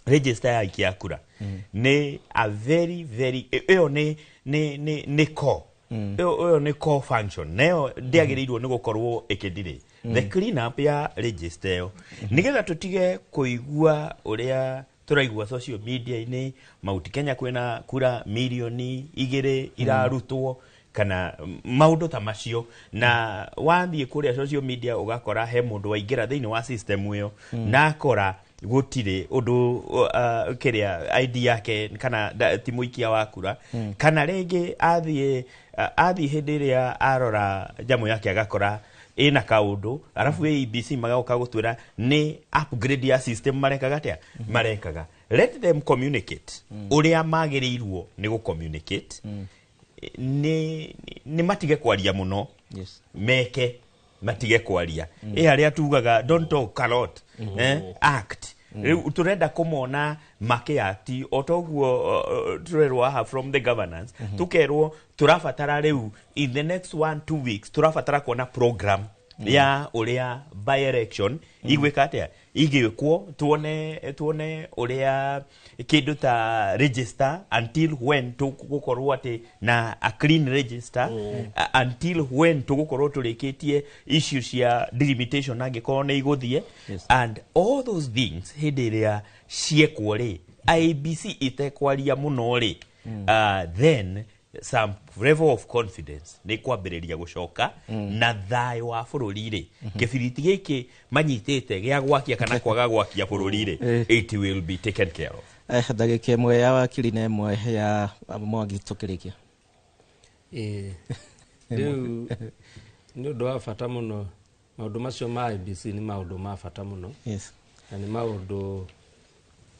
register ya aikia a kura nĩ a very very, ĩyo nĩ core, ĩyo nĩ core function, nayo ndĩagĩrĩirwo nĩ gũkorwo ĩkĩndirĩ the clean up ya register ĩyo, nĩgetha tũtige kũigua ũrĩa tũraigua social media-inĩ, Mount Kenya kwĩna kura 2 mirioni irarutwo kana maũndũ ta macio. Na wathiĩ kũrĩa social media ũgakora he mũndũ waingĩra thĩinĩ wa system ĩyo na akora gũtirĩ ũndũ, kĩrĩa ID yake kana ti mũikia wa kura, kana rĩngĩ athiĩ hĩndĩ ĩrĩa arora njamũ yake agakora ĩna kaũndũ, arabu IEBC magoka gũtwĩra nĩ upgrade ya system marekaga. Atĩa marekaga? Let them communicate ũrĩa magĩrĩirwo nĩ gũ-communicate, nĩ matige kwaria mũno. Meke, matige kwaria. Ĩ harĩa tugaga, "Don't talk a lot, act." Rĩu tũrenda kũmona makĩati o toguo tũrerwo haha from the governance, tũkerwo tũrabatara rĩu in the next 1-2 weeks tũrabatara kuona program Ya ũrĩa by election igwĩka atĩa, igĩkwo, tuone ũrĩa kĩndũ ta register, until when tũgũkorwo atĩ na a clean register, until when tũgũkorwo tũrĩkĩtie issue cia delimitation angĩkorwo nĩ igũthiĩ, and all those things hĩndĩ ĩrĩa ciekwo rĩ, IEBC ĩtekwaria mũno rĩ, then some level of confidence nĩ kwambĩrĩria gũcoka na thayũ wa bũrũri rĩ, kĩbiriti gĩkĩ manyitĩte gĩa gwakia kana kwaga gwakia bũrũri rĩ, it will be taken care of. Ndagĩka ĩmwe ya wakiri na ĩmwe ya Mwangi tũkĩrĩkia. Ĩĩ, rĩu nĩ ũndũ wa bata mũno, maũndũ macio ma IEBC nĩ maũndũ ma bata mũno na nĩ maũndũ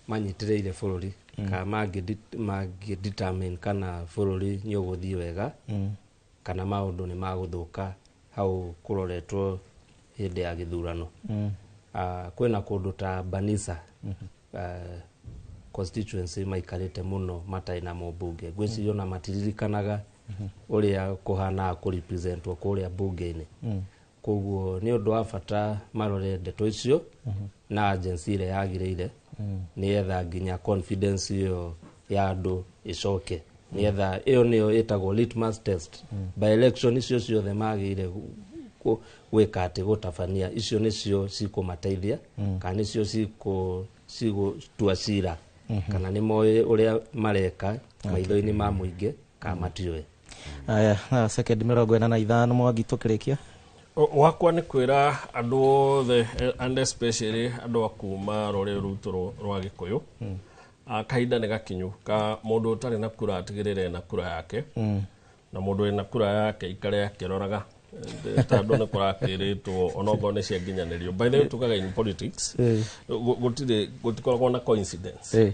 manyitĩrĩire bũrũri kana mangĩ determine kana bũrũri nĩ ũgũthiĩ wega kana maũndũ nĩ magũthũka hau kũroretwo hĩndĩ ya gĩthurano. Kwĩna kũndũ ta Banisa constituency maikarĩte mũno matarĩ na mũmbunge, ngwĩciria ona matiririkanaga ũrĩa kũhanaga kũrepresentwo kũrĩa mbunge-inĩ. Koguo nĩ ũndũ wa bata marore ndeto icio na agency ĩrĩa yagĩrĩire, nĩgetha nginya confidence ĩyo ya andũ ĩcoke, nĩgetha ĩyo nĩyo ĩtagwo litmus test. By election icio ciothe magĩrĩire gwĩka atĩ gũtabania, icio nĩcio cikũmateithia kana nĩcio cigũtua cira kana nĩ moĩ ũrĩa mareka maitho-inĩ ma mũingĩ kana matiũĩ. Aya, na second 45, Mwangi, tũkĩrĩkia. Wakwa nĩ kwĩra andũ othe and especially andũ a kuma rũrĩrĩ rwitũ rwa Gĩkũyũ, kahinda nĩ gakinyu ka mũndũ ũtarĩ na kura atigĩrĩre ena kura yake, na mũndũ wĩna kura yake ikare akĩroraga, tondũ nĩ kũrakĩrĩtwo onokorwo nĩ ciakinyanĩrio. By the way, tugaga in politics gũtirĩ, gũtikoragwo na coincidence.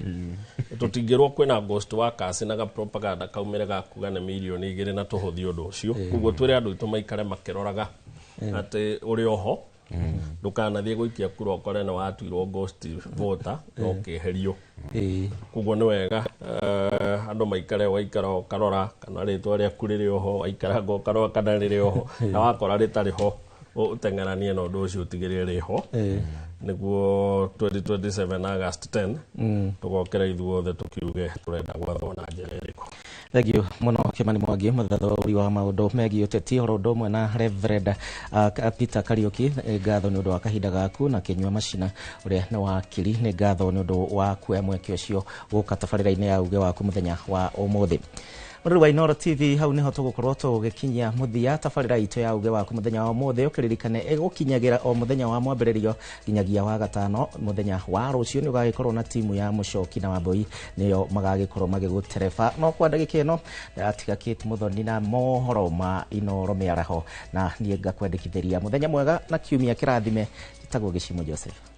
Tũtingĩrwo kwĩna ghost workers na ga propaganda kaumĩre ga kuga nĩ mirioni 2 na tũhũthie ũndũ ũcio. Koguo twĩre andũ aitũ maikare makĩroraga atĩ ũrĩ oho ndũkanathiĩ gũikia kura ũkore nĩ watuirwo ghost voter na ũkĩeherio. Koguo nĩ wega andũ maikare, waikara ũkarora kana rĩtwa rĩaku rĩrĩ oho, waikaranga ũkarora kana rĩrĩ oho, na wakora rĩtarĩ ho ũteng'eranie na ũndũ ũcio ũtigĩrĩre rĩho, nĩguo 2027 August 10 tũgokĩra ithuothe tũkiuge tũrenda gwathwo na njĩra ĩrĩkũ. Thank you mũno, Kimani Mwangi, mũthathaũri wa maũndũ megiĩ ũteti, oro ũndũ ũmwe na Reverend Peter Kariuki. Ngatho nĩ ũndũ wa kahinda gaku, na Kĩnyua Macina ũrĩa nĩ wakiri, nĩ ngatho nĩ ũndũ wa kuoya mweke ũcio gũka tabarĩra-inĩ ya uge waku mũthenya wa ũmũthĩ. Mũrori wa Inooro TV, hau niho tũgũkorwo tũgĩkinyia mũthia tabarĩra itũ ya uge waku mũthenya wa ũmũthĩ. Ũkĩririkane ĩgũkinyagĩra o mũthenya wa mwambĩrĩrio nginyagia wa gatano. Mũthenya wa rũciũ nĩ ũgagĩkorwo na timu ya Mũcoki na Wambui, nĩyo magagĩkorwo magĩgũtereba. No kwa ndagĩka ĩno ndĩratiga Kate Mũthoni na mohoro ma Inooro mĩaraho, na niĩ ngakwendekithĩria mũthenya mwega na kiumia kĩrathime. Njĩtagwo Gĩcimo Joseph.